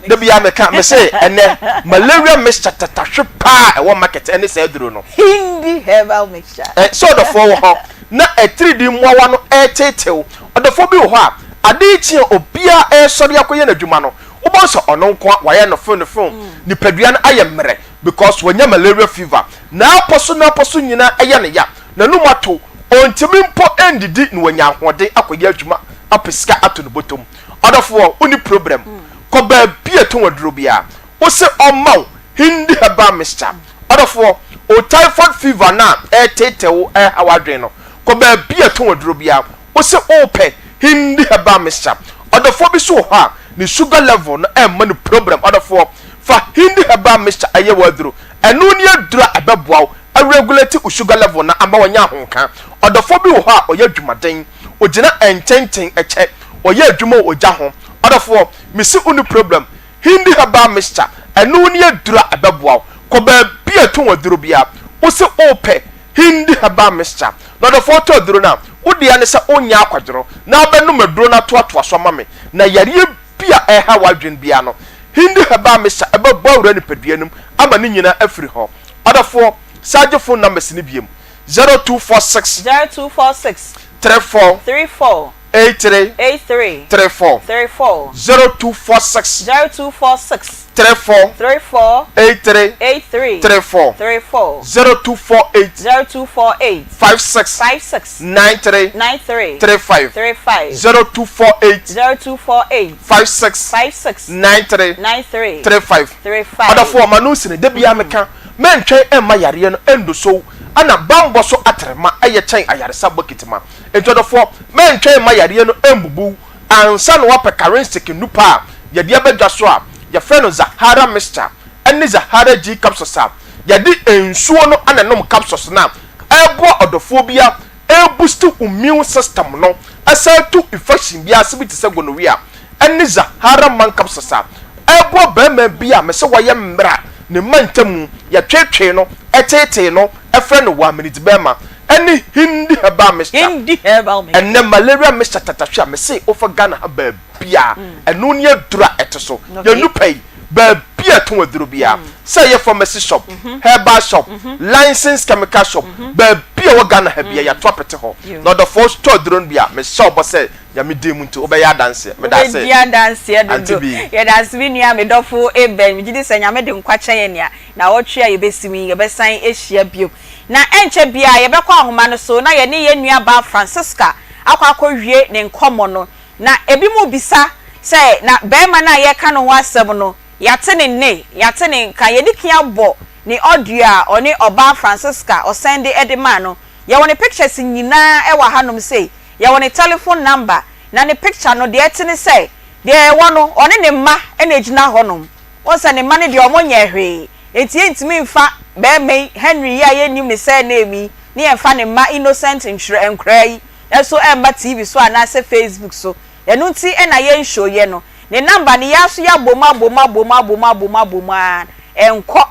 S10: Da biara meka, mese ɛnɛ malaria mixture tatahwe paa a ɛwɔ market ɛne saa aduro no.
S6: Hindi herbal mixture.
S10: Ɛ, sɛ ɔdɔfoɔ wɔ hɔ na atiridii mmoawa no ɛreteetew. Ɔdɔfoɔ bi wɔ hɔ a, ade rekye a obiara ɛresɔre akɔyɛ n'adwuma no, wobɛhu sɛ ɔno nko ara wayɛ nofew nofew, nipadua no ayɛ mmerɛ because wanya malaria fever. N'apɔ so n'apɔ so nyinaa ɛyɛ no ya, n'anum ato, ɔntumi mpo ndidi na wanya ahoɔden akɔyɛ adwuma apɛ sika ato ne bɔtɔ mu. Ɔdɔfoɔ, wonni problem. Kɔ baabi a ɛtɔn aduro biara, wo se ɔmma wo Hindi herbal mixture. Ɔdɔfoɔ, wo typhoid fever no a ɛreteetee wo, ɛreha w'adwene no, kɔ baabi a ɛtɔn aduro biara, wo se wopɛ Hindi herbal mixture. Ɔdɔfoɔ bi nso wɔ hɔ a, ne sugar level no ɛmma no problem. Ɔdɔfoɔ, fa Hindi herbal mixture yɛ w'aduro. Ɛno ne aduro a ɛbɛboa wo aregulate wo sugar level no ama wanya ahomka. Ɔdɔfoɔ bi wɔ hɔ a ɔyɛ adwumaden, ɔgyina nkyɛnkyɛn kyɛ, ɔyɛ adwuma wɔ ogya ho. Ɔdɔfoɔ, mese wonni problem, Hindi herbal mixture, ɛno ne aduro a ɛbɛboa wo. Kɔ baabi a ɛtɔn aduro biara, wose wopɛ Hindi herbal mixture. Na ɔdɔfoɔ wotɔ aduro no a, wo dea ne sɛ wonyɛ akwadworɔ na wobɛnom aduro no atoatoa so ama me. Na yareɛ bi a ɛreha w'adwene biara no, Hindi herbal mixture ɛbɛbɔ awura nipadua no mu ama ne nyinaa afiri hɔ. Ɔdɔfoɔ, san gye phone numbers no biom, 0246
S6: 0246
S10: 34
S6: 34.
S10: 83
S6: 83
S10: 34.
S6: 34.
S10: 0246
S6: 0246
S10: 34
S6: 34
S10: 83
S6: 83
S10: 34.
S6: 34.
S10: 0248
S6: 0248
S10: 56
S6: 56
S10: 93
S6: 93
S10: 35.
S6: 35.
S10: 0248
S6: 0248
S10: 56
S6: 56
S10: 93
S6: 93
S10: 35.
S6: 35.
S10: Ɔdɔfoɔ ma no nsini da biara meka mɛntwɛn ɛmma yareɛ no ɛndosow ɛna banbɔ so atrema ɛyɛ kyɛn ayaresa bokiti ma enti ɔdɔfoɔ mɛntwɛn mma yareɛ no ɛmbubuw ansa na woapɛ Karensic nnupa a yɛde aba dwa so a yɛfrɛ no Zahara mixture ɛne Zahara G capsules a yɛde nsuo no na ɛnom capsules no a ɛboa ɔdɔfoɔ bia ɛreboost wo immune system no ɛsan tu infection biara ase bi te sɛ gonorrhea ɛne Zahara man capsules a ɛboa barima bi a mese wayɛ mmerɛ a ne mma ntamu yɛtweetwee no ɛteetee no ɛfrɛ no waminiti barima ɛne Hindi herbal mixture
S6: Hindi herbal mixture.
S10: ɛnɛ malaria mixture tatahwe a mese wofa Ghana ha baabiara ɛno ne aduro a ɛte so yɛn nupa yi Baabi a ɛtɔn aduro biara, sɛ ɛyɛ pharmacy shop, herbal shop, licensed chemical shop, baabi a ɛwɔ Ghana ha biara, yɛato apete hɔ. Na ɔdɔfoɔ tɔ aduro no bi a, mehyɛ wo bɔ sɛ Nyame din mu nti, wobɛyɛ adanseɛ. Meda ase,
S6: Wobɛdi adanseɛ
S10: Auntie
S6: dodo.
S10: Bee.
S6: Yɛda ase me nua, me dɔfo Eben. Megye di sɛ Nyame de nkwa kyɛ yɛn a, naawɔtwe a yɛbɛsi mu yi, yɛbɛsan ahyia bio. Na ɛnkyɛ biara yɛbɛkɔ ahoma no so na yɛne yɛn nuabaa Francisca akɔ akɔwie ne nkɔmmɔ no. Na ebinom rebisa sɛ, Na barima no a yɛreka ne ho asɛm no, yɛate ne nne, yɛate ne nka, yɛadi kan abɔ ne audio a ɔne ɔbaa Francisca ɔsɛnde de maa no. Yɛwɔ ne pictures nyinaa wɔ hanom sei, yɛwɔ ne telephone number, na ne picture no, deɛ ɛte ne sɛ, deɛ ɛwɔ no, ɔne ne mma na ɛgyina hɔnom. Wohu sɛ ne mma no deɛ wɔnyɛɛ hwee, enti yɛntumi mfa barima yi, Henry yi a yɛnnim ne surname yi, ne yɛmfa ne mma innocent ntwerɛ nkwadaa yi nso ɛmma TV so anaasɛ Facebook so. Ɛno nti na yɛn show yɛ no. Ne number no yɛn nso yɛabɔ mu abɔ mu abɔ mu abɔ mu abɔ mu abɔ mu ara ɛnkɔ.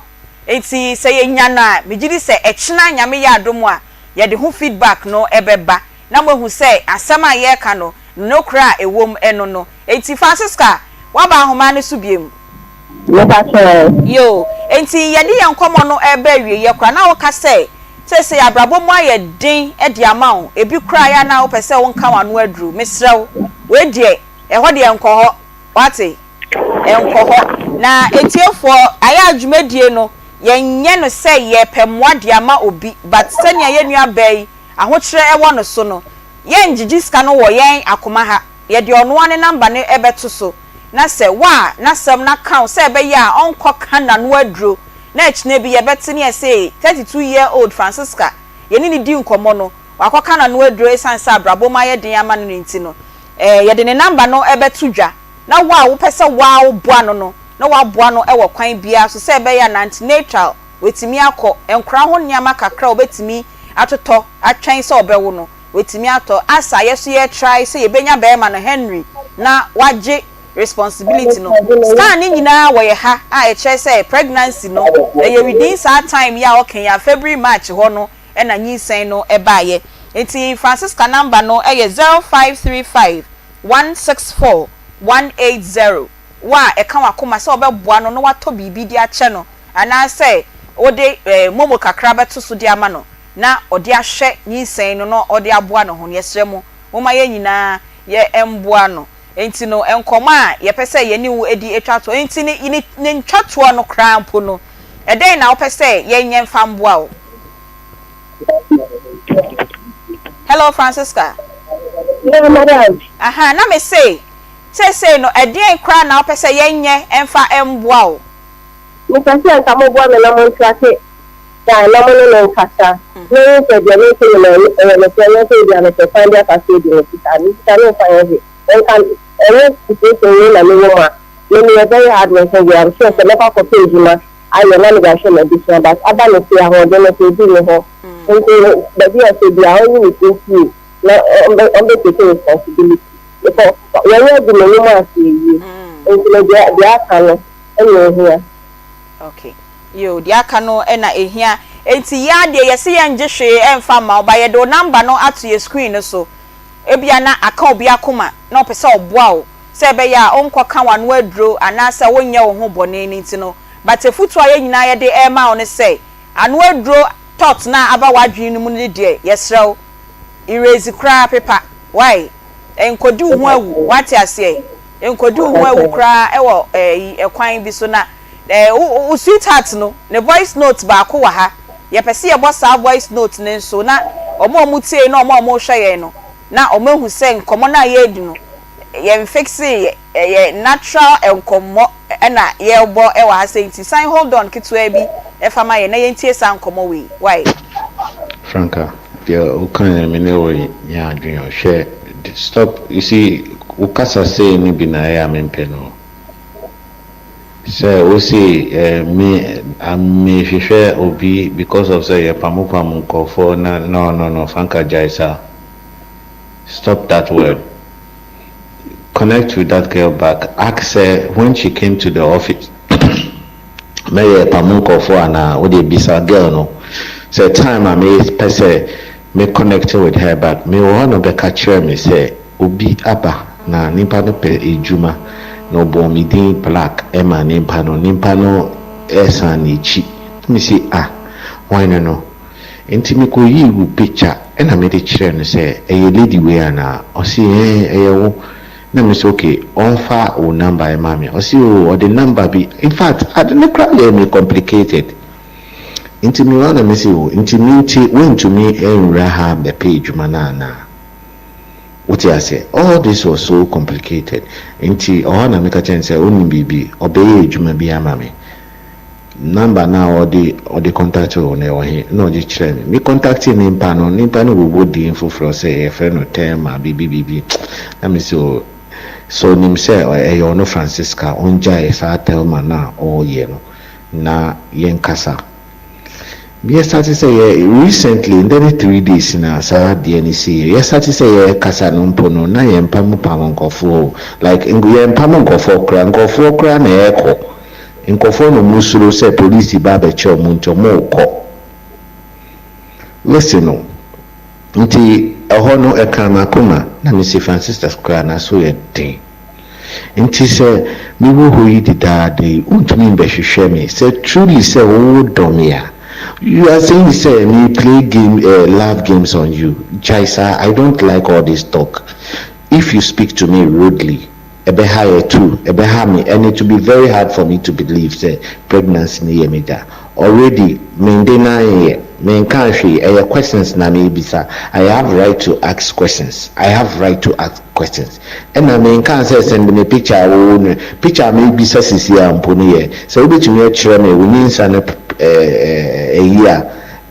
S6: Nti sɛ yɛnya no a, megye di sɛ ɛkyena Nyame yɛ adom a, yɛde ho feedback no bɛba na moahu sɛ asɛm a yɛreka no, nokorɛ a ɛwɔ mu ɛno no. Nti Francisca, woaba ahoma no so biom?
S7: Mepakyɛw.
S6: Yoo, enti yɛde yɛn nkɔmmɔ no reba awieeɛ koraa, na woka sɛ seesei abrabɔ mu ayɛ den de ama wo, ebi koraa yɛ a na wopɛ sɛ wonka w'ano aduru. Mesrɛ wo, wei deɛ, ɛhɔ deɛ nkɔ hɔ, woate? Nkɔ hɔ. Na atiefoɔ, ayɛ a dwumadie no, yɛnyɛ no sɛ yɛrepɛ mmoa de ama obi, but sɛnea yɛn nuabaa yi ahokyerɛ wɔ no so no, yɛngyegye sika no wɔ yɛn akoma ha, yɛde ɔno ara ne number no bɛto so. na sɛ wo a n'asɛm no aka wo sɛ ɛbɛyɛ a ɔnkɔ ka n'ano aduro na akyina bi yɛbɛte ne yɛse 32 year old Francisca yɛne no di nkɔmmɔ no wakɔka n'ano aduro ɛsiane sɛ abrabɔ mu ayɛ den ama no no nti no eh, yɛde ne number no bɛto dwa na wo a wopɛ sɛ wo ara woboa no no na woaboa no wɔ kwan biara so sɛ ɛbɛyɛ a n'antenatal watumi akɔ, nkora ho nneɛma kakra a ɔbɛtumi atotɔ atwɛn sɛ ɔbɛwo no watumi atɔ asa yɛ so yɛ try sɛ yɛbɛnya bɛɛma no Henry na wagye responsibility no scan no nyinaa wɔ yɛ ha a ɛkyerɛ sɛ pregnancy no ɛyɛ within saa time yi a ɔka yi a February March hɔ no na nyinsɛn no baayɛ nti Francisca number no yɛ 0535 164 180 wo a ɛka wakoma sɛ wobɛboa no na watɔ biribi de akyɛ no anaasɛ wode momo kakra bɛto so de ama no na ɔde ahwɛ nyinsɛn no na ɔde aboa ne ho no, yɛsrɛ mo, momma yɛn nyinaa yɛ mmoa no. Enti no, nkɔmmɔ a yɛpɛ sɛ yɛne wo di twa toɔ, enti ne, ne, ne ntwatoɔ no koraa mpo no, ɛdɛn na wopɛ sɛ yɛnyɛ mfa mmoa wo? Hello, Francisca.
S7: Yeah, madam.
S6: Aha, na me se, seesei no, ɛdeɛn koraa na wopɛ sɛ yɛnyɛ mfa mmoa wo?
S7: Mepɛ sɛ nka moboa me na montrake guy na mo ne no nkasa na ohu sɛ deɛ meka nyinaa no ɛyɛ nokorɛ nyɛ sɛ ebia mepɛ kwan bi afa so adi ne sika. Me sika no mfa nyɛ hwee. Nka ɛnyɛ situation wei na mewɔ mu a, me meyɛ very hard working girl, I'm sure sɛ mɛkɔ akɔpɛ adwuma ayɛ na mede ahwɛ m'abusua but aba no sei ahoɔden no sɛ ɛduru me hɔ nti baabi a ɔsɛ biara ɔnyi ne ti mfiri na ɔmbɛ ɔmbɛ take responsibility because wɔnyɛ agu m'anim ase awie nti no deɛ deɛ aka no ɛna ehia.
S6: Okay yoo deɛ aka no na ehia enti yɛa deɛ yɛse yɛngye hwee ɛmfa mma wo but yɛde wo number no ato yɛ screen no so ebia na aka obi akoma na ɔpɛ sɛ ɔboa wo sɛ ɛbɛyɛ a ɔnkɔ ka w'ano aduro anaasɛ wonyɛ wo ho bɔne no nti no but afutuo a yɛn nyinaa yɛde ɛrema wo ne sɛ ano aduro thought no a aba w'adwene no mu no deɛ yɛsrɛ wo erase koraa pepa wai. Nkɔdi wo ho awu, woate aseɛ? Nkɔdi wo ho awu koraa wɔ ɛyi ɛkwan bi so na ɛɛ wo wo sweetheart no ne voice note baako wɔ ha. Yɛpɛ sɛ yɛbɔ saa voice note no nso na wɔn a wɔtie na wɔn a wɔrehwɛ yɛn no na wɔahu sɛ nkɔmmɔ no a yɛredi no yɛnfixee yɛ, ɛyɛ natural nkɔmmɔ na yɛrebɔ wɔ ha sei nti san hold on ketewa bi fa ma yɛn na yɛntie saa nkɔmmɔ wei, wai?
S8: Franka, deɛ wo kaeɛ no me ne wo nyɛ adwene o, hwɛ stop, you see wo kasa sei no bi na ɛyɛ a mempɛ no o. Sɛ wo se eh me me hwehwɛ obi because of sɛ yɛ pamo pamo nkorɔfoɔ na no no no Franka gyae saa, stop that word. Connect with that girl back ask her when she came to the office mɛyɛ pamo nkorɔfoɔ anaa wodeɛ bisa girl no sɛ time a me pɛ sɛ me connect with her back me wɔ hɔ na ɔbɛka kyerɛ me sɛ obi aba na nipa no pɛ adwuma na ɔbɔɔ me din black ɛma nipa no nipa no ɛsan n'akyi na me se ah hwan no no Nti mekɔyii wo picture ɛna mede kyerɛɛ no sɛ ɛyɛ lady wei anaa? Ɔse ɛɛn ɛyɛ wo. Na mese ok ɔmfa wo number ɛma me. Ɔse oo ɔde number bi, infact ade no koraa yɛɛ me complicated. Nti mewɔ hɔ na mese oo nti me nti wontumi nwura ha mbɛpɛ adwuma no anaa? Wote aseɛ? All this was so complicated. Nti ɔhɔ na meka kyerɛɛ no sɛ wonim biribi, ɔbɛyɛ adwuma bi ama me. Number no a ɔde ɔde contact wo no ɛwɔ he? Nna ɔgye kyerɛɛ me. Me contactee nyimpa no, nyimpa no bobɔ din foforɔ sɛ yɛfrɛ no Thelma biribi biribi. Na mese oh, sɛ ɔnim sɛ ɛyɛ ɔno Francisca a, ɔngyae saa Thelma no a ɔreyɛ no na yɛnkasa. Yɛ starte sɛ yɛ recently ndɛ ne 3 days na saa adeɛ no siiɛ. Yɛ starte sɛ yɛrekasa no mpo no, na yɛmpam pam nkorɔfoɔ o. Like yɛmpam nkorɔfoɔ koraa, nkorɔfoɔ koraa na ɛrekɔ. Nkurɔfoɔ na ɔmo suro sɛ polisi ba abɛkyɛ ɔmo nti ɔmo rekɔ. Listen o, nti ɛhɔ no ɛkaa m'akoma na mese Francisca koraa n'aso yɛ den. Nti sɛ mewɔ hɔ yi dedaada yi wontumi mbɛhwehwɛ me sɛ truly sɛ wo dɔ me a, you are saying sɛ me play game eh, love games on you. Gyae saa, I don't like all this talk. If you speak to me rudely, ɛbɛha yɛ too, ɛbɛha me and it will be very hard for me to believe sɛ pregnancy no yɛ me da. Already mende nan yɛ, menkaa hwee, ɛyɛ questions na mebisa. I have right to ask questions, I have right to ask questions. Ɛna menkaa sɛ send me picture a wowɔ no, picture a mebisa sisi a mpo no yɛ sɛ wobɛtumi akyerɛ me wo nyinsa no ɛyi a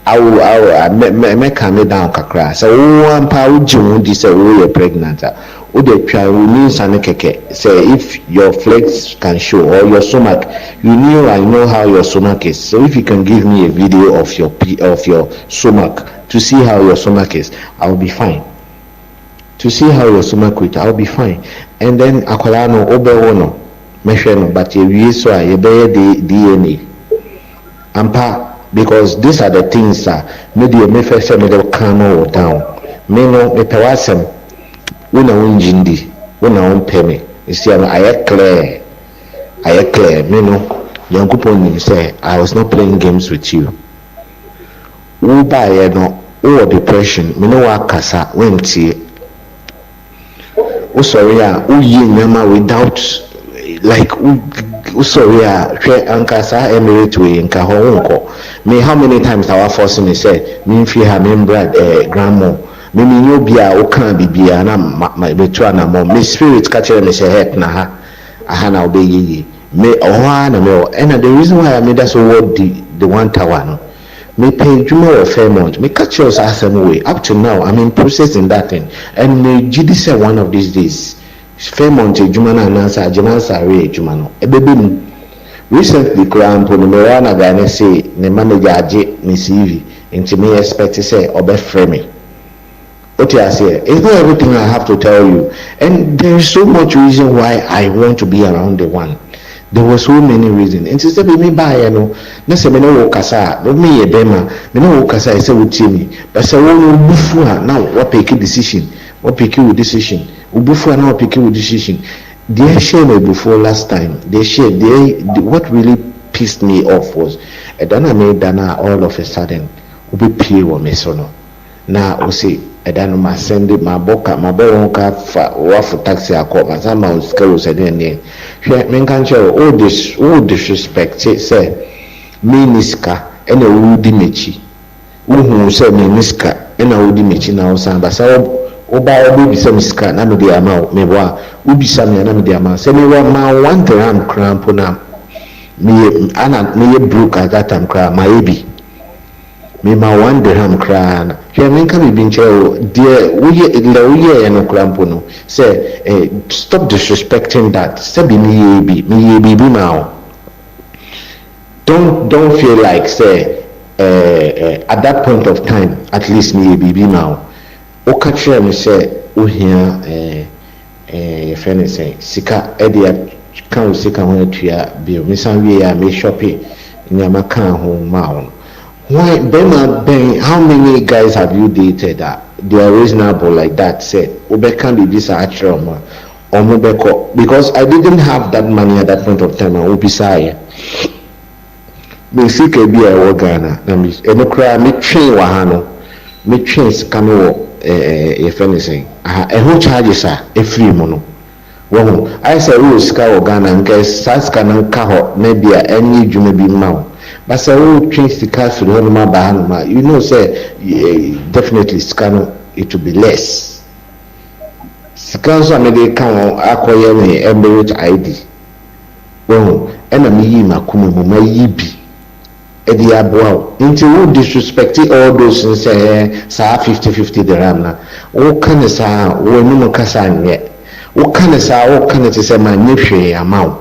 S8: awo awo mɛ mɛ mɛ calm me down kakra. Sɛ wo ampa wogye wo ho di sɛ woyɛ pregnant a, wode twa wo nyinsa no kɛkɛ sɛ if your flex can show or your stomach, you knew I know how your stomach is, so if you can give me a video of your stomach to see how your stomach is, I will be fine. To see how your stomach is, I will be fine. And then akwadaa no wobɛwo no mɛhwɛ no but yɛwie so a yɛbɛyɛ DNA ampa because these are the things a me deɛ mefɛ sɛ mede calm wo down. Me no mepɛ w'asɛm, wo na wongye ndi, wo na wompɛ me. Nsia no ayɛ clear, ayɛ clear. Me no Nyankopɔn nim sɛ I was not playing games with you. Wo baeɛ no wowɔ depression, me ne wo akasa woantie. Wosɔre a woyie nneɛma without like wosɔre a hwɛ anka saa Emirate wei nka hɔ wonkɔ. Me how many times na wafɔse me sɛ memfiri ha membra Grand Mall? Me menyɛ obi a wokaa biribiara na ma ma metu anammɔn. Me spirit ka kyerɛ me sɛ hɛ tena ha, aha na wobɛyɛ yie. Me ɔhɔ ara na mewɔ. Ɛna the reason why a meda so wɔ the one tower no, mepɛ adwuma wɔ Fairmont. Meka kyerɛ wo saa asɛm wei, up to now I'm in process in that thing and megye di sɛ one of these days Fairmont adwuma no anaasɛ Agyeman Sare adwuma no ɛbɛbɛ mu. Recently koraa mpo no mewɔ na guy no se ne manager agye me CV nti me expect sɛ ɔbɛfrɛ me. Wote aseɛ? It's not everything I have to tell you and there is so much reason why I want to be around the one. There were so many reasons. Nti sɛ bi me baeɛ no na sɛ me ne wo kasa a, me yɛ bɛrima, me ne wo kasa a ɛsɛ wotie me. But sɛ wo no wo fu a na woapeke decision, woapeke wo decision. Wo bo fu a na woapeke wo decision. Deɛ ɛhyɛɛ me abufuo last time, deɛ ɛhyɛɛ deɛ what really pissed me off was ɛda no a meda no a all of a sudden wobɛpue wɔ me so no na wo se Ɛda no masɛnde, mabɔ ka, mabɔ wo ho ka fa woafo taxi akɔ, masan ama wo sika o sɛ deɛn deɛn. Hwɛ, menka nkyerɛ wo, wo dis, wo disrespecte sɛ menni sika ɛna woredi m'akyi. Wohuu sɛ menni sika ɛna wodi m'akyi na wosan ba. Sɛ wo, woba a wobɛbisa me sika na mede ama wo, meboa a, wobisa me a na mede ama wo. Sɛ mewɔ ma wo one dirham koraa mpo no a, meyɛ, ana meyɛ broke at that time koraa a, mayɛ bi. Mema wo one dirham koraa na, hwɛ menka biribi nkyerɛ wo, deɛ woyɛ, deɛ woyɛeɛ no koraa mpo no, sɛ eh, stop disrespecting that, sɛbi meyɛɛ bi, meyɛɛ biribi maa wo. Don't, don't feel like sɛ eh, eh, at that point of time, at least meyɛɛ biribi maa wo. Woka kyerɛɛ me sɛ wohia eh, eh, yɛfrɛ no sɛn, sika de aka wo sika ho atua bill. Mesan wieeɛ a, me shope nneɛma kaa ho maa wo no. Hwan, barima bɛn, how many guys have you dated a they are reasonable like that sɛ wobɛka biribi saa akyerɛ wɔn a, wɔbɛkɔ? Because I didn't have that money at that point of time a wobisaaeɛ. Me sika bi a ɛwɔ Ghana na me ɛno koraa me twee wɔ ha no me twee sika no wɔ ɛɛ yɛfrɛ no sɛn aha ɛho charges a ɛfiri mu no wahu ayɛ sɛ wowɔ sika wɔ Ghana nka saa sika no nka hɔ na bi a ɛnyɛ adwuma bi mma wo but sɛ wotwe sika firi hɔ nom aba ha nom a you know sɛ definitely sika no it will be less sika nso a mede ka ho akɔyɛ me Emirates ID. Wahu? Ɛna me yii m'akoma mu, mayi bi de aboa wo. Nti wo disrespecti all those no sɛ ɛɛ saa fifty fifty dirham no a, wo ka no saa a, w'anum kasa nyɛ. Wo ka no saa a, wo ka no te sɛ manyɛ hwee ama wo.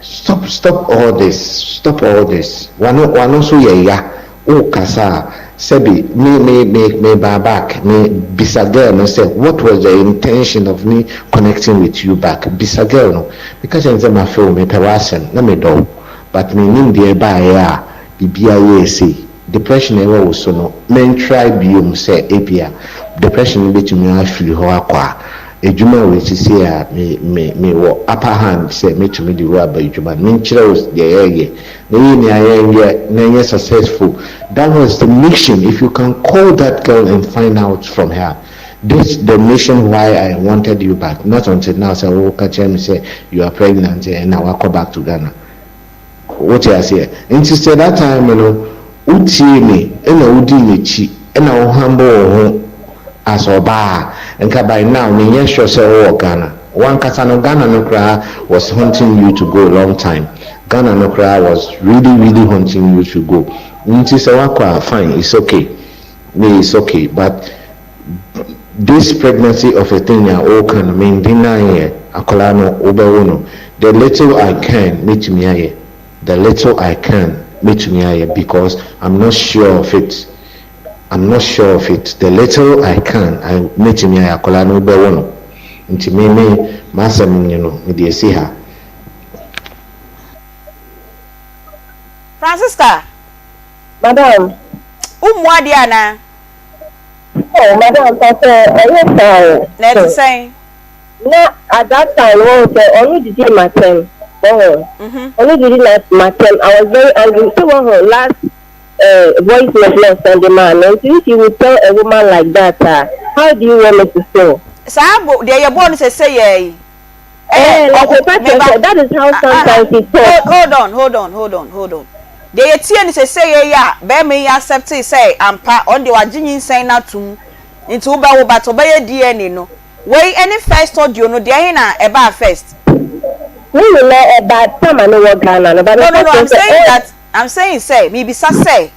S8: Stop stop all this, stop all this. W'ano w'ano nso yɛ ya. Wo kasa a, sɛbi me me me me baa back, me bisa girl no sɛ what was the intention of me connecting with you back, bisa girl no, me ka kyerɛ no sɛ mafe wo, mepɛ w'asɛm, na medɔ wo, but mennim deɛ ɛbaeɛ a biribiara yɛɛ sei, depression a ɛwɔ wo so no, men try biom sɛ ebia depression no bɛtumi afiri hɔ akɔ a, adwuma wei sesei a me me mewɔ upper hand sɛ mɛtumi de wo aba adwuma no, menkyerɛ wo deɛ yɛyɛ, Na yɛ nea yɛnyɛ na ɛnyɛ successful that was the mission if you can call that girl and find out from her this the mission why I wanted you back not until now sɛ wo ka kyerɛ me sɛ you are pregnant ɛna wakɔ back to Ghana wo te aseɛ nti sɛ that time no wo tie me ɛna wo dii m'akyi ɛna wo humble wo ho as ɔbaa a nka by now me nyɛ sure sɛ wo wɔ Ghana wankasa no Ghana no koraa was hunting you to go long time Ghana no koraa was really really hunting you to go nti sɛ wakɔ a fine it's okay me it's okay but this pregnancy of a thing a woka no me deny yɛ akwadaa no wobɛwo no the little I can mɛtumi ayɛ the little I can mɛtumi ayɛ because I'm not sure of it I'm not sure of it the little I can I mɛtumi ayɛ akwadaa no wobɛwo no nti me me m'asɛm nye no mede asi ha.
S6: Francisca.
S7: Madam.
S6: Wo mmu adeɛ anaa?
S7: Oh madam mpakyɛ ɛyɛ saa o.
S6: Na ɛte sɛn?
S7: Na at that time wɔn sɛ ɔno didi m'atɛm wɔn ɔno didi m'atɛm I was very angry sɛ wɔn last eh, voice note na ɔsɛn de maa me nti if you would tell a woman like that ah how do you want me to feel?
S6: Saa bo deɛ yɛbɔɔ no sɛsɛ yɛɛ yi.
S7: Eh, like
S6: ɔho
S7: mepa kyerɛ
S6: meba
S7: sɛ that is how
S6: ah ah
S7: sometimes he
S6: hold
S7: talks.
S6: hold on hold on hold on hold on deɛ yɛtie no sɛsɛ yɛ yi a bɛrima yi acceptee sɛ ampa ɔno deɛ wagye nyinsɛn no atom nti wobɛwo but ɔbɛyɛ DNA no wei ɛne first audio no deɛ ɛhe na ɛbaa first.
S7: Ne nyinaa ɛbaa time a mewɔ Ghana no but
S6: No no
S7: mepa
S6: no
S7: kyerɛ
S6: I'm
S7: sɛ
S6: saying
S7: oh.
S6: that I'm saying sɛ mebisa sɛ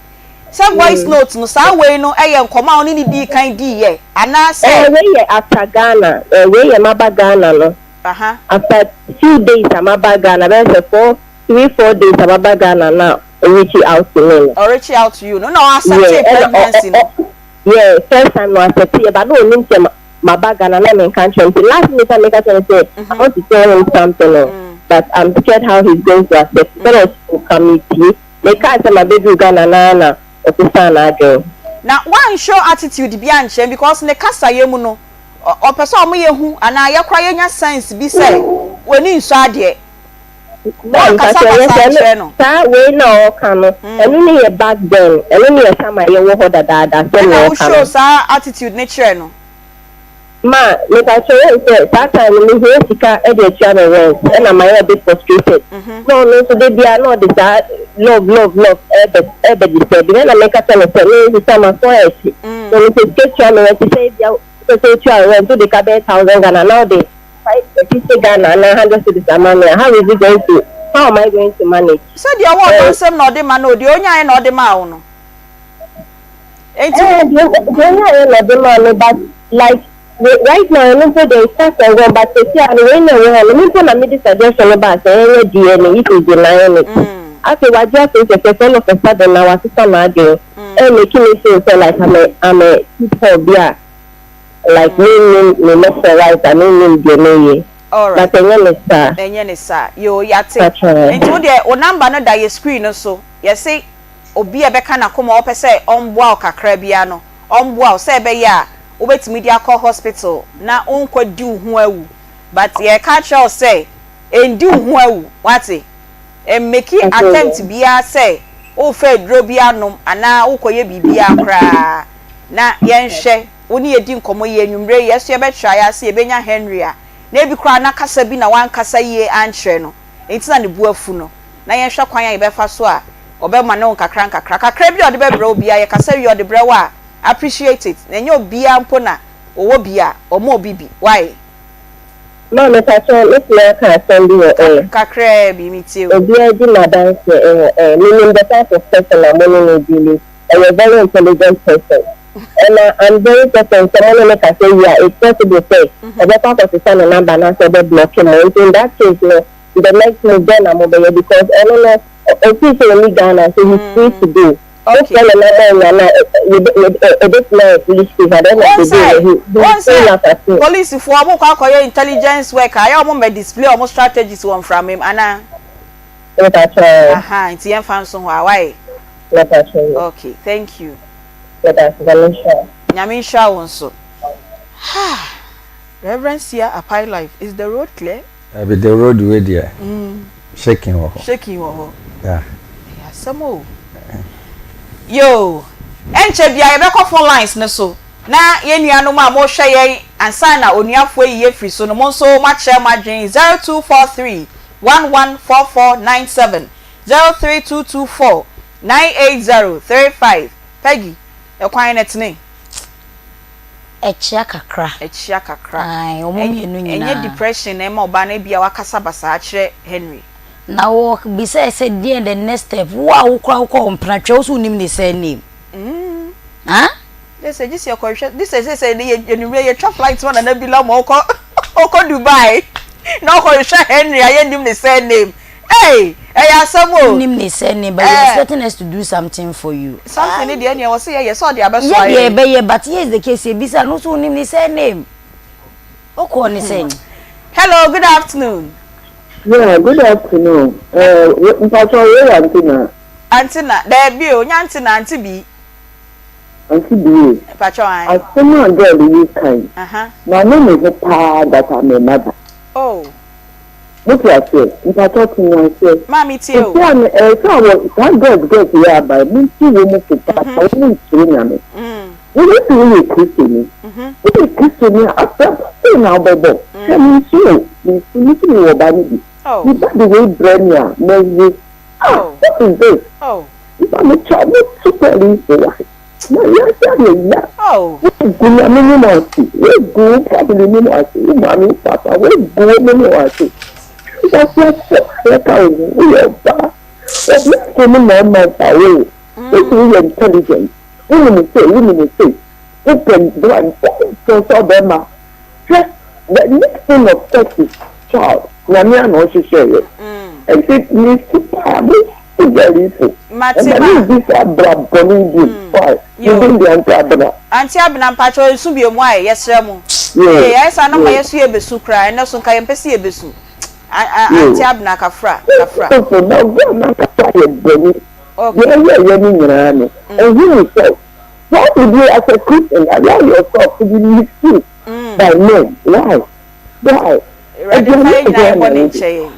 S6: sɛ voice note no saa wei no ɛyɛ nkɔmɔ a ɔne ne dii kan diiɛ anaa sɛ.
S7: Eh wei yɛ after Ghana eh wei yɛ maba Ghana no
S6: Aha.
S7: after few days a maba Ghana bɛyɛ sɛ four three four days a maba Ghana na o reach out to me no.
S6: Ɔ reach out to you no na ɔ accept
S7: Yeah ɛna ɔ ɔ
S6: pregnancy no.
S7: ɔ yeah first time no accept yɛ but na onim sɛ maba Ghana na menka nkyerɛ no nti last minute a meka kyerɛ no sɛ I want to tell him something no but I'm scared how he's going to accept it ɛna ɔse oh ka metie mekaa sɛ mabɛduru Ghana no ara na ɔsesaa n'adwene.
S6: Na wan show attitude bi ankyerɛ no because ne kasayɛ mu no ɔpɛ sɛ ɔmo yɛ hu anaa yɛ koraa yɛnya sense bi sɛ w'ani nsɔ adeɛ.
S7: Woakasa kasa akyerɛ no. Saa wei na ɔka no, ɛno ne yɛ back then, ɛno ne yɛ time a yɛwɔ hɔ dadaada sɛnea ɔka no.
S6: Ɛna wo show saa attitude no kyerɛ no.
S7: Ma, mepakyɛw wohu sɛ saa time no mehia sika de atua me rent ɛna mayɛ a bit frustrated na ɔno nso da biara na ɔde saa love love love ɛɛbɛ ɛɛbɛ disturb me ɛna meka kyerɛ no sɛ me nsesa m'aso ayɛ hye na mepɛ sika tua me rent te sɛ ebia wopɛ sɛ wotua wo rent wode ka bɛyɛ thousand Ghana na wode 50 Ghana anaa 100 cedis ama me a how is it going to how am I going to manage?
S6: Sɛ deɛ ɔwɔ ɔdɔ nsam na ɔde ma no o, deɛ ɔnyaeɛ na ɔde maa wo no.
S7: Enti. Eh, deɛ deɛ ɔnyaeɛ na ɔde maa me but like right now ɛno mpo deɛ it's past and gone but seesei ara no wei na ɛwɔ hɔ no me mpo na mede suggestion no baa sɛ yɛnyɛ DNA if he's denying it. Afei wagye atom fɛfɛɛfɛ all of a sudden na wasesa n'adwene ɛɛ make me feel sɛ like I'm a I'm a cheap whore bi a like mennim me left and right a mennim deɛ meyɛ
S6: Alright.
S7: but ɛnyɛ ne saa.
S6: Ɛnyɛ ne saa. Yoo, yɛate.
S7: Pakyɛ.
S6: Nti wo deɛ wo number no da yɛ screen no so. Yɛse obi a ɛbɛka n'akoma a ɔpɛ sɛ ɔmboa wo kakra biara no, ɔmboa wo sɛ ɛbɛyɛ a wobɛtumi de akɔ hospital na wonkɔ di wo ho awu. But yɛreka akyerɛ wo sɛ ɛndi wo ho awu, woate? Mmeki attempt biara sɛ worefa aduro bi anom anaa worekɔyɛ biribiara koraa na yɛnhwɛ. Wo ne yɛdi nkɔmmɔ yi anwummerɛ yi, yɛso yɛbɛtra yɛ ase yɛbɛnya Henry a, na ebi koraa na kasa bi na wankasa yie ankyerɛ no nti na ne bo afu no. Na yɛnhwɛ kwan a yɛbɛfa so a ɔbɛma ne wo nkakra nkakra. Kakra bi a ɔde bɛbrɛ wo biara, yɛkasa wie a ɔde brɛ wo a, appreciate it. Na ɛnyɛ obiara mpo na ɔwɔ bi a, ɔma obi bi. Why?
S7: Ma mepakyɛw mɛtumi aka asɛm bi wɔ air?
S6: Kakraa bi, metie wo.
S7: Obiara di m'adanseɛ wɔ air. Menim the type of person a mo ne no deali. Ɔyɛ very intelligent person. Ɛna I'm very certain sɛ mo ne no kasa wie a, it's possible sɛ ɔbɛkɔ akɔsesa ne number anaasɛ ɔbɛ blocke mo. Nti in that case no, the next move dɛn na mobɛyɛ because ɔno no ɔfeel sɛ ɔnni Ghana so he's free to go. Wofrɛ no na moannya no a, ɛbɛtumi ayɛ police case at the end of the day no he will still laugh at me.
S6: Polisifoɔ ɔmo kɔ akɔyɛ intelligence work a, ɛyɛ a ɔmo mmɛ display ɔmo strategies wɔ mframa mu anaa?
S7: Mepakyɛw.
S6: Ahaa, nti yɛmfa nso hɔ a, why?
S7: Mepakyɛw.
S6: Okay, thank you.
S7: Medase, Nyame nhyira wo.
S6: Nyame nhyira wo nso. Reverend Sia Apai Life, is the road clear?
S5: Dabi the road wei deɛ shaking wɔ hɔ.
S6: Shaking wɔ hɔ.
S5: Yeah.
S6: Ɛyɛ asɛm o. Yoo, ɛnkyɛ biara yɛbɛkɔ phone lines no so na yɛn nuanom a mohwɛ yɛn ansa na onuafoɔ yi afiri so no mo nso moakyerɛ mo adwene 0243 114497 03224 98035 Peggy, ɛkwan no tene?
S4: Ɛkyea kakra.
S6: Ɛkyea kakra.
S4: Ae, wɔn mmienu nyinaa.
S6: Ɛnyɛ depression na ɛma ɔbaa no ebia wakasa basaa akyerɛ Henry.
S4: Na wɔbisae sɛ deɛn the next step, wo a wo koraa wokɔ wo mpena twɛ wo so wonim ne surname.
S6: Mm.
S4: Huh?
S6: Gye sɛ gye sɛ yɛkɔhwɛ gye sɛ sɛ sɛ yɛnumere yɛtwa flight ma Nana Bila ma ɔkɔ ɔkɔ Dubai na ɔkɔhwehwɛ Henry a yɛnnim ne surname. Ei! Ɛyɛ asɛm o.
S4: Wonim ne surname but you are expecting us to do something for you.
S6: Something ne deɛ ɛneɛ wɔ sɛ yɛyɛ sɛ ɔde abɛsoa
S4: yɛn. Yɛ deɛ yɛbɛyɛ but here is the case yɛbisa no so wonim ne surname. Wokɔɔ ne sɛn?
S6: Hello, good afternoon.
S11: Yeah, good afternoon. Eh, mpatsɔ wei yɛ Aunty na?
S6: Aunty na, daabi o, nyɛ Aunty na, Aunty Bii.
S11: Aunty Bii.
S6: Mpatsɔ ae.
S11: Asɛm a girl yi ka yi, manu me ho paa that I'm a mother.
S6: Oh.
S11: Mote aseɛ? Mpakyɛw te me aseɛ.
S6: Maame tie o.
S11: Seesei a no ɛyɛ sɛ wɔ saa girls girls yi aba yi monte wɔn mu fo paa wɔn nsuro Nyame. Wo wo se woyɛ Kristoni. Woyɛ Kristoni a abrabɔ sei na wobɛbɔ? Hwɛ mensu o, mensu, me nso mewɔ ba no bi. Me ba de wei brɛ me a mɛwo. Ah what is this? Nipa mekyɛw mo super yi why? Na wiase ayɛ ya. Woagu Nyame nim ase, woagu wo family nim ase, wo maame, wo papa, woagu wɔn nim ase. Wiase asɛm a yɛka wo ho, woyɛ ɔbaa. Obi afo ne mmarima mfa wo o. Wosi woyɛ intelligent, wonim sei, wonim sei, wopɛ bra, wopɛ sɛ ɔbɛrima. Hwɛ, the next thing of sex is child. Nyame a na ɔhyehyɛeɛ. Ɛnti mesu paa, mesu Jerifo.
S6: Mate
S11: Ɛma
S6: ma.
S11: me nni saa bra bɔne yi bio. Why? Me din de Auntie Abena.
S6: Auntie Abena mpakyɛw nsu bio mu ae yɛsrɛ mo.
S11: Yoo,
S6: Ee ayɛ saa na ma
S11: yoo.
S6: yɛso yɛbɛsu koraa ɛnɛ so nka yɛmpɛ sɛ yɛbɛsu. A a
S11: Yoo.
S6: Auntie Abena kafra kafra.
S11: Sɔfo na ɔbra no ankasa yɛ bɔne.
S6: Okay.
S11: Deɛ ɔyɛɛyɛ no nyinaa no, ɔhu ne sɛ, why would you as a Christian allow yourself to be misused by men? Why? Why?
S6: Awurade mfa
S11: Aduane
S6: yɛn nyinaa
S11: bɛn
S6: yɛn
S11: na
S6: bɔne
S11: wodi?
S6: nkyɛ yɛn.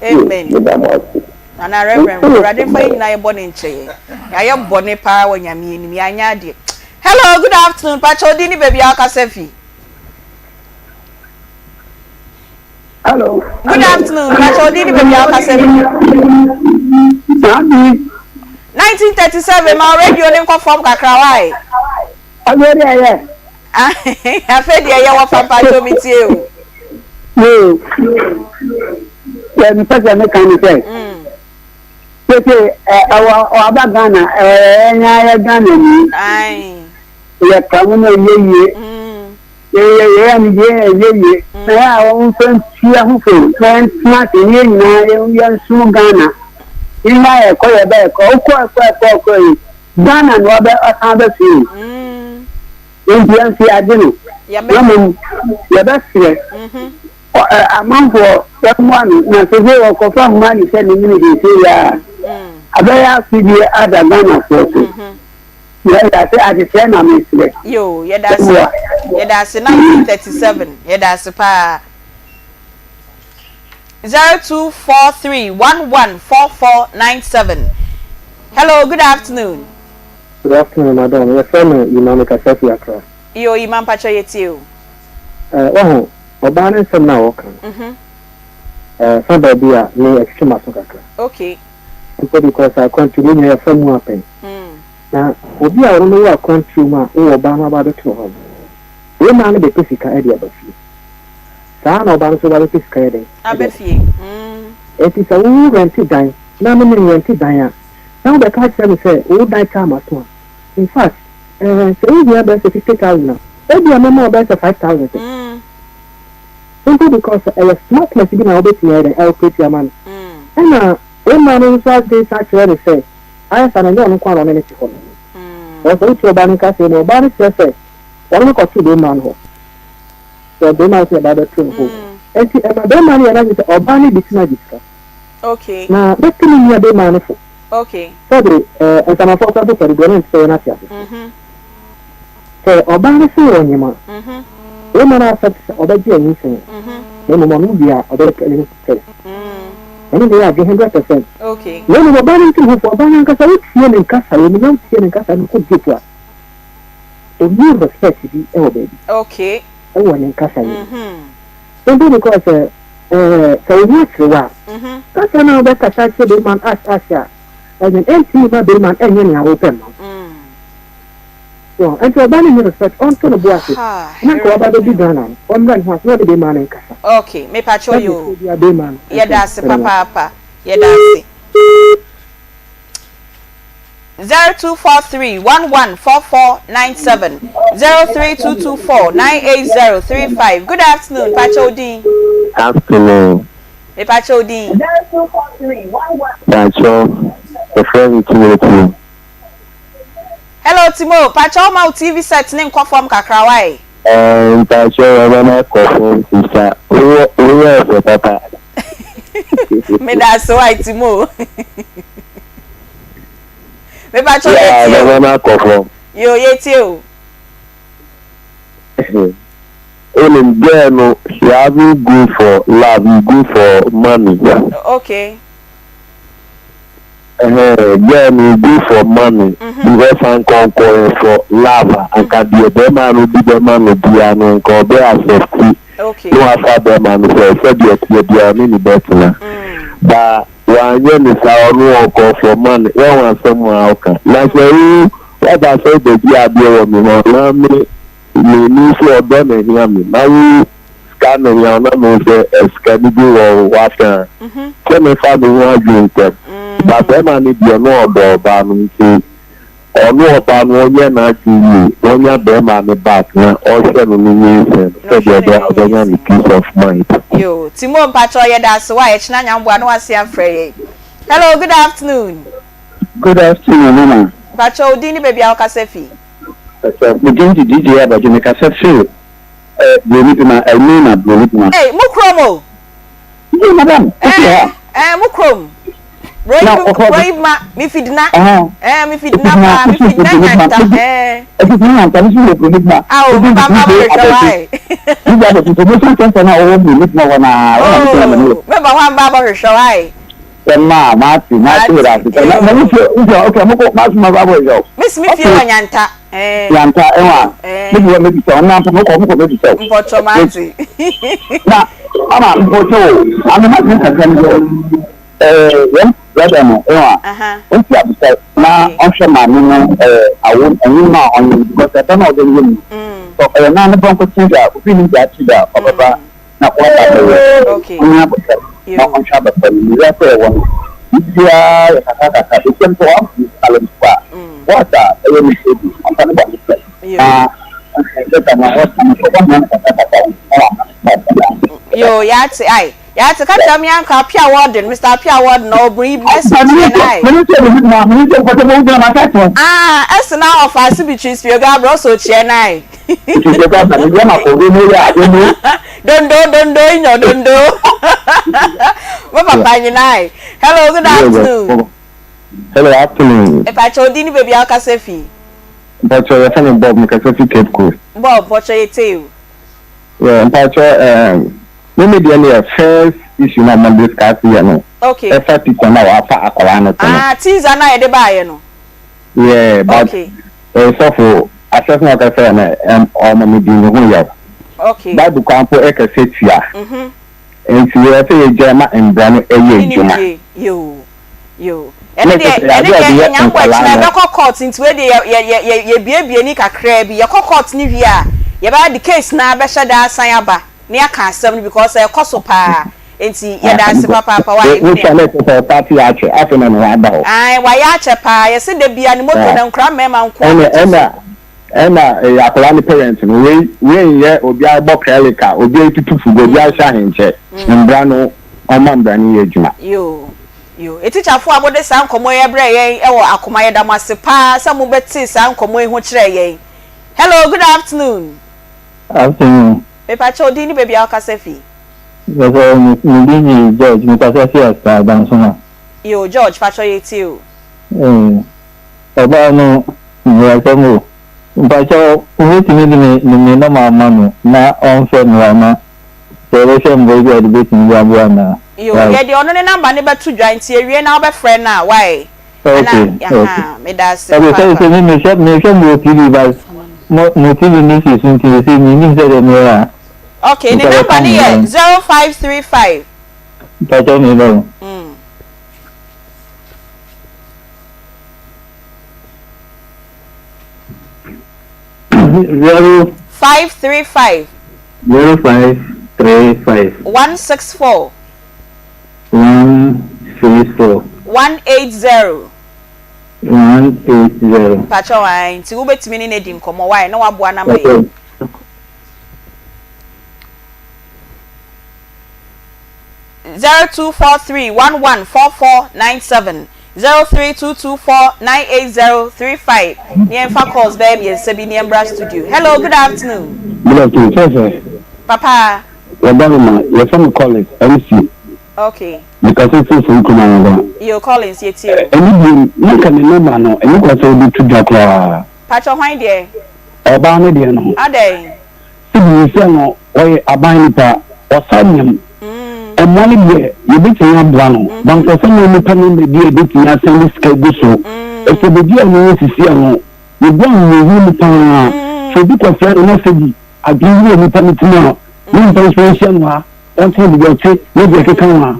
S6: Amen.
S11: Meda mo ase.
S6: Nana Reverend, Awurade mfa yɛn nyinaa yɛ bɔne nkyɛ yɛn. Yɛayɛ bɔne paa wɔ Nyame anim, yɛanyɛ adeɛ. Hello, good afternoon, pakyɛ wo din ne baabi a wokasa fi?
S11: Hello.
S6: Good afternoon, pakyɛ wo din ne baabi a wokasa fi?
S11: Maame.
S6: 1937, ma radio ne nkɔ fam kakra, why?
S11: Afei deɛ ɛyɛ.
S6: Afei deɛ ɛyɛ wɔ fa mpakyɛ mi tie o.
S11: Yoo, deɛ mepɛ sɛ meka ne sɛ, sese ɛwɔ ɔaba Ghana ɛyɛ yɛ Ghana ni. Yɛ ka mu na ɛyɛ yie. Yɛ yɛ anigye ɛyɛ yie. Na yɛ a wɔn mfa ntua ho fo na yɛn tena ase ne yɛn nyinaa yɛn nsom Ghana. Yɛn nyinaa yɛkɔ yɛ bɛ yɛkɔ wokɔ ɛkɔ ɛkɔ ɛkɔ yi. Ghana na ɔbɛ ɔsan bɛ fie. Enti yɛn nso yɛagye no. Na mmom yɛbɛsrɛ amanfoɔ bɛmmoa no na sese wɔkɔfa mma ne sɛ ne mene sese yi a abɛyɛ asodie ada Ghanafoɔ so. Yɛda ase adesrɛ na mesrɛ.
S6: Yoo yɛda ase yɛda ase 1937 yɛda ase paa. 0243 114497 Hello good afternoon.
S12: Good afternoon madam, yɛfrɛ me Yima mekasa fi Accra.
S6: Yoo Yima mpakyɛw yɛtie o.
S12: Eh, wahu, ɔbaa no nsɛm no a ɔka no, eh, fa baabi a me ɛtwetwe m'aso kakra.
S6: Okay.
S12: Mpo because akwantuo mu nyinaa yɛfa mu apɛn. Na obi a ɔno no wɔ akwantuo mu a wowɔ ɔbaa no aba abɛto hɔ no, bɛrima no bɛpɛ sika de aba fie. Saa ara na ɔbaa no nso ba bɛpɛ sika yɛ dɛn?
S6: Aba fie.
S12: Enti sɛ wo rɛnte dan na me menrɛnte dan a, na wobɛka akyerɛ me sɛ wo dan taa m'aso a, in fact, eh, sɛ wohia bɛyɛ sɛ 50,000 a, ebia mɛma wo bɛyɛ sɛ 5,000 pɛ. Simply because ɛyɛ smartness bi na wobɛtumi ayɛ dɛn, aoperate ama no. Ɛna wo mma no nso adwene san kyerɛ no sɛ, ayɛ saa no, ɛnyɛ ɔno nko ara na ɔne no te hɔ no. Because sɛ wotie ɔbaa no nkasɛɛ mu a, ɔbaa no kyerɛ sɛ ɔno no kɔtoo bɛrima no hɔ. Sɛ bɛrima no sɛ ɔbaa bɛto no hɔ. Enti ɛma bɛrima no yɛ n'adwene sɛ ɔbaa no bɛtumi agye sika.
S6: Okay.
S12: Na mɛtu me nua bɛrima no fo.
S6: Okay.
S12: Sɛbe ɛɛ nsamanfoɔ koraa mpo pɛ dodoɔ no nte sɛ yɛn ateasefoɔ.
S6: Mm-hmm.
S12: Sɛ ɔbaa no se ɔnyem a,
S6: Mm-hmm.
S12: bɛrima no accept sɛ ɔbɛgye anyinsɛn.
S6: Mm-hmm.
S12: Na mmom ɔno wie a ɔbɛyɛ pregnancy test.
S6: Mm.
S12: Ɛno deɛ yɛ adwene 100%.
S6: Okay.
S12: Na mmom ɔbaa no ntu ne ho fo. Ɔbaa no ankasa wotie ne nkasaeɛ mu na wotie ne nkasaeɛ no kɔ deep a, ɔnni respect bi wɔ baabi.
S6: Okay.
S12: Wɔ ne nkasaeɛ mu. Simply because sɛ ɛɛ sɛ wo ho akyere wo a, kasa no a wobɛkasa akyerɛ barima no ash ash a, ɛno ɛntumi mma barima no ɛnyɛ nea wopɛ mma wo. So ɛnti ɔbaa no nni respect, ɔnto ne bo ase na nka waba abɛdu Ghana no, ɔmmrɛ ne ho ase na ɔne barima no nkasa.
S6: Okay, mepakyɛw
S12: Sɛdeɛ
S6: yoo.
S12: ɛteɛ biara barima no
S6: Yɛda
S12: ɛhwɛ
S6: ase
S12: no. Meda mo ase.
S6: papaapa. Yɛda ase. 0243 114497 03224 98035 Good afternoon, pakyɛ wo din?
S13: Afternoon.
S6: Me pakyɛ wo din?
S13: Pakyɛ, yɛfrɛ me Timothy.
S6: Hello Timo, pakyɛ wo ma wo TV set ne nkɔ fam kakra why?
S13: Ɛɛ mpakyɛ ɔbɛ ma kɔ fam sista, wo yɛ ɔfɛ papa.
S6: Meda ase why Timo. Mepakyɛ yɛ tie o.
S13: Ɔbɛ ma kɔ fam.
S6: Yo yɛ tie o.
S13: Onim girl no she haven't go for love he go for money.
S6: Okay.
S13: Ɛhɛn girl no go for money because anka ɔnkɔyɛ for love a anka deɛ bɛɛma no de bɛma no biaa no nka ɔbɛ accept na wafa bɛɛma no sɛ sɛdeɛ ɛteɛ biaa ɔne no bɛtena but wanyɛ no saa ɔno ɔkɔ for money wahu asɛm a ɔka na sɛ wo waba sɛ wobɛgye adeɛ wɔ me hɔ na me me me nso ɔdɔ na ɛhia me na wo sika na ɛhia wo na mehu sɛ sika no bi wɔ w'afa a, sɛ mefa me ho adwene ntɛm. But bɛrima no deɛ na ɔdɔ ɔbaa no nti ɔno ɔbaa no ɔnyɛ n'adwene yie na ɔnya bɛrima no back na ɔhwɛ no ne nyinsɛn no sɛdeɛ ɛbɛyɛ a ɔbɛnya ne peace of mind.
S6: Yoo Timo mpakyɛw yɛda ase wa ɛkyena nyamboa na wase afrɛ yɛn hello good afternoon.
S14: Good afternoon mama.
S6: Mpakyɛw wo din ne baabi a wokasa fi.
S14: Mpakyɛw me din de DJ Abadwo mekasa firi Eh, broni dwuma, Elmina broni dwuma.
S6: Ei, mo kurom o.
S14: Yie madam, wote
S6: Eh,
S14: ha?
S6: eh, mo kurom. Broyi ma mi fi dina. Ɛɛ mi fi dina paa mi fi dina nyanta. Ɛɛ.
S14: Ɛfi dina nyanta mi si wɔ broyi ma.
S6: Awo mi ba ma bɔ hwehwɛ wa yi.
S14: Mi ba bɔ information center na ɔwɔ broyi ma hɔ naa.
S6: Oo mi ba hɔ a mi ba bɔ hwehwɛ wa yi.
S14: Sɛ maa maa ti maa ti wura ase sɛ na mi fie mi fie ok mo ko maa suma ba bɔ hwehwɛ o.
S6: Mi si mi fie wɔ nyanta.
S14: Nyanta ɛwɔ mi bi wɔ mi bi sɛ ɔnam mo kɔ mo kɔ mi bi sɛ.
S6: Mpɔtɔ maa ti.
S14: Na mama mpɔtɔ o ame ma ti kakra mi sɛ ɛɛ yɛn brother no ɛwɔ a ɔnti abisa na ɔnhwɛ maame no ɛɛ awo ɛnwom a ɔnyɛ because ɛbɛ na ɔbɛ nyɛ mu sɛ ɔyɛ naa ne bɔnko kye da obi nim da akyi da ɔbɛba na waba abɛyɛ ɔnyɛ abɔfra na ɔnhwɛ abɔfra no mu wiase a yɛwɔ no biribiara yɛ kakra kakra bɛsiam sɛ wɔamfa ne sika mpo a wɔasa ɛyɛ ne sɛ bi ɔmfa ne bɔne kyɛ na ɔnhwɛ dɛta na wɔsa no sɛ wɔmma no kakra kakra na wama no sika
S6: Yo, yɛate ai. Yɛate ka kyerɛ me uncle Apia Warden, Mr. Apia Warden na ɔbere yi message yɛ na ai. Ah, ɛse na ɔfa ase bi twi spio gabra ɔsɛ ɔkyiɛ na ai. Dondo dondo inyo dondo. Mo papa nyina ai. Hello, good afternoon.
S15: Hello, afternoon.
S6: Mepakyɛ wo din ne baabi a wokasa fi.
S15: Mpakyɛ yɛfrɛ me Bob, mekasa fi Cape Coast.
S6: Bob, mpakyɛ yɛtie o.
S15: Yeah, mpakyɛ um, me me deɛ no yɛ first issue na mo discuss yɛ no.
S6: Okay.
S15: Ɛfa teacher na wafa akwadaa no so no.
S6: Ah, teaser na yɛde baayɛ no.
S15: Yeah, but
S6: okay.
S15: Eh, sɔfo, asɛm na ɔkasa yɛ no, ɔma me di ne ho yaw.
S6: Okay.
S15: Bible kwan po ɛkasa tia.
S6: Mhm.
S15: Nti yɛ sɛ yɛgyae ma mbra no ɛyɛ adwuma.
S6: Yoo. Yoo. Ɛno deɛ ɛno deɛ Nyankopɔn akyi no ɛbɛkɔ court nti wei deɛ yɛ yɛ yɛ yɛbuebue ni kakraa bi. Yɛkɔ court no wie a yɛbɛba de case no ara bɛhyɛ da asan aba na yɛaka asɛm no because ɛrekɔ so paa. Nti yɛda ase papaapa why me nua.
S15: Wohwɛ na ɛsɛ sɛ ɔstarte yɛ akyɛ afei na ne ho aba hɔ.
S6: Ae wayɛ akyɛ paa yɛse da biara ne moto no nkora mmarima nko ara na ɛte so.
S15: Ɛna ɛyɛ akwadaa no parent no wei wei nyɛ obiara bɔ clerical obiara tutu fugu obiara hyɛ ahenkyɛ mbra no ɔma mbra no yɛ adwuma.
S6: Yoo yoo etikyafo a mode saa nkɔmɔ yi brɛɛ yɛn wɔ akoma yɛda mo ase paa sɛ mo bɛtee saa nkɔmɔ yi ho kyerɛɛ yɛn hello good afternoon.
S16: Afternoon.
S6: Mepakyɛw din ne baabi a wokasa fi.
S16: Mepakyɛw me me din de George mekasa fi Accra Dansoma.
S6: Yoo George pakyɛw yɛtie o.
S16: Ee. Ɔbaa no meyɛ asɛm o. Mpakyɛw wobɛtumi de me me nɔma ama no na ɔmfrɛ me wa na sɛ yɛbɛhwɛ mboa bi a yɛde bɛtumi de aboa no a.
S6: Yoo
S16: Wai.
S6: yɛde ɔno ne number no bɛto dwa nti ewie na wobɛfrɛ no a wai
S16: Ok
S6: ana
S16: ok
S6: ahaa medaase
S16: Ok sɛ
S6: papaapa.
S16: sɛ me mehwɛ mehwɛ mo wɔ TV but mo mo TV no si so nti sɛ mennim sɛdeɛ meyɛ a
S6: Ok ne
S16: nka
S6: number
S16: bɛka
S6: no
S16: ho
S6: yɛ
S16: wai.
S6: 0535.
S16: Mpakyɛw meba o.
S6: Mm.
S16: 0.
S6: 535.
S16: 0535.
S6: 164.
S16: 164.
S6: 180.
S16: 180.
S6: Mpakyɛw ae nti wobɛtumi ne no adi nkɔmmɔ why na waboa no ama yɛn. 0243 114497 03224 98035 ne yɛnfa calls bɛyɛ mmiɛnsa bi ne yɛmbra studio. Hello, good afternoon.
S14: Good afternoon, sɛ sɛ.
S6: Papa.
S14: Yɛda no ma, yɛfrɛ me Collins, MC.
S6: Okay.
S14: Mekasa firi Fori kurom Anagba.
S6: Yo, Collins, yɛtie o.
S14: Ɛne biom, na nka ne nɔma no, ɛnyɛ kwan sɛ wode to dwa koraa.
S6: Pakyɛ hwan deɛ?
S14: Ɔbaa no deɛ no.
S6: Adɛn?
S14: Sɛ bi sɛ no, ɔyɛ aban nipa, ɔsa nyam. Mmoa no deɛ, yɛbɛtumi aboa no, but nka sɛ mo nipa no na bi a yɛbɛtumi asan de sika agu so. Ɛfiri baabi a ɔno wɔ sisi a no, yɛbu ahohiahia mu pa ara. Sɛ obi kɔfrɛ no na sɛ bi adwene bi wɔ nipa no tirim a, ne mfa nso nhyɛ no a, ɔnte baabi a ɔte ne deɛ ɛkeka ho a,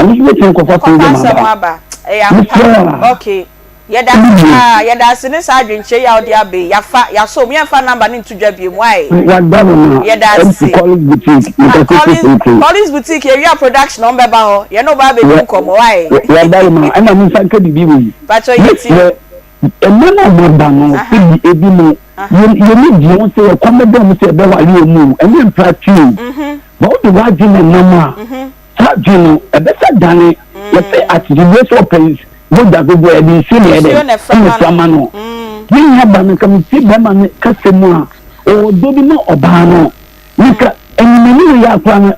S14: ɛno nso bɛtumi akɔfa
S6: Kɔfa
S14: problem
S6: asɛm
S14: aba.
S6: aba. Ɛyɛ ampa.
S14: Mesrɛ a.
S6: Okay. Yɛda ase paa, yɛda ase ne saa adwenkyerɛ yi a wode aba yi. Yɛafa, yɛasɔ mu, yɛmfa number no nto dwa biom, wai?
S14: Wada no ma
S6: Yɛda
S14: MC
S6: ase.
S14: Collins Boutique,
S6: Ah,
S14: mekasa fi
S6: Collins,
S14: Sintei.
S6: Collins Boutique, yɛwie a production a wɔbɛba hɔ, yɛne wo ba abɛdi
S14: Wɔ,
S6: nkɔmmɔ, wai?
S14: wada no ma, ɛna mensa nka biribi wei.
S6: Pakyɛ yɛtie
S14: Mesrɛ, mma no a moaba no,
S6: Aha,
S14: sɛbi ebi mo,
S6: aha.
S14: yɛ, yɛni gye ho sɛ yɛkɔm bɛdɔ mo sɛ yɛbɛware wɔn o, ɛnyɛ mpratwe o.
S6: Mhm,
S14: But wode w'adwene nam a,
S6: mhm.
S14: Saa adwene no, ɛbɛsa dane. Yɛse akyekyedeɛ sɛ ɔpɛ mogya dodoɔ a, yɛde nsuo na ɛyɛ dɛn?
S6: Nsuo na ɛfra
S14: Ɛna
S6: ma
S14: ɛfra
S6: no.
S14: ma no. Me nua ba no, nka metie bɛrima no kasa mu a, ɔwɔ ɔdɔ bi ma ɔbaa no. Nka animanim yɛ akora no,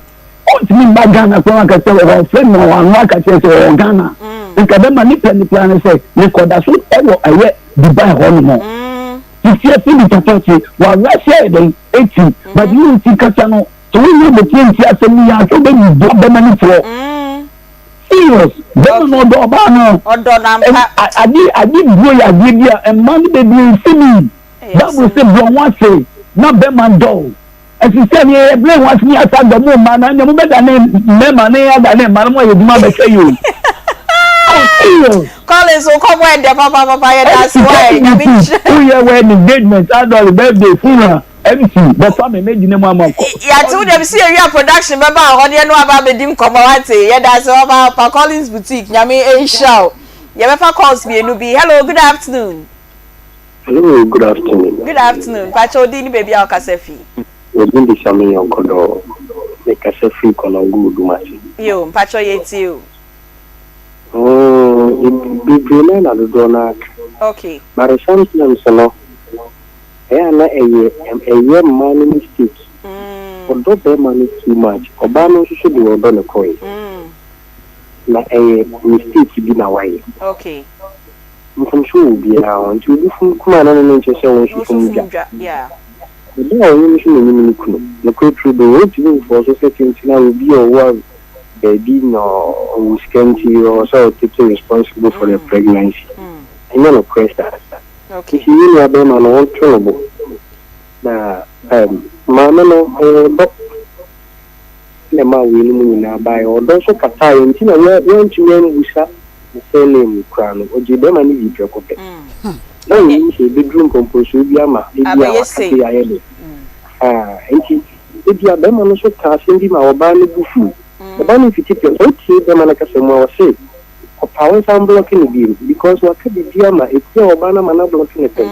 S14: ɔntumi mma Ghana koraa aka sɛ ɔfrɛ no ano aka kyerɛ sɛ ɔwɔ Ghana.
S11: Nka bɛma ne pɛ ne koraa ne sɛ mekɔda so wɔ ɛyɛ Dubai hɔ nom. Sisi afi ne tafakye w'awerɛhyɛ yɛ dɛn eti but ne nti kasa no sɛ wonya abotire nti asɛm no yɛ a sɛ wobɛyi dua bɛma ne toɔ. Serious bɛma no ɔdɔ ɔbaa no.
S6: Ɔdɔ no ampa.
S11: Ade ade duro yɛ adeɛ bi a mmaa no bebree nsi ni. Bible sɛ brɛ ho ase na bɛma ndɔ wo. Ɛte sɛ nea yɛbrɛ ho ase ne yɛasa dɔ mo mma no, ɛnna mobɛdane mmarima na yɛadane mma no, moayɛ adwuma abɛhwɛ yi o. Oh, serious.
S6: Collins, wo kɔmɔ ɛdɛ papapapa yɛda ase wa ɛ nyame nhyira.
S11: Woyɛ wedding, engagement, adɔre, birthday, funeral, MC, bɛfa me mɛgyina mu ama kɔ.
S6: Yɛate wo deɛ mesi yɛwie a production bɛba hɔ deɛ no aba abɛdi nkɔmmɔ wate yɛda ase papaapa Collins boutique nyame nhyira wo yɛbɛfa calls mmienu bi hello good afternoon.
S17: Hello, good afternoon.
S6: Good afternoon. Mpakyɛ wo din ne baabi a wokasa fi?
S17: Me din de Sammy Yɔnkɔdɔɔ. Me kasa firi Konongo Odumase.
S6: Yo, mpakyɛ yɛtie o.
S17: Mm, bebree no na dodoɔ no aka.
S6: Okay.
S17: But sometimes no, ɛyɛ a na ɛyɛ ɛyɛ mmaa no mistake. Ɔdɔ bɛrima no too much. Ɔbaa no nso so deɛ ɔdɔ no kɔe. Na ɛyɛ mistake bi na wayɛ.
S6: Okay.
S17: Mfomso wɔ obiara ho, nti obi fom kum a na ɛno no nkyerɛ sɛ wo nso fom dwa. Ɔbaa a ɔnye no nso na onyim no kunu. Nokorɛ turodoo, wɔntumi mfɔɔso sɛ tsentsen a obi a ɔwɔ baabi na ɔwɔ sika nti ɔwɔ sɛ ɔtake responsible for the pregnancy. Ɛnyɛ nokorɛ saa. Nti yɛn nua bɛrima no wɔnto no bo na maame no ɔwɔ ɔdɔ. na ɛmaa weinom nyinaa baeɛ. Ɔdɔ nso kataeɛ nti na wantumi ammusa ne surname koraa no, ɔgyee bɛrima no dii prɛko pɛ. Na ɔnnim sɛ ɛbɛduru mpɔmpɔnsoɔ bi ama ebia waka sei ayɛ dɛ. Ahaa, nti ebia bɛrima no nso kaa asɛm bi ma ɔbaa no bo fuu. Ɔbaa no mfiti pɛ, sɛ wotie bɛrima no kasa mu a, ɔse ɔpaa wo nsa mblɔke no bio because waka biribi ama ɛtia ɔbaa no ama no ablɔke no pɛn.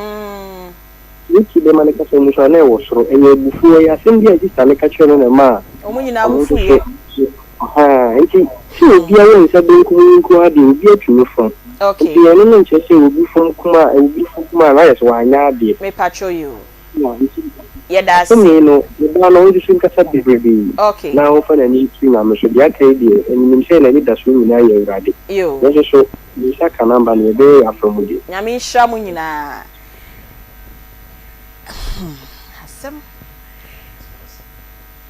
S17: Yesu bɛma ne kasa mu nso a, na ɛwɔ soro. Ɛyɛ abufuo. Ɛyɛ asɛm bi a sista no ka kyerɛɛ no na ɛmaa
S6: Wɔn nyinaa bo
S17: ɔno nso
S6: fuiɛ.
S17: so. Ahaa, nti sɛ obiara wɔ nsa benkum yi nko ara deɛ, obiara tumi fom.
S6: Okay.
S17: Nti ɛno no nkyerɛ sɛ obi fom kum a, obi fom kum a, na ayɛ sɛ wanyɛ adeɛ.
S6: Mepakyɛw yi o.
S17: Na nti
S6: Yɛda ase.
S17: asɛm yi no, me ba no, ɔnsusu nkasa bebrebe
S6: Okay.
S17: na ɔmfa n'ani nto Nyame so. Deɛ aka yi deɛ, menim sɛ n'anidasoɔ nyinaa yɛ Awurade.
S6: Yo.
S17: Yɛn nso so, yɛn nsa ka n'aba no, yɛbɛyɛ yɛn afa mu deɛ.
S6: Nyame nhyira mo nyinaa. Hmm, asɛm.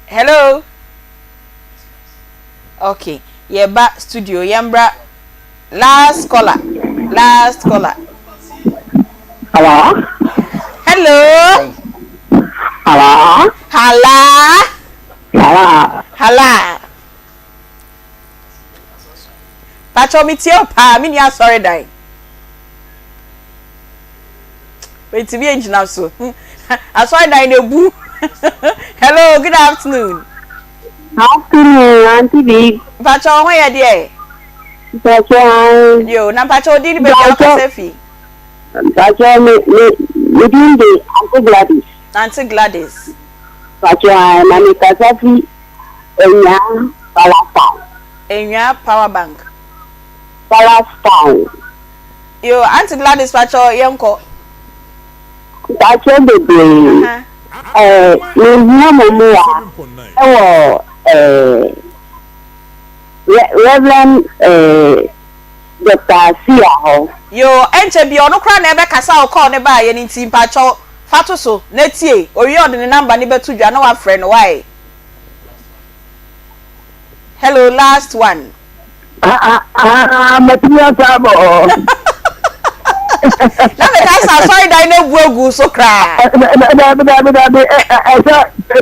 S6: Hello. Okay, yɛba studio, yɛmbra last caller, last caller.
S11: Hello.
S6: Hello.
S11: Hello.
S6: Hala.
S11: Hala.
S6: Hala. Pacho me tie wo paa, me ni asɔre dan. Metumi egyina so. Asɔredan no ebu. Hello, good afternoon.
S7: Afternoon, Auntie B.
S6: Mpakyɛ wo ho yɛ deɛ?
S7: Mpakyɛ ae.
S6: Yo, na mpakyɛ wo din ne baabi a wokasa fi?
S7: Mpakyɛ me me me din de Auntie Gladys.
S6: Auntie Gladys.
S7: Mpakyɛ ae, na me kasa fi Enyaa Palace Town.
S6: Enyaa Power Bank.
S7: Palace Town.
S6: Yoo aunty Gladys pakyɛw yɛnkɔ.
S7: Mpakyɛw bebree eh mehia mo mmoa ɛwɔ eh Rev eh Doctor Sia hɔ.
S6: Yoo ɛnkyɛ bia ɔno koraa na ɛbɛkasa a ɔkɔɔ ne baayɛ no nti mpakyɛw fa to so na tie owie a ɔde ne number no bɛto dwa na wafrɛ no wai. Hello last one.
S11: Ah, ah, matumi asa abɔ.
S6: Na meka sɛ asɔredan no abu agu so koraa.
S11: Dabi dabi dabi ɛsɛ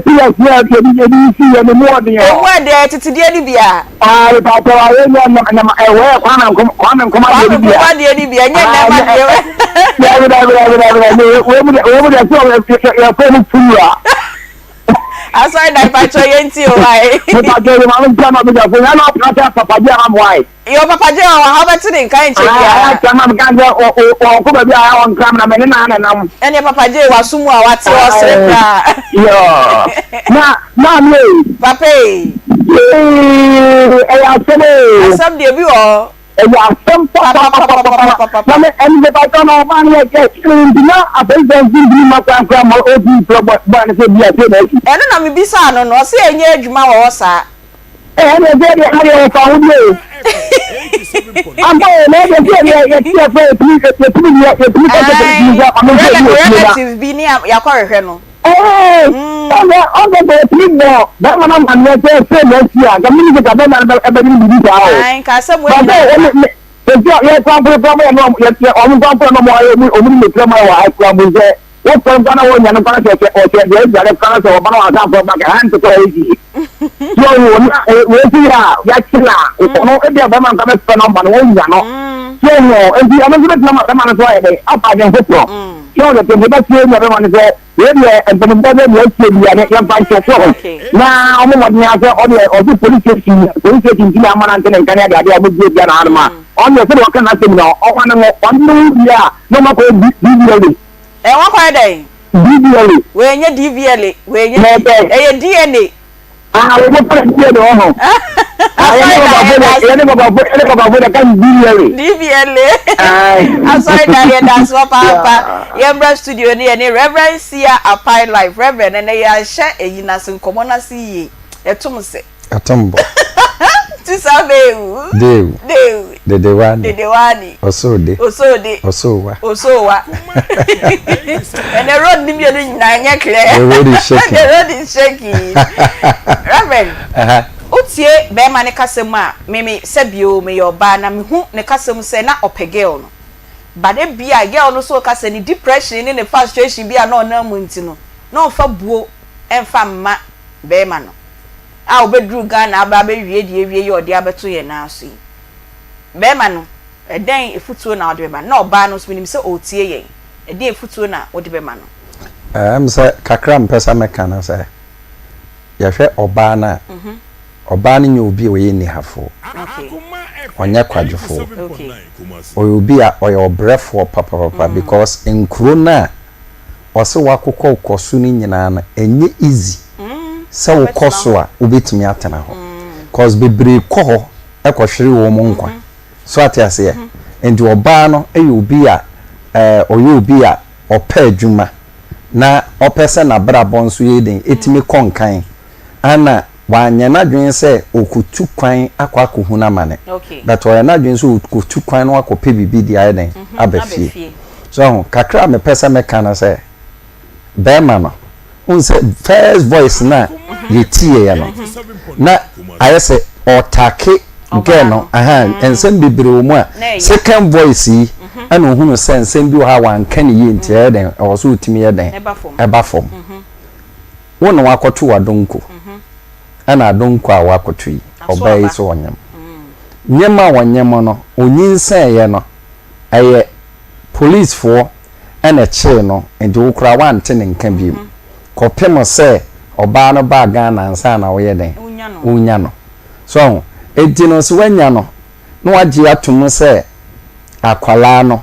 S11: pillars yɛ yɛde yɛde si yɛ ne mu ɔden
S6: ɔ. Emu ɛdeɛ tetedeɛ no bia.
S11: Aa nipa ayɛ nyɛ na na ɛwɔ yɛ Kwame Nkrumah Kwame Nkrumah deɛ no bia.
S6: Kwame Nkrumah deɛ no bia ɛnyɛ nnɛɛma deɛ.
S11: Dabi dabi dabi dabi dabi wei mu deɛ wei mu deɛ sɛ yɛ fɛ mu pulura.
S6: Asɔre dan patrɔ yɛn ti o wae.
S11: Me patrɔ yɛ maame ntia ma bɛgya fo yɛn na ɔpena sɛ papa gye ama mo wae.
S6: Yo papa gye wɔ ha wobɛte ne nka nkyɛ biara.
S11: Ɛɛ kyɛ ma meka sɛ ɔkɔ baabi a ɔnkra me na me ne naa na nam.
S6: Ɛneɛ papa gye waso mu a wate ɔsere koraa.
S11: Yoo na maame ei.
S6: Papa ei.
S11: Yee ɛyɛ asɛm oo.
S6: Asɛm deɛ bi wɔ hɔ.
S11: Ɛyɛ asɛm papapapapapa na me ɛne me ba na ɔbaa no yɛ yɛ kyerɛ nti na apɛsɛ nso ntumi ma kwan koraa ma ɔtumi frɛ bɔ bɔɔ no sɛ bi a sei na asi.
S6: Ɛno na me bisaa no no ɔse ɛnyɛ adwuma wɔ hɔ saa.
S11: Ɛɛ ɛne ɛsɛ deɛ na deɛ ɔfa ho deɛ o.
S14: Ampa o, na ɛdeɛ sɛ yɛ yɛte yɛfrɛ yɛtumi yɛtumi yɛ yɛtumi kɔ sɛ yɛtumi sɛ ɔno nso ɛbi wɔ fie na.
S6: Relative bi ne yɛakɔhwehwɛ no.
S14: Ɛɛ ɔsɛ ɔsɛ sɛ yɛtumi bɔ bɛrima no amaneɛ sɛ sɛ na asi a nka mene sɛ ka bɛrima no bɛgye no biribi saa o.
S6: Nka asɛm wei
S14: Ba sɛ
S6: nyinaa
S14: ɔne ne ɛsi a yɛ kwan pere kwan yɛ no yɛ yɛ ɔmo kwan pere no ɔmo ayɛ ɔmo ɔmo ne mekyerɛ mo ayɛ wɔ ha kura mo sɛ wofrɛ nkwa na wɔnya no kwan sɛ ɔhyɛ ɔhyɛ deɛ aduane kwan sɛ ɔba na wɔasa afɔ ba ka ha nte sɛ ɔyɛ yie. So na wɔsi yɛ a yɛakye na ɔno ebi a bɛrima nka bɛfrɛ nɔmba no wɔnya no. So nti ɛno nso bɛtumi ama bɛrima no so ayɛ dɛ afa adwene foforɔ. So ɔde tete bɛsie nea bɛrima no sɛ wei deɛ mpanimfoɔ sɛ deɛ asie bia ne yɛmfa nkyɛ so na ɔmo mmɔden a sɛ ɔdeɛ ɔse police station police station nti na ama nante ne nka ne ade ade a ɔmo bie bia na hanom a ɔno deɛ sɛdeɛ ɔka n'asɛm na ɔma ne ho ɔno ne ho wie a na ɔmo akɔyɛ DVLA.
S6: Ɛ wɔn akɔyɛ dɛn?
S14: DVLA.
S6: Wei nyɛ DVLA wei nyɛ ɛyɛ DNA.
S14: Ah, wo mo fara DNA wɔ ho.
S6: Asɔre da yɛ da.
S14: Yɛne babafo yɛne babafo da kan DVLA.
S6: DVLA. Asɔre da yɛ da so papaapa. Yɛn bra studio ne yɛne Reverend Sia Apai Life. Reverend ɛnɛ yɛ ahyɛ eyi n'ase nkɔmɔ n'ase yie. Ɛtum sɛ.
S5: Ɛtum bɔ.
S6: Tusa beewu.
S5: Deewu.
S6: Deewu.
S5: Dedewani.
S6: Dedewani.
S5: Osode.
S6: Osode.
S5: Osowa.
S6: Osowa. And the road ni mmienu nyinaa nyɛ clear.
S5: The road is shaking.
S6: The road is shaking. Reverend. Wotie bɛrima ne kasa mu a, me me sɛbio meyɛ ɔbaa na mehu ne kasa mu sɛ na ɔpɛ girl no. But ebia girl no so kasa ne depression ne ne frustration bi a na ɔnam mu nti no, na ɔmfa buo mfa mma bɛrima no. A ɔbɛduru Ghana aba abɛwie deɛ awie yi a ɔde abɛto yɛn nan so yi. Bɛrima no, ɛdɛn afutuo na wode bɛma no? Na ɔbaa no nso, menim sɛ ɔretie yɛn. Ɛdeɛn afutuo na wode bɛma no?
S5: Ɛm sɛ kakra a mepɛ sɛ meka ne sɛ, yɛhwɛ ɔbaa no a, ɔbaa no nyɛ obi a ɔyɛ nnihafoɔ, ɔnyɛ kwadwofoɔ, ɔyɛ obi a ɔyɛ ɔbrɛfoɔ papapapa because nkuro no a ɔse wakokɔ kɔ so no nyinaa no, ɛnyɛ easy sɛ wokɔ so a wobɛtumi atena hɔ cause bebree kɔ hɔ kɔhwere wɔn nkwa. So ate aseɛ? Nti ɔbaa no yɛ obi a ɛɛ ɔyɛ obi a ɔpɛ adwuma na ɔpɛ sɛ n'abrabɔ nso yɛ den ɛtumi kɔ nkan ana wanyɛ n'adwene sɛ ɔkɔtu kwan akɔ akɔhunu amane but ɔyɛ n'adwene sɛ ɔkɔtu kwan na wakɔpɛ biribi de ayɛ den aba fie. So ahu kakra a mepɛ sɛ meka no sɛ bɛrima no wohu sɛ first voice no a yɛtieeɛ no na ayɛ sɛ ɔtake girl no aha nsɛm bebree wɔ mu a second voice yi ɛna ohunu sɛ nsɛm bi wɔ ha wanka ne yie nti ɛyɛ dɛn ɛwɔ so otumi yɛ dɛn ɛba fam wo na wakɔto w'adonko ɛna adonko a wakɔto yi ɔbaa yi so ɔnyem nyem a ɔnyem no onyinsɛnyɛ no ɛyɛ Policefoɔ na ɛkyee no nti wo koraa woante ne nka biom kɔpem sɛ ɔbaa no baa Ghana ansa na woyɛ dɛn wonya no so ahu nti no sɛ woanya no na wagye atom sɛ akwadaa no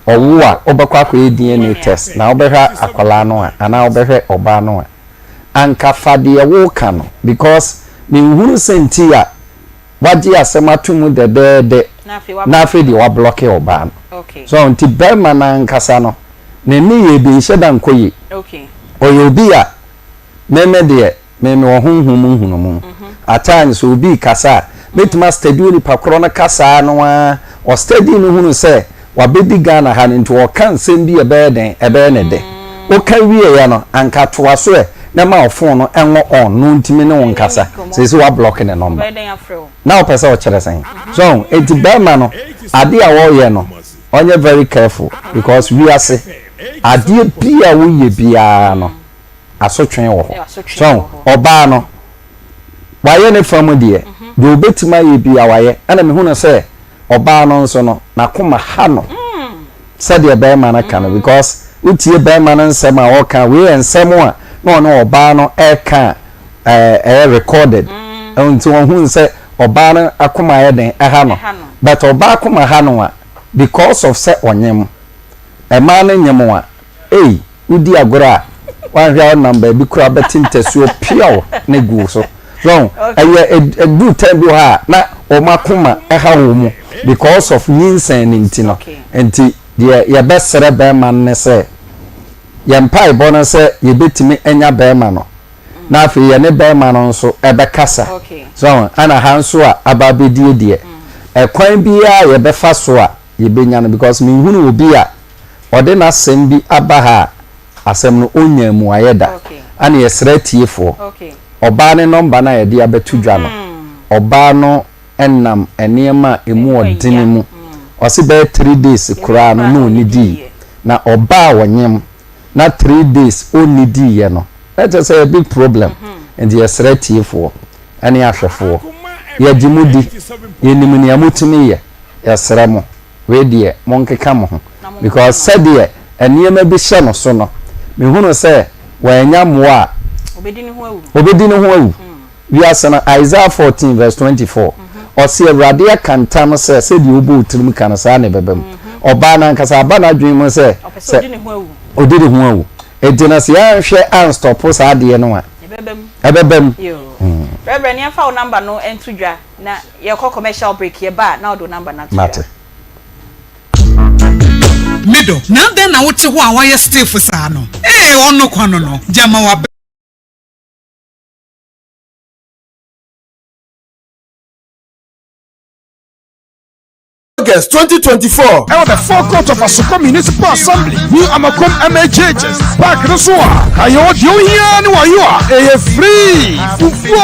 S5: ɔwo a wobɛkɔ akɔyɛ DNA test na wobɛhwɛ akwadaa no a anaa wobɛhwɛ ɔbaa no a anka fa deɛ woka no because menhunu sɛ nti a wagye asɛm ato mu dɛdɛɛdɛ na afei deɛ wablɔke ɔbaa no. So nti barima no ankasa no, ne nneyɛɛ bi nhyɛ da nkɔ yie. Ɔyɛ obi a, me me deɛ, me mewɔ honhom mu nhunumu. At times sɛ obi rekasa a, mɛtumi astadi onipa korɔ no kasaa no ara, ɔstadi no hunu sɛ wabɛdi Ghana ha no nti ɔreka nsɛm bi a ɛbɛyɛ dɛn, ɛbɛyɛ ne dɛ. Woka wieeɛ no, anka toa so ɛ na ma wo phone no ɛnwɔ on na ɔntumi ne wo nkasa. Seesei woablɔke ne number. Na wopɛ sɛ ɔkyerɛ sɛn? So ahu? Enti barima no, adeɛ a ɔreyɛ no, ɔnyɛ very careful because wiase, adeɛ bi a woyɛ biara no, asotwe wɔ hɔ. So ahu? Ɔbaa no, wayɛ ne fa mu deɛ, deɛ ɔbɛtumi ayɛ biara wayɛ. Ɛna mehu no sɛ ɔbaa no nso no n'akoma ha no sɛdeɛ bɛrima no ka no because wotie bɛrima no nsɛm a ɔka wei yɛ nsɛm a na ɔne ɔbaa no ɛka a ɛyɛ recorded nti ɔhu sɛ ɔbaa no akoma yɛ den ɛha no but ɔbaa akoma ha no a because of sɛ ɔnyem ɛmaa no nyem a ei Wodi agorɔ a, woanhwɛ a wonam baabi koraa bɛte ntasuo piaw ne gu wo so. So wahu? Ɛyɛ ɛduru time bi wɔ hɔ a na wɔn akoma ɛha wɔn mu because of nyinsɛn no nti no. Nti deɛ yɛbɛsrɛ bɛrima no ne sɛ, yɛn mpaebɔ no sɛ yɛbɛtumi anya bɛrima no na afei yɛne bɛrima no nso ɛbɛkasa. So wahu? Ɛna ha nso a aba abɛdie deɛ. Ɛkwan biara a yɛbɛfa so a yɛbɛnya no because menhunu obi a ɔde n'asɛm bi aba ha a asɛm no ɔnnya mmuaeɛ da. Ɛna yɛsrɛ atiefoɔ, ɔbaa no nɔmba no a yɛde abɛto dwa no, ɔbaa no nam nneɛma a ɛmu ɔdene mu. Ɔse bɛyɛ three days koraa no na ɔnnidiiɛ. Na ɔbaa a ɔnyem na three days ɔnnidiiɛ no, na kyerɛ sɛ ɛyɛ big problem. Nti yɛsrɛ atiefoɔ ne ahwɛfoɔ, yɛgye mo di, yɛnim nea motumi yɛ, yɛsrɛ mo, wei deɛ monkeka mo ho because sɛdeɛ nneɛma bi hyɛ no so no, mehunu sɛ wannya mmoa a, ɔbɛdi ne ho awu. Wiase no, Isaiah 14 verse 24, ɔse Awurade aka ntam sɛ sɛdeɛ wobɔ wo tirim ka no saa na ɛbɛba mu. Ɔbaa no ankasa aba n'adwene mu sɛ sɛ ɔdi ne ho awu. Enti no sɛ yɛanhwɛ anstɔpo saa adeɛ no a, ɛbɛba mu.
S6: Reverend yɛmfa wo number no nto dwa na yɛkɔ commercial break yɛba a na wode wo number no ato dwa.
S5: Mate.
S18: Me dɔ, na adɛn na wote hɔ a woayɛ stiff saa no? Ee, ɔno kwa no no, gyama w'aba.
S10: August 2024 ɛwɔ the forecourt of Asokwa Municipal Assembly, New Amakom MHHS Park no so a, kayo deɛ ohia ne wayo a ɛyɛ free fufuo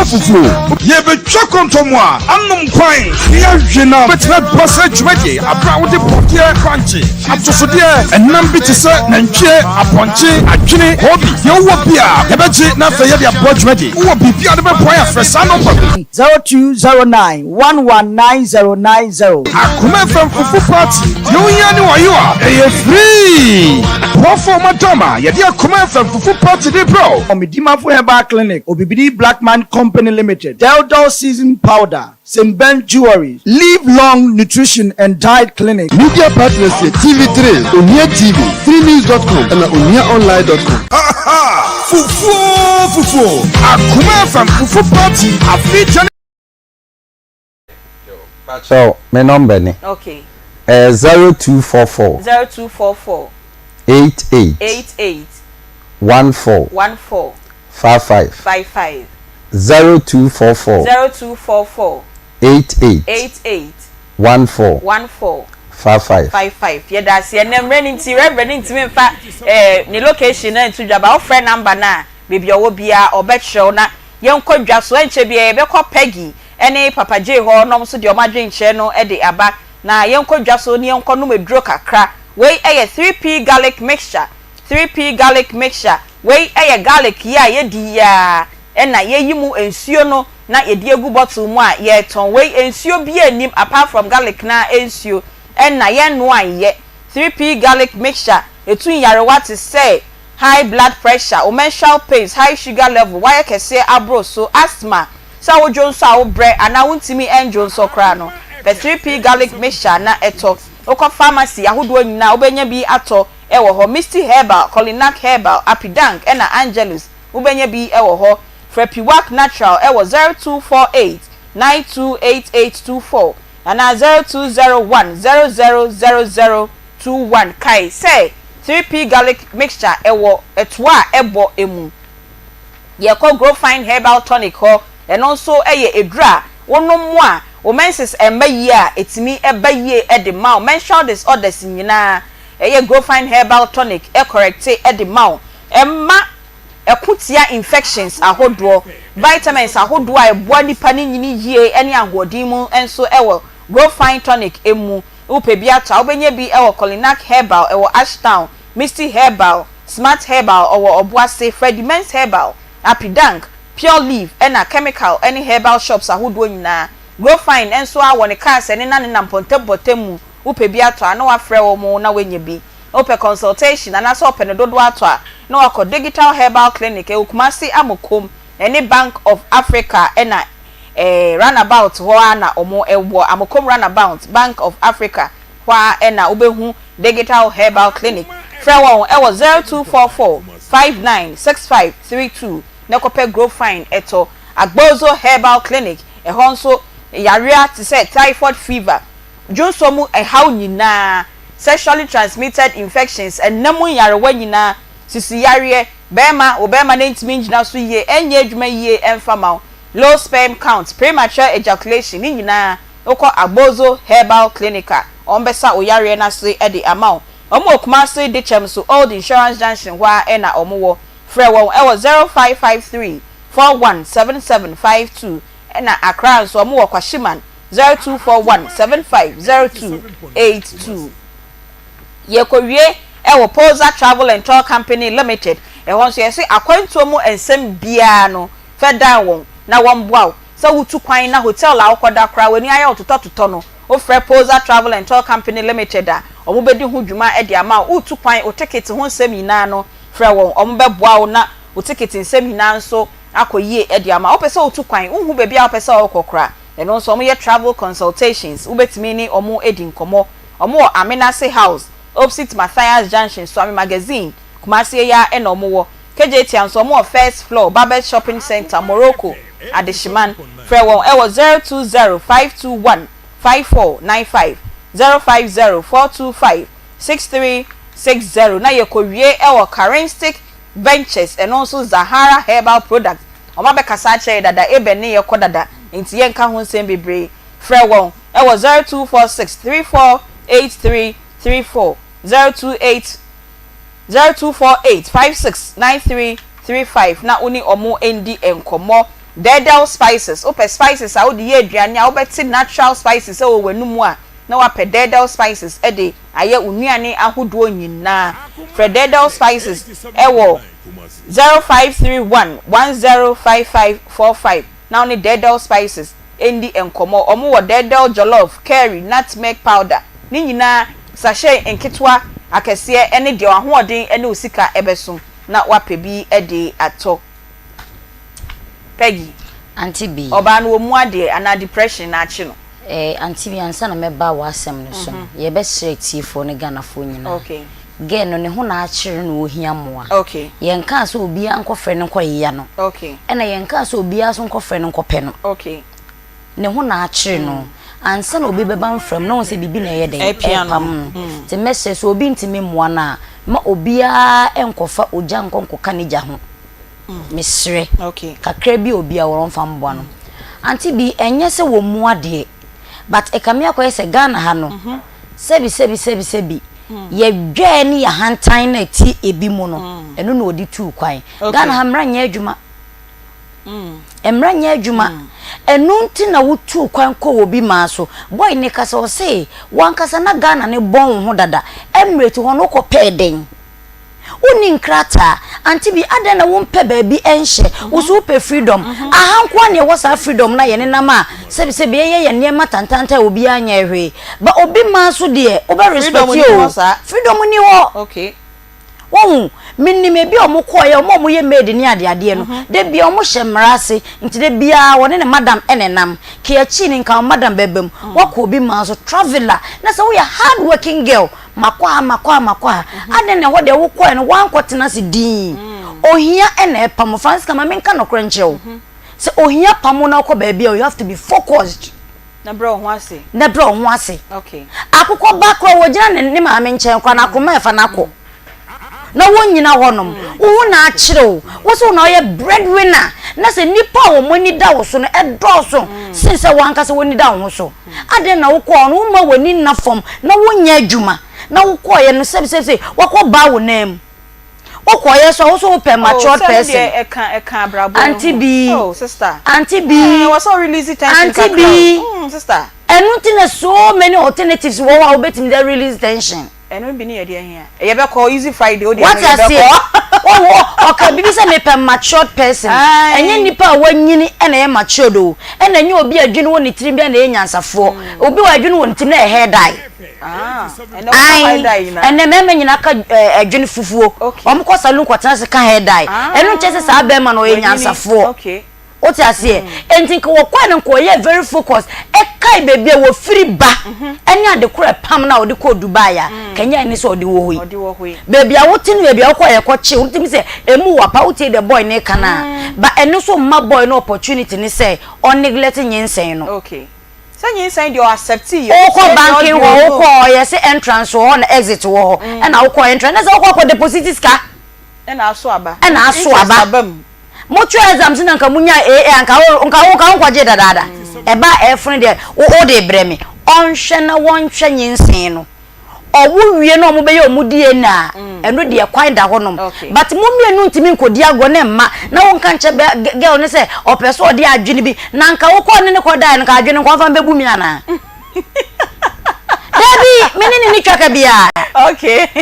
S10: fufuo. Yɛbɛtwa kɔntɔm a anom kwan ne yɛahwe na bɛtena dua sɛ dwumadie aberɛ a wode bɔdeɛ bankye Atosodeɛ, ɛnam bi te sɛ nantwie, apɔnkye, adwene, koobi, deɛ wowɔ biara yɛbɛgye na afei yɛde aboa dwumadie. Wowɔ biribi a wode bɛboa yɛn a frɛ saa nɔmba wei.
S19: 0209 119090.
S10: Akoma FM Fufu Party, deɛ wohia ne wayo a, ɛyɛ free! Boafoɔ a wɔadɔ ma yɛde Akoma FM Fufu Party de brɛ wo.
S19: Omidimafo Herbal Clinic, Obibini Blackman Company Limited, Deldol Season Powder, St. Ben Jewelry, Live Long Nutrition and Diet Clinic.
S20: Media partners yɛ TV3, Onua TV, 3news dot com ɛna onuaonline dot com.
S10: Aha! Fufuo fufuo! Akoma FM Fufu Party afe gya.
S5: Pakyɛw me number ni.
S6: Okay.
S5: Ɛyɛ 0244.
S6: 0244.
S5: 88.
S6: 88.
S5: 14.
S6: 14.
S5: 55.
S6: 55.
S5: 0244.
S6: 0244.
S5: 88.
S6: 88.
S5: 14.
S6: 14.
S5: 55.
S6: 55. Yɛda ase. Ɛnɛ mmerɛ no nti Reverend ntumi mfa eh, ne location no nto dwa ba wofrɛ number no a baabi a ɔwɔ biara ɔbɛkyerɛ wo na yɛnkɔ dwa so ɛnkyɛ biara yɛbɛkɔ Peggy ne Papa Jay hɔ na wɔn nso deɛ wɔn adwenkyerɛ no de aba na yɛnkɔ dwa so na yɛnkɔ nom aduro kakra wei yɛ 3P garlic mixture 3P garlic mixture wei yɛ garlic yi a yɛdi yi ara na yɛyi mu nsuo no na yɛde agu bottle mu a yɛretɔn wei nsuo biara nnim apart from garlic no ara nsuo ɛna yɛnnoa nyɛ 3P garlic mixture ɛtu nyarewa te sɛ high blood pressure, wo menstrual pains, high sugar level, woayɛ kɛseɛ aboro so, asthma, sɛ wo dwonsɔ a wobrɛ anaa wontumi ndwonsɔ koraa no, pɛ 3P garlic mixture na tɔ. Wokɔ pharmacy ahodoɔ nyinaa a wobɛnya bi atɔ wɔ hɔ. Misty Herbal, Kolinak Herbal, Apidank ɛna Angelus wobɛnya bi wɔ hɔ. Frɛ Piwak Natural wɔ 0248 928824 anaa 0201 0000 21. Kae sɛ 3P garlic mixture wɔ toa a ɛbɔ mu. Yɛkɔ Growfine Herbal Tonic hɔ, ɛno nso yɛ aduru a wonom a wo menses mma yie a, ɛtumi ba yie de ma wo. Menstrual disorders nyinaa, ɛyɛ Growfine Herbal Tonic kɔrɛkte de ma wo. Ɛma ɛko tia infections ahodoɔ. Vitamins ahodoɔ a ɛboa nipa no nyini yie ne ahoɔden mu nso wɔ Growfine Tonic mu. Wopɛ bi atɔ a, wobɛnya bi wɔ Kolinak Herbal, ɛwɔ Ashtown, Misty Herbal, Smart Herbal, ɔwɔ Ɔboase, Freddie Mens Herbal, Apidank, Pure Leaf, ɛna chemical ne herbal shops ahodoɔ nyinaa. Growfine nso ara wɔ ne cars ɛnena nenam mpɔtam mpɔtam mu, wopɛ bi atɔ a na wafrɛ wɔn na woanya bi. Wopɛ consultation anaasɛ wopɛ no dodoɔ atɔ a na wakɔ Digital Herbal Clinic ɛwɔ Kumasi Amokom ɛne Bank of Africa ɛna eh, runabout hɔ ara na wɔn wɔ, Amokom runabout, Bank of Africa hɔ ara na wobɛhu Digital Herbal Clinic. Frɛ wɔn wɔ 0244 59 65 32 na kɔpɛ Growfine tɔ. Agbozo Herbal Clinic, ɛhɔ nso yareɛ te sɛ typhoid fever, dwonsɔ mu haw nyinaa, sexually transmitted infections, ɛna mu nyarewa nyinaa, sisi yareɛ, bɛrima, wo bɛrima no ntumi ngyina so yie, ɛnyɛ adwuma yie ɛmfa ma wo, low sperm count, premature ejaculation, ne nyinaa. Wokɔ Agbozo Herbal Clinic a, wɔbɛsa wo yareɛ no ase de ama wo. Wɔn wɔ Kumasi Dekyɛm so Old Insurance Junction hɔ ara na wɔn wɔ. Frɛ wɔn wɔ 0553 41 7752 ɛna Accra nso wɔn wɔ Kwashiman 0241 75 0282. Yɛrekɔwie wɔ Poza Travel and Tour Company Limited, ɛhɔ nso yɛse akwantuo mu nsɛm biara no fɛ dan wɔn na wɔmmoa wo. Sɛ wotu kwan na hotel a wokɔda koraa w'ani ayɛ wo totɔtotɔ no, wofrɛ Poza Travel and Tour Company Limited a, wɔbɛdi ho dwuma de ama wo. Woretu kwan, wo tekete ho nsɛm nyinaa no, frɛ wɔn, wɔbɛboa wo na wo tekete nsɛm nyinaa nso akɔ yie de ama wo. Wopɛ sɛ wotu kwan, wonhu baabi a wopɛ sɛ wokɔ koraa, ɛno nso wɔyɛ travel consultations, wobɛtumi ne wɔn adi nkɔmmɔ. Wɔwɔ Amenase House, opsit Mathias Junction, Suame Magazine, Kumasi yi ara na wɔwɔ. Kejetia nso wɔwɔ First Floor, Babet Shopping Centre, Morocco, Adehyeman. Frɛ wɔn wɔ 020 521 5495, 050 425 6360 na yɛkɔwie wɔ Karinstic Ventures, ɛno nso Zahara Herbal Products. Wɔabɛkasa akyerɛ yɛn dada, Eben ne yɛkɔ dada nti yɛnka ho nsɛm bebree. Frɛ wɔn wɔ 0246 34 8334, 028 0248 56 9335 na wo ne wɔn ndi nkɔmmɔ. Dɛɛdɛw Spices, Wopɛ spices a wode yɛ aduane a wobɛte natural spices wɔ w'anomu a, na woapɛ Dɛɛdɛw Spices de ayɛ wo nnuane ahodoɔ nyinaa. Frɛ Dɛɛdɛw Spices wɔ 0531 105545 na wo ne Dɛɛdɛw Spices ndi nkɔmmɔ. Wɔn wɔ dɛɛdɛw jollof, curry, nutmeg powder, ne nyinaa sachet nketewa, akɛseɛ ne deɛ w'ahoɔden ne wo sika bɛso na woapɛ bi de atɔ. Peggy,
S4: Auntie Bee.
S6: ɔbaa no ɔmmu adeɛ anaa depression na akye no?
S4: Eh, Auntie Bee, ansa na mɛba w'asɛm no so no, yɛbɛsrɛ atiefoɔ ne Ghanafoɔ nyinaa.
S6: Okay.
S4: Girl no, ne ho na akyere no na ɔhia mmoa.
S6: Okay.
S4: Yɛnkaa sɛ obiara nkɔfrɛ no nkɔyea no.
S6: Okay.
S4: Ɛna yɛnkaa sɛ obiara nso nkɔfrɛ no nkɔpɛ no.
S6: Okay.
S4: Ne ho na akyere no. Ansa na obi bɛba mfram na wahu sɛ biribi na ɛyɛ dɛn?
S6: Ɛrepia no.
S4: Ɛrepam no. Nti mɛsrɛ sɛ obi ntumi mmoa no a, mma obiara nkɔfa ogya nkɔ nkɔka ne gya ho. Mesrɛ.
S6: Okay.
S4: Kakra bi a obiara wɔ no ɔmfa mmoa no. Auntie Bee, ɛnyɛ sɛ wɔmmu adeɛ, but ɛkame akɔyɛ sɛ Ghana ha no, Sɛbi sɛbi sɛbi sɛbi yɛ dwɛɛ ne yɛ ahantan na ɛte ebi mu no ɛno na ɔde tuu kwan. Ghana ha mmara nyɛ adwuma. Mmara nyɛ adwuma. Ɛno nti na wotuu kwan kɔ obi maa so. Boy ne kasa ɔse wankasa na Ghana ne bɔn wo ho dada. Emirate hɔ no wokɔ pɛɛ dɛn? Wonni nkrataa. Auntie bi, adɛn na wompɛ baabi nhyɛ? Wo so wopɛ freedom. Aha nko ara na yɛwɔ saa freedom no a yɛnenam a sɛbisɛbi yɛyɛ yɛn nneɛma tantaantan a obiara nyɛɛ hwee. But obi man so deɛ, wobɛ respect
S6: Freedom nni
S4: o.
S6: hɔ saa.
S4: Freedom nni hɔ.
S6: Okay.
S4: Wohu? Menim ebi a wɔkɔeɛ, wɔn a wɔyɛ maid ne adeadeɛ no, da biara wɔhyɛ mmara ase, nti da biara wɔne ne madam na ɛnam. Keakyii no nka wo madam bɛba mu. Woakɔ obi man so, traveller, na sɛ woyɛ hard working girl, Makɔ ha, makɔ ha, makɔ ha. Adɛn na ɛhɔ deɛ wokɔɛ no woankɔtena ase dinn? Ohia na ɛpam wo. Francisca, ma menka nokorɛ nkyerɛ wo. Sɛ ohia pam wo na wokɔ baabi a, you have to be focused.
S6: Na brɛ wo ho ase.
S4: Na brɛ wo ho ase.
S6: Okay.
S4: Akokɔ ba koraa wɔgyina ne ne maame nkyɛn koraa na akoma ɛfa no akɔ. Na wonnyina hɔnom. Wo ho na akyere wo. Wo sɛ wo na woyɛ breadwinner. Na sɛ nnipa a wɔn ani da wo so no ɛdɔɔso sen sɛ w'ankasa w'ani da wo ho so. Adɛn na wokɔɔ hɔ no womma w'ani nna fam na wonyɛ adwuma na wokɔeɛ no sɛbisɛbisɛ wakɔ baa wo nan mu wokɔeɛ so a wo so wopɛ matured person Auntie bi Auntie bi Auntie bi ɛno nti na so many alternatives wɔ hɔ a wobɛtumi de release tension.
S6: Ɛno bi ne yɛde ahia. Yɛbɛkɔ easy Friday o deɛ
S4: Wate aseɛ? Wohu, ɔka biribi sɛ mepɛ matured person. Ɛnyɛ nipa a wanyini na ɛyɛ matured o. Ɛna ɛnyɛ obi a adwene wɔ ne tirim bi na ɛyɛ nyansafoɔ. Obi wɔ adwene wɔ ne tirim na ɛyɛ hair dye. Ae, ɛnɛ mmarima nyinaa ka adwene fufuo. Wɔn kɔ saloon kɔtena ase ka hair dye. Ɛno nkyerɛ sɛ saa bɛrima no ɔyɛ nyansafoɔ. Wote aseɛ? Enti nka wɔkɔɛ no nka ɔyɛɛ very focus ɛkae baabi a wɔfiri ba ɛne ade korɔ ɛpam no a ɔde kɔɔ Dubai a nka ɛnyɛ ɛne sɛ ɔde wɔ hɔ yi. Baabi a wote ne baabi a wokɔɛ ɛkɔkye wo wotumi sɛ ɛmu wɔ pa wotie deɛ boy no reka no a but ɛno nso mma boy no opportunity ne sɛ ɔ neglect nyinsɛn no.
S6: Okay. Sɛ nyinsɛn deɛ ɔ accept yɛ.
S4: Wokɔ banking hɔ wokɔ yɛse entrance wɔ hɔ na exit wɔ hɔ ɛna wokɔ entrance na sɛ wokɔ akɔ deposit sika.
S6: Ɛna aso aba.
S4: Ɛna aso aba.
S6: Interest aba mu.
S4: Mo twerɛ exams na nka mo nyaa AA a nka wo nka wo nka wo nkɔgye dadaada. Ɛba a ɛrefono deɛ wo wode rebrɛ me. Ɔnhwɛ na wɔnhwɛ nyinsɛn no. Ɔwo wie na ɔmo bɛyɛ ɔmo DNA a, ɛno deɛ kwan da hɔ nom. But mo mmienu ntumi nkɔdi agorɔ ne mma na wo nka nkyɛ bɛ girl no sɛ ɔpɛ sɛ ɔde adwene bi na nka wo kɔɔ ne ne kɔ daeɛ no nka adwene nka ɔmfa mbɛbu me anaa? Dabi, me ne no nni twaka biara.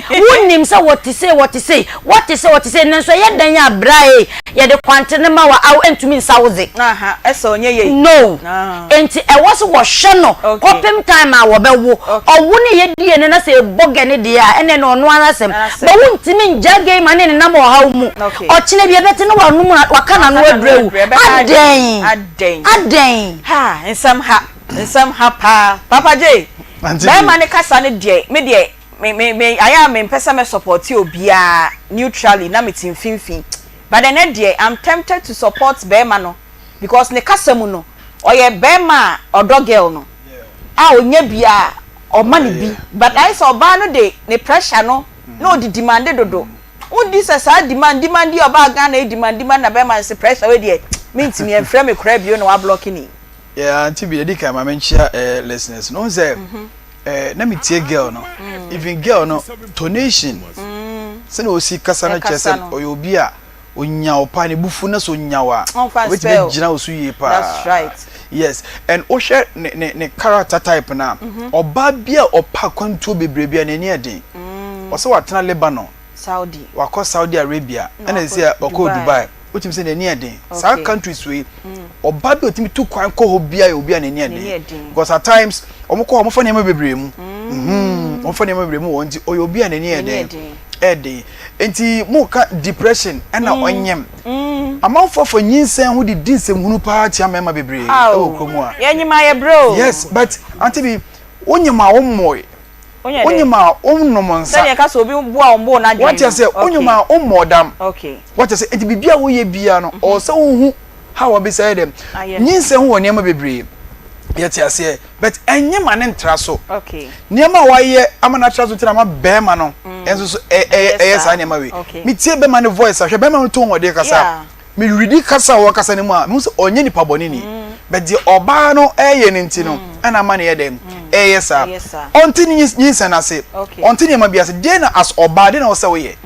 S4: Wonim sɛ wɔte sei, wɔte sei, wɔte sei, wɔte sei, nanso ɛyɛ dɛn a bra ei, yɛde kwante no ma wo a, aw ɛntumi nsa wo dze. No. Enti ɛwɔ sɛ wɔhwɛ no kɔpem time a wɔbɛwo. Ɔwo no yɛ DNA na sɛ ɛbɔ gɛ no deɛ a, ɛnneɛ na ɔno ara asɛm. But wontumi ngyaa gay ma ne nenam ɔhaw mu. Ɔkyena bi ɛbɛte na wanom, waka n'ano aduru awu. Adɛn? Adɛn?
S6: Ha, nsɛm ha. Nsɛm ha paa. Papa Jay, bɛɛma no kasa no deɛ, me deɛ, me me me ayɛ a mempɛ sɛ mɛ supporte obiara neutrally na mete mfimfini. But ɛnɛ deɛ, I'm tempted to support bɛɛma no because ne kasa mu no, ɔyɛ bɛɛma a ɔdɔ girl no, a ɔnya bi a ɔma no bi. But ayɛ sɛ ɔbaa no de ne pressure no na ɔde demande dodo. Wodi sɛ saa demand demand yi a ɔbaa Ghana yi demand demand na bɛɛma no se pressure wei deɛ mentumi, ɛmfrɛ me koraa bio na wablocke ne yi.
S19: Yeah, auntie bi, edi kan ma me nkyia eh, listeners. No sɛ eh, na me tie girl no. Mm. Even girl no tonation. Mm. Sɛ na osi kasa no kyerɛ sɛ ɔyɛ obi a onya wo paa ne bufu na so onya wo a. Obetumi agyina wo so yie paa.
S6: That's right.
S19: Yes, and wohwɛ ne ne ne character type na mm-hmm. ɔbaa bi a ɔpa akwantuo bebree bi a n'ani ɛden. Mm. Ɔsɛ watena Lebanon.
S6: Saudi.
S19: Wakɔ Saudi Arabia ɛna sisi a ɔkɔ Dubai. Wotumi sɛ n'ani yɛ den. Saa countries wei ɔbaa bi a otumi tu kwan kɔ hɔ bia yɛ obi a n'ani yɛ den. Because at times wɔn kɔ hɔ wɔn fa nneɛma bebree mu. Wɔn fa nneɛma bebree mu wɔ nti ɔyɛ obi a n'ani yɛ den. Ɛyɛ den. Nti mo ka depression ɛna ɔnyem. Amanfoɔ afa nyinsɛn ho de di nsɛmhunu paa tia mmarima bebree ɛwɔ kurom a.
S6: Yɛnyem a yɛbrɛ o.
S19: Yes but auntie bi wonyem a wommɔe. Wonyim a wonnom nsa.
S6: Sɛdeɛ yɛka sɛ obi bo a ɔmmɔɔ n'adwene no.
S19: Wate aseɛ? Wonyim a wommɔɔ dam. Wate aseɛ? Nti biribi a woyɛ biara no, ɔwɔ sɛ wohu how a wobɛsi ayɛ dɛm. Nyinsɛn ho wɔ nneɛma bebree. Yɛte aseɛ? But ɛnyɛ ma no ntra so. Nneɛma a wayɛ ama no atra so nti na ama bɛrima no nso so ɛyɛ saa nneɛma wei. Metie bɛrima no voice a, hwɛ bɛrima no tone a ɔde kasa. Me redi kasa a ɔkasa no mu a, mehu sɛ ɔnyɛ nipa bɔne ni. But deɛ ɔbaa no ɛyɛ no nti no, ɛna ama no yɛ dɛn? Ɛyɛ saa. Ɔnte ne nyinsɛn no ase. Ɔnte nneɛma bi ase. Deɛ na as ɔbaa, deɛ na ɛwɔ sɛ woyɛ?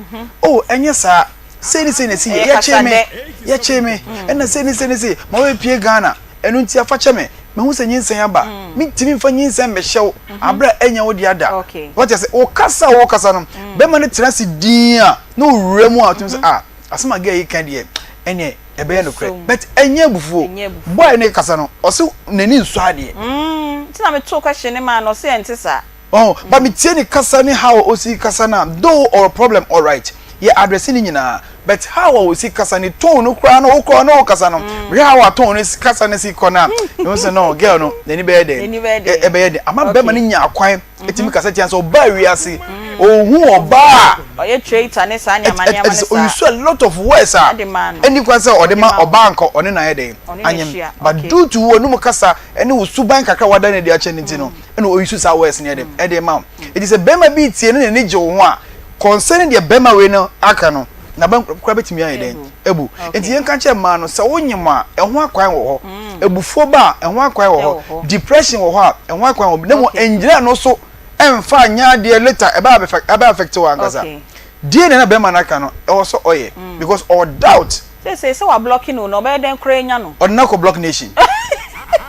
S19: Oh, ɛnyɛ saa. Sei ne sei na ɛsi yɛ. Yɛkyee me. Yɛkyee me. Ɛna sei ne sei ne sei. Ma wɔapue Ghana. Ɛno nti afa kyɛ me. Mehu sɛ nyinsɛn aba. Mentumi mfa nyinsɛn mmɛhyɛ wo aberɛ a ɛnyɛ wo dea da. Wate ase? Wo kasa a wɔkasa no, bɛrima no tena ase dinn a, na ɔwura mu a, ɔtumi sɛ, ah, Asɛm a girl yi ka deɛ ɛneɛ ɛbɛyɛ nokorɛ but ɛnyɛ abufuo. Boy no kasa no ɔse n'ani nsɔ adeɛ.
S6: Mm nti na me too question no maa no ɔse ɛnte saa.
S19: Ɔho but me tie ne kasa ne how a osi kasa no a though ɔwɔ problem alright yɛ address ne nyinaa but how a osi kasa ne tone no koraa no wo koraa ɔne wo kasa no mehwɛ how a tone no kasa no si kɔ no a mehu sɛ no girl no n'ani bɛyɛ dɛn ɛbɛyɛ den ama bɛrima no nya akwan ɛtumi kasa tia sɛ ɔbaa wiase ɔhu ɔbaa
S6: a ɔyɛ traitor ne saa nneɛma nneɛma ne saa
S19: ɔyusu a lot of words a ɛni kwan sɛ ɔde ma ɔbaa nka ɔne na ayɛ dɛn anyem but due to wɔn kasa ɛne wo suban kakra wada ne de akyɛ ne ti no ɛna ɔyusu saa words ne ɛde ɛde ma wo eti sɛ bɛrima bi tie ne n'ani gye wo ho a concerning deɛ bɛrima wei no aka no na bɛn kora bɛtumi ayɛ dɛn ebu nti yɛn ka kyerɛ mmaa no sɛ wonyem a ɛho akwan wɔ hɔ mm. ebufuo ba a ɛho akwan wɔ hɔ depression wɔ hɔ a ɛho akwan wɔ hɔ na mu ngyina no so ɛnfa nyɛ adeɛ later ɛbɛ ɛbɛ affect wɔ ankasa die na na bɛrima no aka no ɛwɔ sɛ ɔyɛ mm. because ɔ doubt.
S6: Seesei sɛ wa blocki no no ɔbɛyɛ dɛn koraa anya no.
S19: Ɔde no akɔ block nation.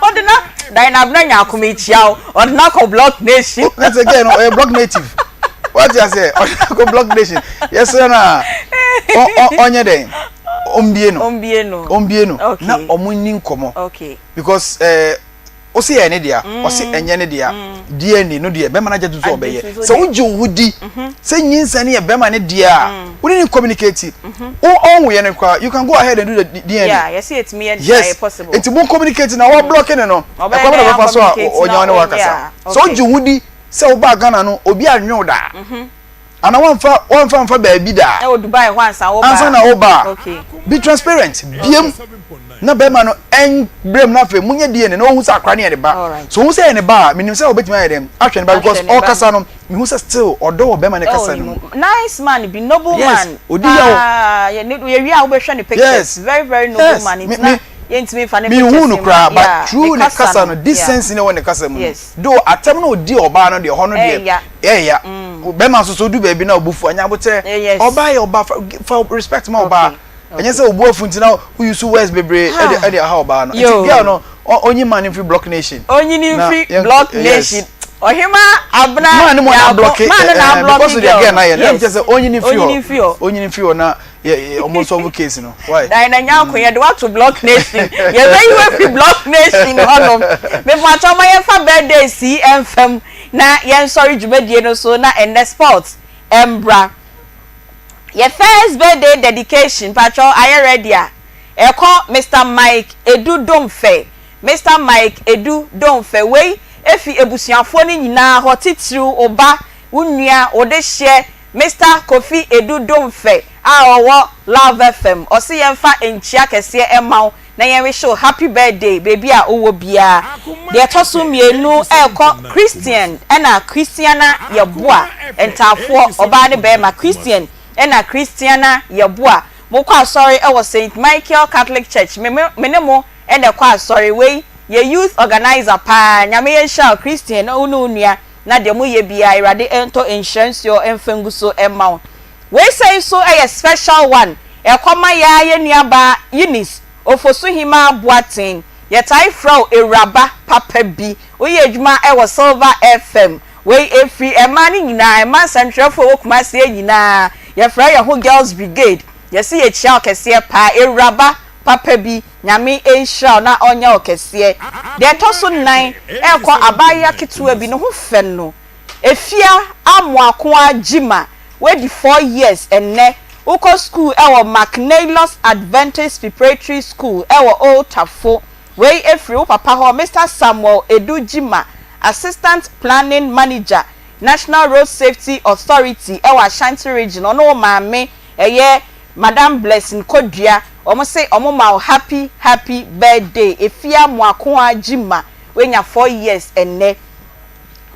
S6: Ɔde no Diana Abena Nyarko mekyia wo ɔde no akɔ block nation.
S19: Na sɛ girl no ɔyɛ block native wate aseɛ ɔde no akɔ block nation yɛsrɛ no a ɔnyɛ dɛn ɔmbie no
S6: ɔmbie no
S19: ɔmbie no na ɔmo nni nkɔmɔ
S6: okay
S19: because ɛɛ. Eh, Ose ɛyɛ ne dea, ɔse ɛnyɛ ne dea, DNA no deɛ bɛrima no agye ato sɛ ɔbɛyɛ. Sɛ wogye wo ho di sɛ nyinsɛn no yɛ bɛrima no dea a, wo ne no communicate. Wo ɔnwoeɛ no koraa, you can go ahead and do the DNA. Yes, nti mo communicate na wa block no no, ɛkwan bɛn na ɔbɛfa so a ɔnya wo ne wo akasa? Sɛ wogye wo ho di sɛ wobaa Ghana no, obi anwe wo da. Ana wamfa wamfa amfa baabi da.
S6: Ɛwɔ Dubai hɔ ansa wo ba.
S19: Ansa na wo ba. Okay. Be transparent. Biem. Na bɛrima no ɛnbrɛ mu na afei munyɛ DNA na ohun sɛ akora no yɛ ne ba. So ohun sɛ yɛ ne ba a menim sɛ obetumi ayɛ dɛn ahwɛ ne ba because ɔkasa no mehu sɛ still ɔdɔ wɔ bɛrima no kasa no mu.
S6: Nice man bi noble
S19: man.
S6: Yes.
S19: Odi yaw.
S6: Paa yɛ wie a wobɛhwɛ ne pictures. Yes. Very very noble man.
S19: Yes.
S6: Yɛntumi nfa ne pictures
S19: Menhuu no
S6: mma,
S19: koraa but
S6: yeah,
S19: through
S6: ne
S19: ne
S6: kasa
S19: kasa
S6: no,
S19: no
S6: yeah.
S19: decency no ɛwɔ ne kasa mu no
S6: Yes.
S19: though atɛm no ɔdi ɔbaa no deɛ ɛhɔ no deɛ
S6: Ɛɛya.
S19: ɛɛya. Bɛrima nso so ɔdu baabi na ɔbo fu a nya aboterɛ.
S6: Eh, yes.
S19: Ɔbaa yɛ ɔbaa fa fa respect ma ɔbaa.
S6: Okay.
S19: Ɛnyɛ sɛ obu afu nti na wo use words bebree ɛde ɛde aha ɔbaa no. Nti girl no ɔnyi man no mfiri block nation.
S6: Ɔnyi no mfiri block nation. Ɔhema abena
S19: Man no mu na block
S6: Man no na block
S19: because the girl na yɛ.
S6: Yes.
S19: Kyɛ sɛ ɔnyi no mfiri
S6: Ɔnyi no mfiri
S19: hɔ.
S6: hɔ.
S19: Ɔnyi no mfiri hɔ na yɛ ɔmo solve case no. Why?
S6: Diana Nyarko yɛde wo ato block nation. Yɛbɛyi wo afiri block nation hɔnom. Mepakyɛw ma yɛmfa birthdays yi mfam na yɛnsɔre dwumadie no so na ɛnnɛ sports mbra. Yɛ first birthday dedication mpakyɛw ayɛ ready a? Ɛkɔ Mister Mike Edu Domfɛ Mister Mike Edu Domfɛ wei efi abusuafoɔ no nyinaa hɔ titiriw wo ba, wo nua, wo dehyeɛ Mister Kofi Edu Domfɛ a ɔwɔ Love FM ɔse yɛmfa nkyia kɛseɛ mma wo na yɛn wish wo happy birthday baabi a wowɔ biara. Deɛ ɛtɔ so mmienu ɛrekɔ Christian ɛna Christiana Yeboah Ntaafoɔ ɔbaa ne barima Christian ɛna Christiana Yeboah mokɔ asɔre ɛwɔ Saint Michael Catholic Church me me ne mo ɛna ɛkɔ asɔre wei yɛ youth organiser paa Nyame yɛ nhyira wo Christian wo ne wo nua na deɛ moyɛ biara Awurade ntɔ nhyira nsuo mfa ngu so mma wo. Wei sei nso yɛ special one, ɛkɔ ma yaa yɛn nua baa Eunice Ofosuhemaa Boateng, yɛtae frɛ wo Awuraba papa bi, woyɛ adwuma wɔ Silver FM, wei ɛfiri mmaa no nyinaa, mmaa nsɛntwerɛfoɔ ɛwɔ Kumasi ha nyinaa, yɛfrɛ yɛn ho Girls Brigade, yɛse yɛkyia wo kɛseɛ paa Awuraba papa bi, Nyame nhyira wo na ɔnyɛ wo kɛseɛ. Deɛ ɛtɔ so nnan ɛrekɔ abaayewa ketewa bi, ne ho fɛ no. Efia Amoakoa Gyima wadi four years ɛnnɛ, wokɔ sukuu wɔ McNeilos Adventist Preparatory School wɔ Old Tafo. Wei firi wo papa hɔ Mister Samuel Edu Gyima, Assistant Planning Manager, National Road Safety Authority wɔ Ashanti Region, ɔne wo maame ɛyɛ Madam Blessing Kodua, wɔn se wɔn ma wo happy happy birthday Efia Amoakoa Gyima, wanya four years ɛnnɛ.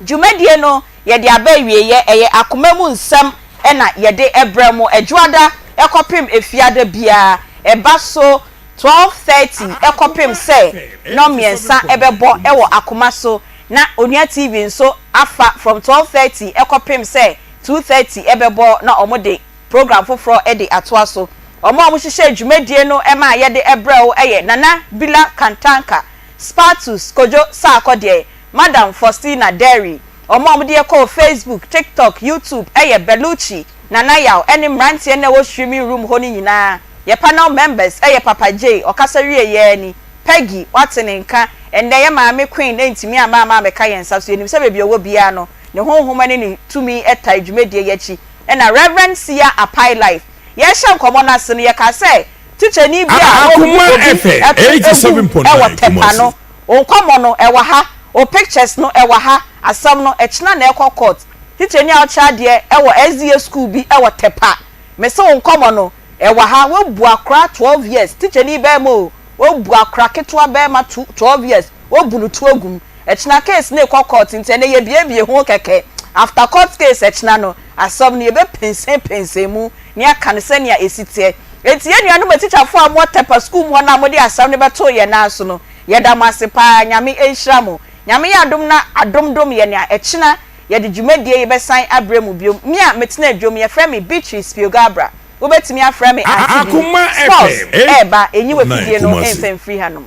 S6: Dwumadie no yɛde aba awieɛ, ɛyɛ akoma mu nsɛm na yɛde brɛ mo Adwoada kɔpem Efiada biara, ɛba so 12:30 kɔpem sɛ nnɔnmiɛnsa bɛbɔ wɔ akoma so, na Onua TV nso afa from 12:30 kɔpem sɛ 2:30 bɛbɔ na wɔde program foforɔ de atoa so. Wɔn a wɔhyehyɛɛ dwumadie no maa yɛde brɛ wo yɛ Nana Bila Kantanka, Spartus Kojo Sarkodie, Madam Faustina Derry. Wɔn a wɔde yɛ kɔɔ Facebook, TikTok, YouTube yɛ Bellucci, Nana Yaw ne mmeranteɛ no a ɛwɔ streaming room hɔ no nyinaa. Yɛ panel members yɛ Papa Jay, ɔkasa wieeɛ ara ni, Peggy, woate ne nka, ɛnnɛ yɛ maame Queen antumi amma amma ammɛka yɛn nsa so, yɛnim sɛ baabi a ɔwɔ biara no, ne honhom ne ne tumi taa dwumadie yi akyi, ɛna Rev. Sia Apai Life. Yɛrehyɛ nkɔmmɔ no ase no, yɛkaa sɛ tikyani bi a wabu obi to agu wɔ Tɛpa no, Wo nkɔmmɔ no, ɛwɔ ha. Wo pictures no, ɛwɔ ha. Asɛm no, ɛkyena na ɛkɔ court. Tikyani a ɔkyerɛ adeɛ wɔ SDA school bi wɔ Tɛpa. Mese wo nkɔmmɔ no, ɛwɔ ha. Woabu akora 12 years. Tikyani barima o, woabu akora ketewa barima 12 years, woabu no to agu mu. Ɛkyena case no rekɔ court nti ɛnnɛ yɛbuebue ho kɛkɛ. After court case ɛkyena no, asɛm no yɛbɛpensenpensen mu na yɛaka no sɛnea ɛsi teɛ. Enti yɛn nuanom atikyafoɔ a mowɔ Tɛpa school mu hɔ no a mode asɛm no bɛtoo yɛn nan so no, Yɛda mo ase paa, Nyame nhyira mo. Nyame yɛ adom na adom dom yɛn a, ɛkyena yɛde dwumadie yi bɛsan abrɛ mo biom. Me a metena dwom, yɛfrɛ me Beatrice Piogabra. Wobɛtumi afrɛ me Auntie Bi. Sports ɛɛba, ɛnyi w'afidie no mfa mfiri hanom.